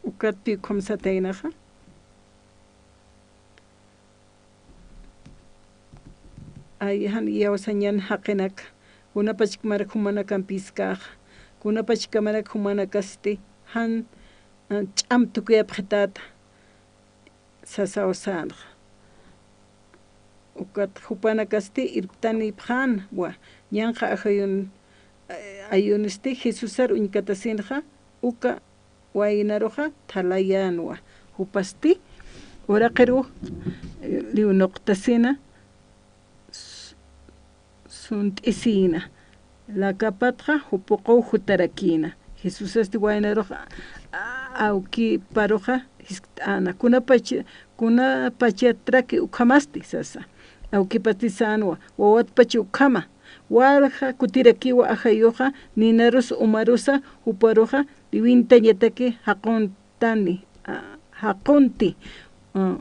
Ukatpï ukham sataynaxa. Ay, jan iyawsañan jaqinaka, kunapachkamarak jumanakampiskäxa, kunapachkamarak jumanakasti jan, ah, ch'am tukuyapxitäta, sasaw sänxa. Ukat jupanakasti irptanipxänwa, ñanqha ajayun, eh, ayunisti Jesusar uñkatasinxa, uka waynaruxa thalayänwa. Jupasti uraqiru, eh, liwnuqtasina, s-, sunt'isïna. Lakapatxa jupuqu jutarakïna. Jesusasti waynarux a-, awkiparuxa jiskt'äna. Kunapach-, kunapachatraki ukhamasti sasa. Awkipasti sänwa, wawatpach ukhama. Walja kutirakiwa ajayuxa, ninarus umarusa, juparuxa liwintañataki jaquntani, a, jaqunti, a,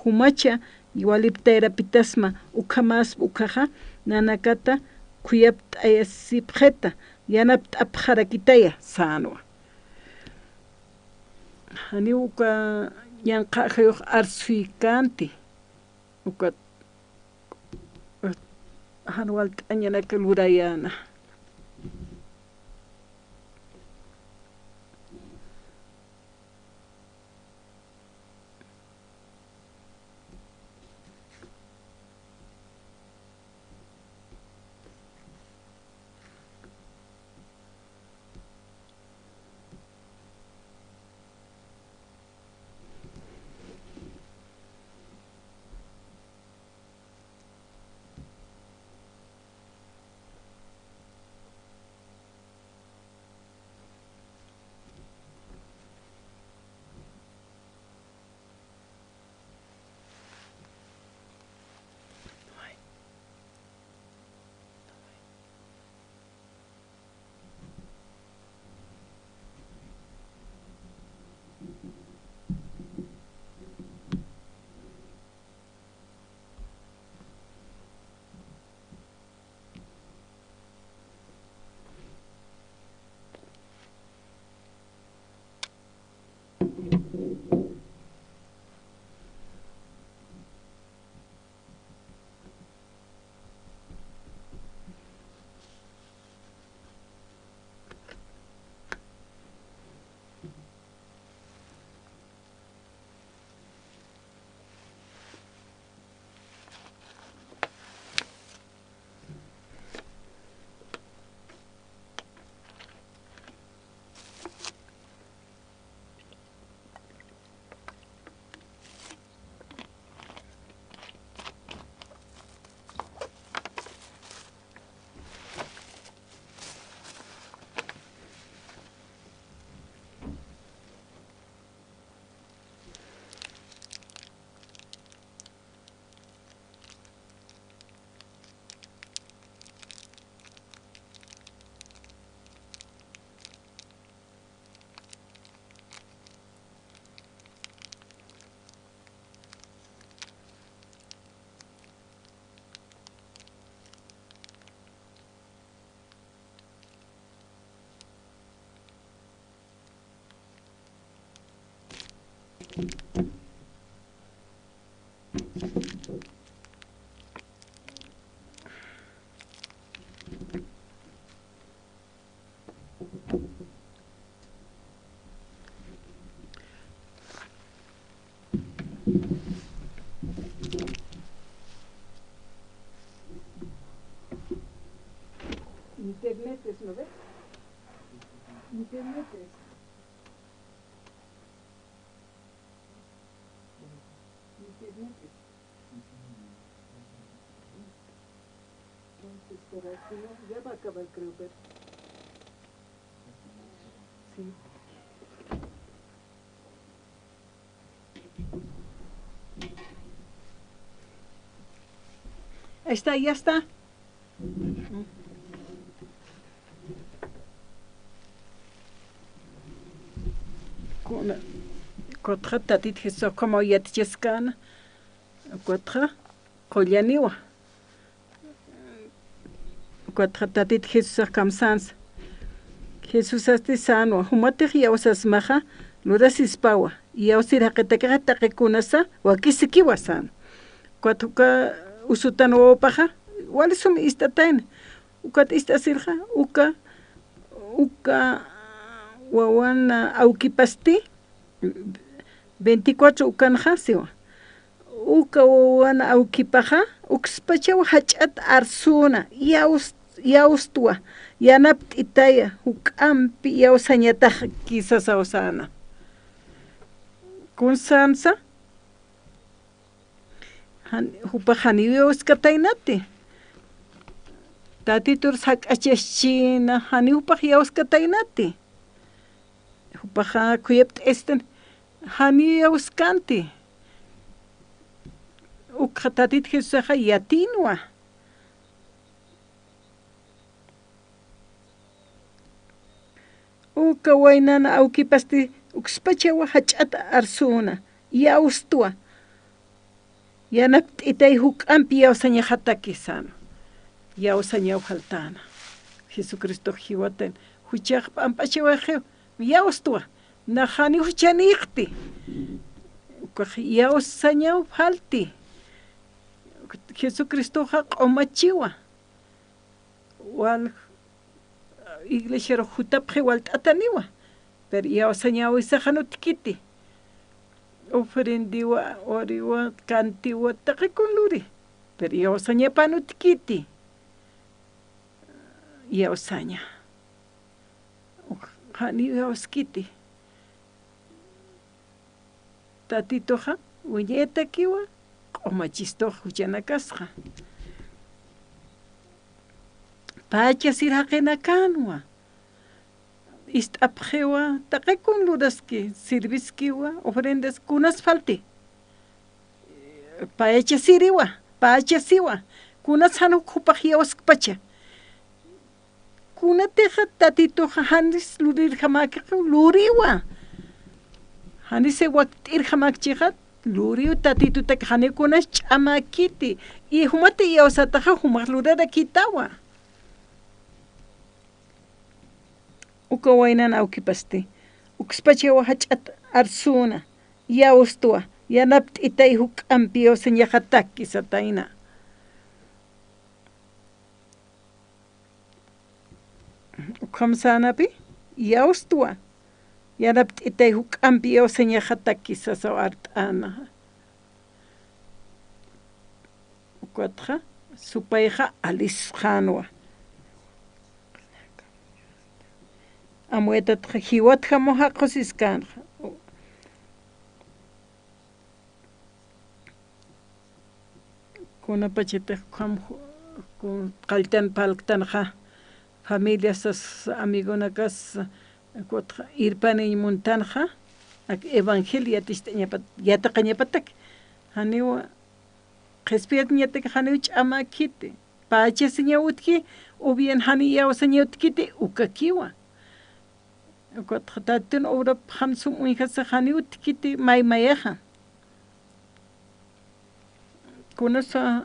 jumacha waliptayarapitasma ukhamaspa ukhaxa, nanakata khuyapt'ayasipxita, yanapt'apxarakitaya sänwa. Janiw uka ñanqha ajayux arsuykänti, ukat jan walt'añanak lurayäna. Internet es, ¿no ves? Internet es. Entonces, por aquí, ¿no? Ya va a acabar, creo, pero sí. Ahí está, ya está. Kuna, kutxa Tatit Jesús como yatichaskäna, kutxa qullaniwa. Kutxa Tatit Jesús kamsänsa. Jesúsasti sänwa, jumatix iyawsasmaxa, lurasispawa, iyawsir jaqitakixa taqi kunasa, wakisikiwa sän. Kutxa uka usutan wawapaxa, wali sum ist'atayna. Ukat ist'asirxa, uka, uka wawan awkipasti, veinticuatro ukanxa, siwa. Uka wawan awkipaxa, ukspachaw jach'at arsuna, yaws-, yawstwa, yanapt'itaya, juk'ampi iyawsañatakisa sasaw säna. Kun sänsa, jan-, jupax janiw iyawskataynati. Tatitur jak'achaschina, janiw jupax iyawskataynati. Jupaxa khuyapt'astan, janiw iyawskanti. Ukxa Tatit Jesusaxa yatïnwa. Uka waynana awkipasti ukspachawa jach'at arsuna, yawstwa. Yanapt'itay juk'ampi iyawsañaxataki sänwa. Iyawsañaw faltäna. Jesucristox jiwatan, juchax p'amp'achawayixiw, yawstwa. Nax janiw juchanïxti. Ukax iyawsañaw falti. Jesucristoxa q'umachiwa. Wal iglesiarux jutapxi walt'ataniwa, pero iyawsañäwisax jan utjkiti. Ofrendiwa, uriwa, kantiwa, taqikun luri, pero iyawsañapan utjkiti. Iyawsaña. Jan iyawskiti. Tatituxa wiñaytakiwa, q'umachistux juchanakasxa. Pachasir jaqinakänwa. Ist'apxiwa, taqikun luraski, sirviskiwa, ofrendas, kunas falti. Pachasiriwa, pachasiwa, kunas jan uk jupax iyawskpacha. Kunatixa Tatituxa janis lurirjamäkixa, luriwa. Janisi wakt'irjamäkchixa, luriw Tatitutak, janiw kunas ch'amäkiti. Y jumati iyawsätaxa, jumax lurarakïtawa. Uka waynan awkipasti, ukspachawa jach'at arsuna, iyawstwa, yanapt'itay juk'ampi iyawsañaxataki satayna. Ukham sänapï, iyawstwa, yanapt'itay juk'ampi iyawsañaxataki sasaw art'äna. Ukatxa, supayxa alisxänwa. Amuytatxa jiwatjamaw jaqhusiskänxa. Kunapachatix ukham ju-, kun qalltan parlktanxa, familias, amigonakas, kutxa irpaniñ muntanxa, ak evangelio yaticht'añapat-, yatiqañapatak, janiw qhispiyatñatak janiw ch'amäkiti, pachasiñaw utji, o bien janiw iyawsañaw utjkiti, ukakiwa. Ukatxa Tatitun obrap jan sum uñjasa janiw utjkiti maymayaxa. Kunasa,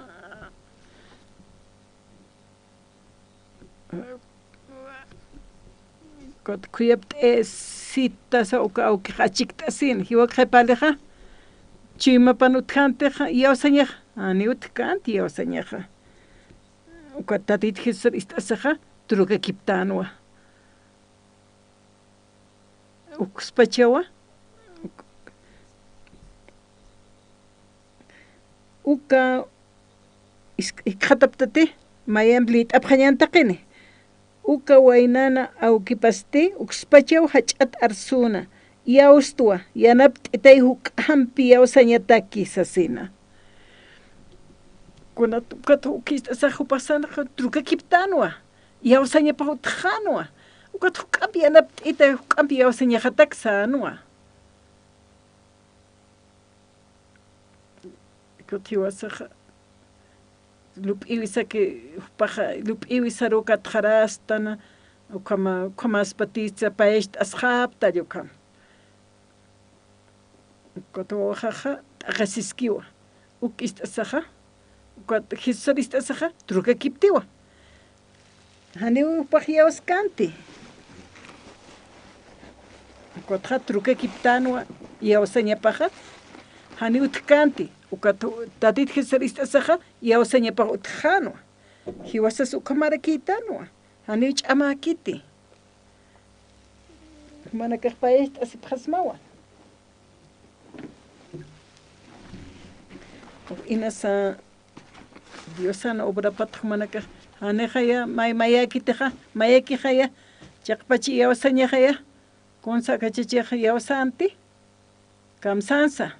Ukat khuyapt'asitasa uka awkix achikt'asina, jiwak qhipalixa, chuymapan utjäntixa, iyawsañaxa, janiw utjkänti iyawsañaxa. Ukat Tatit Jesusar ist'asixa, trukakiptänwa. Ukspachawa, uka is-, jikxataptati, mayamp lït'apxañan taqini. Uka waynana awkipasti, ukspachaw jach'at arsuna, iyawstwa, yanapt'itay juk'ampi iyawsañataki sasina. Kunat ukat uk ist'asax jupax sänxa trukakiptänwa, iyawsañapax utjänwa, ukat juk'amp yanapt'itay, juk'amp iyawsañaxatak sänwa. Ukat jiwasaxa, lup'iwisaki, jupaxa, lup'iwisaru katxarastana, ukhama, ukhamaspatisa payacht'asxaptalla ukham. Ukat wawaxaxa, t'aqasiskiwa. Uk ist'asaxa, ukat Jesusar ist'asaxa, trukakiptiwa. Janiw jupax iyawskänti. Ukatxa trukakiptänwa iyawsañapaxa, janiw utjkänti. Ukat Tatit Jesusar ist'asaxa, iyawsañapax utjänwa. Jiwasas ukhamarakïtänwa. Janiw ch'amäkiti. Jumanakax payacht'asipxasmawa. Inasa Diosan obrapat jumanakax, janixaya, may, mayäkitixa, mayäkixaya, chiqpach iyawsañaxaya, kunsa akachachix iyawsänti, kamsänsa,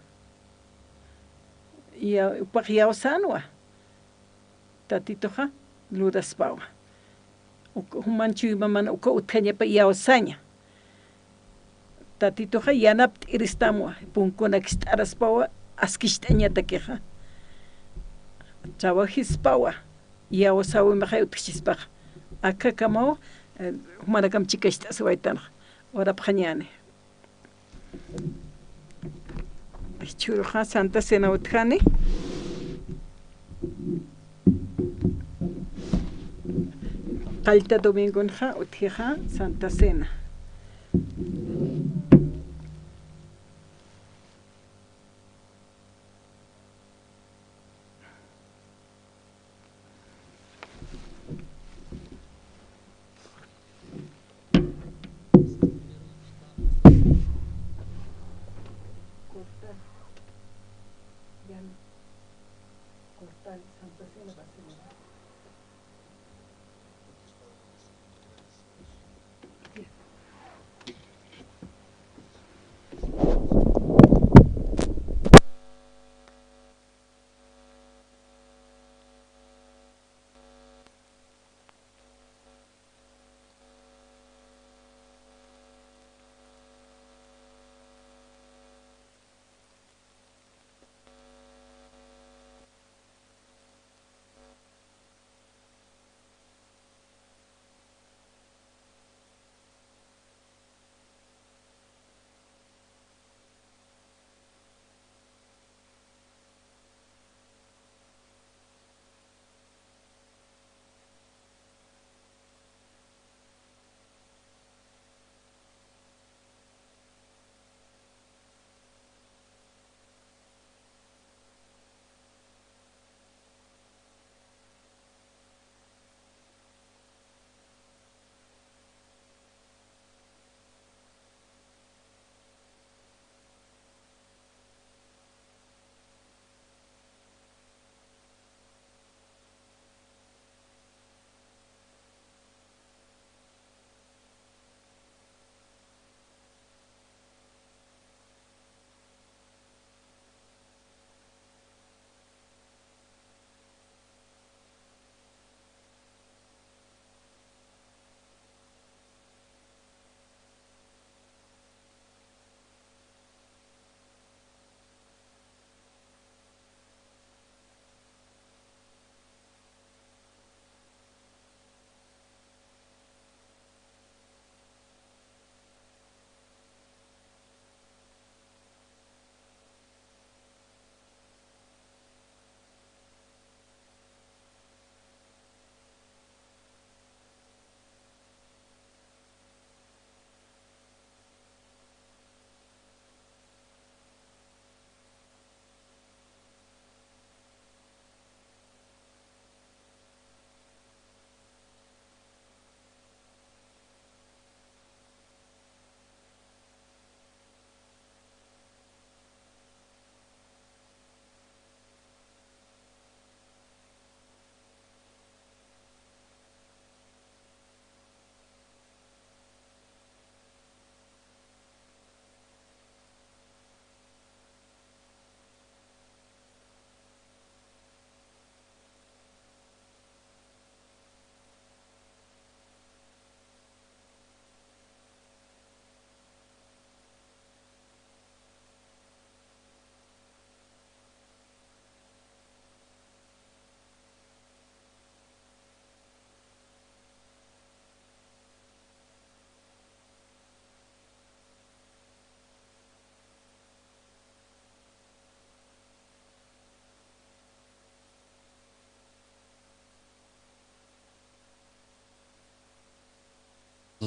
iya, jupax iyawsänwa, Tatituxa luraspawa. Uk, juman chuymaman uka utjañapa iyawsaña. Tatituxa yanapt'iristamwa, punkunak ist'araspawa, askicht'añatakixa. Trabajispawa, iyawsäwimaxay utjchispaxa. Akhakamaw, eh, jumanakam chikacht'asiwaytanxa. Urapxañäni. Jichhüruxa Santa Cena utjani. Qallta domingonxa utjixa Santa Cena.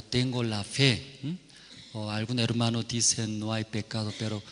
Tengo la fe. ¿M? O algún hermano dice, no hay pecado, pero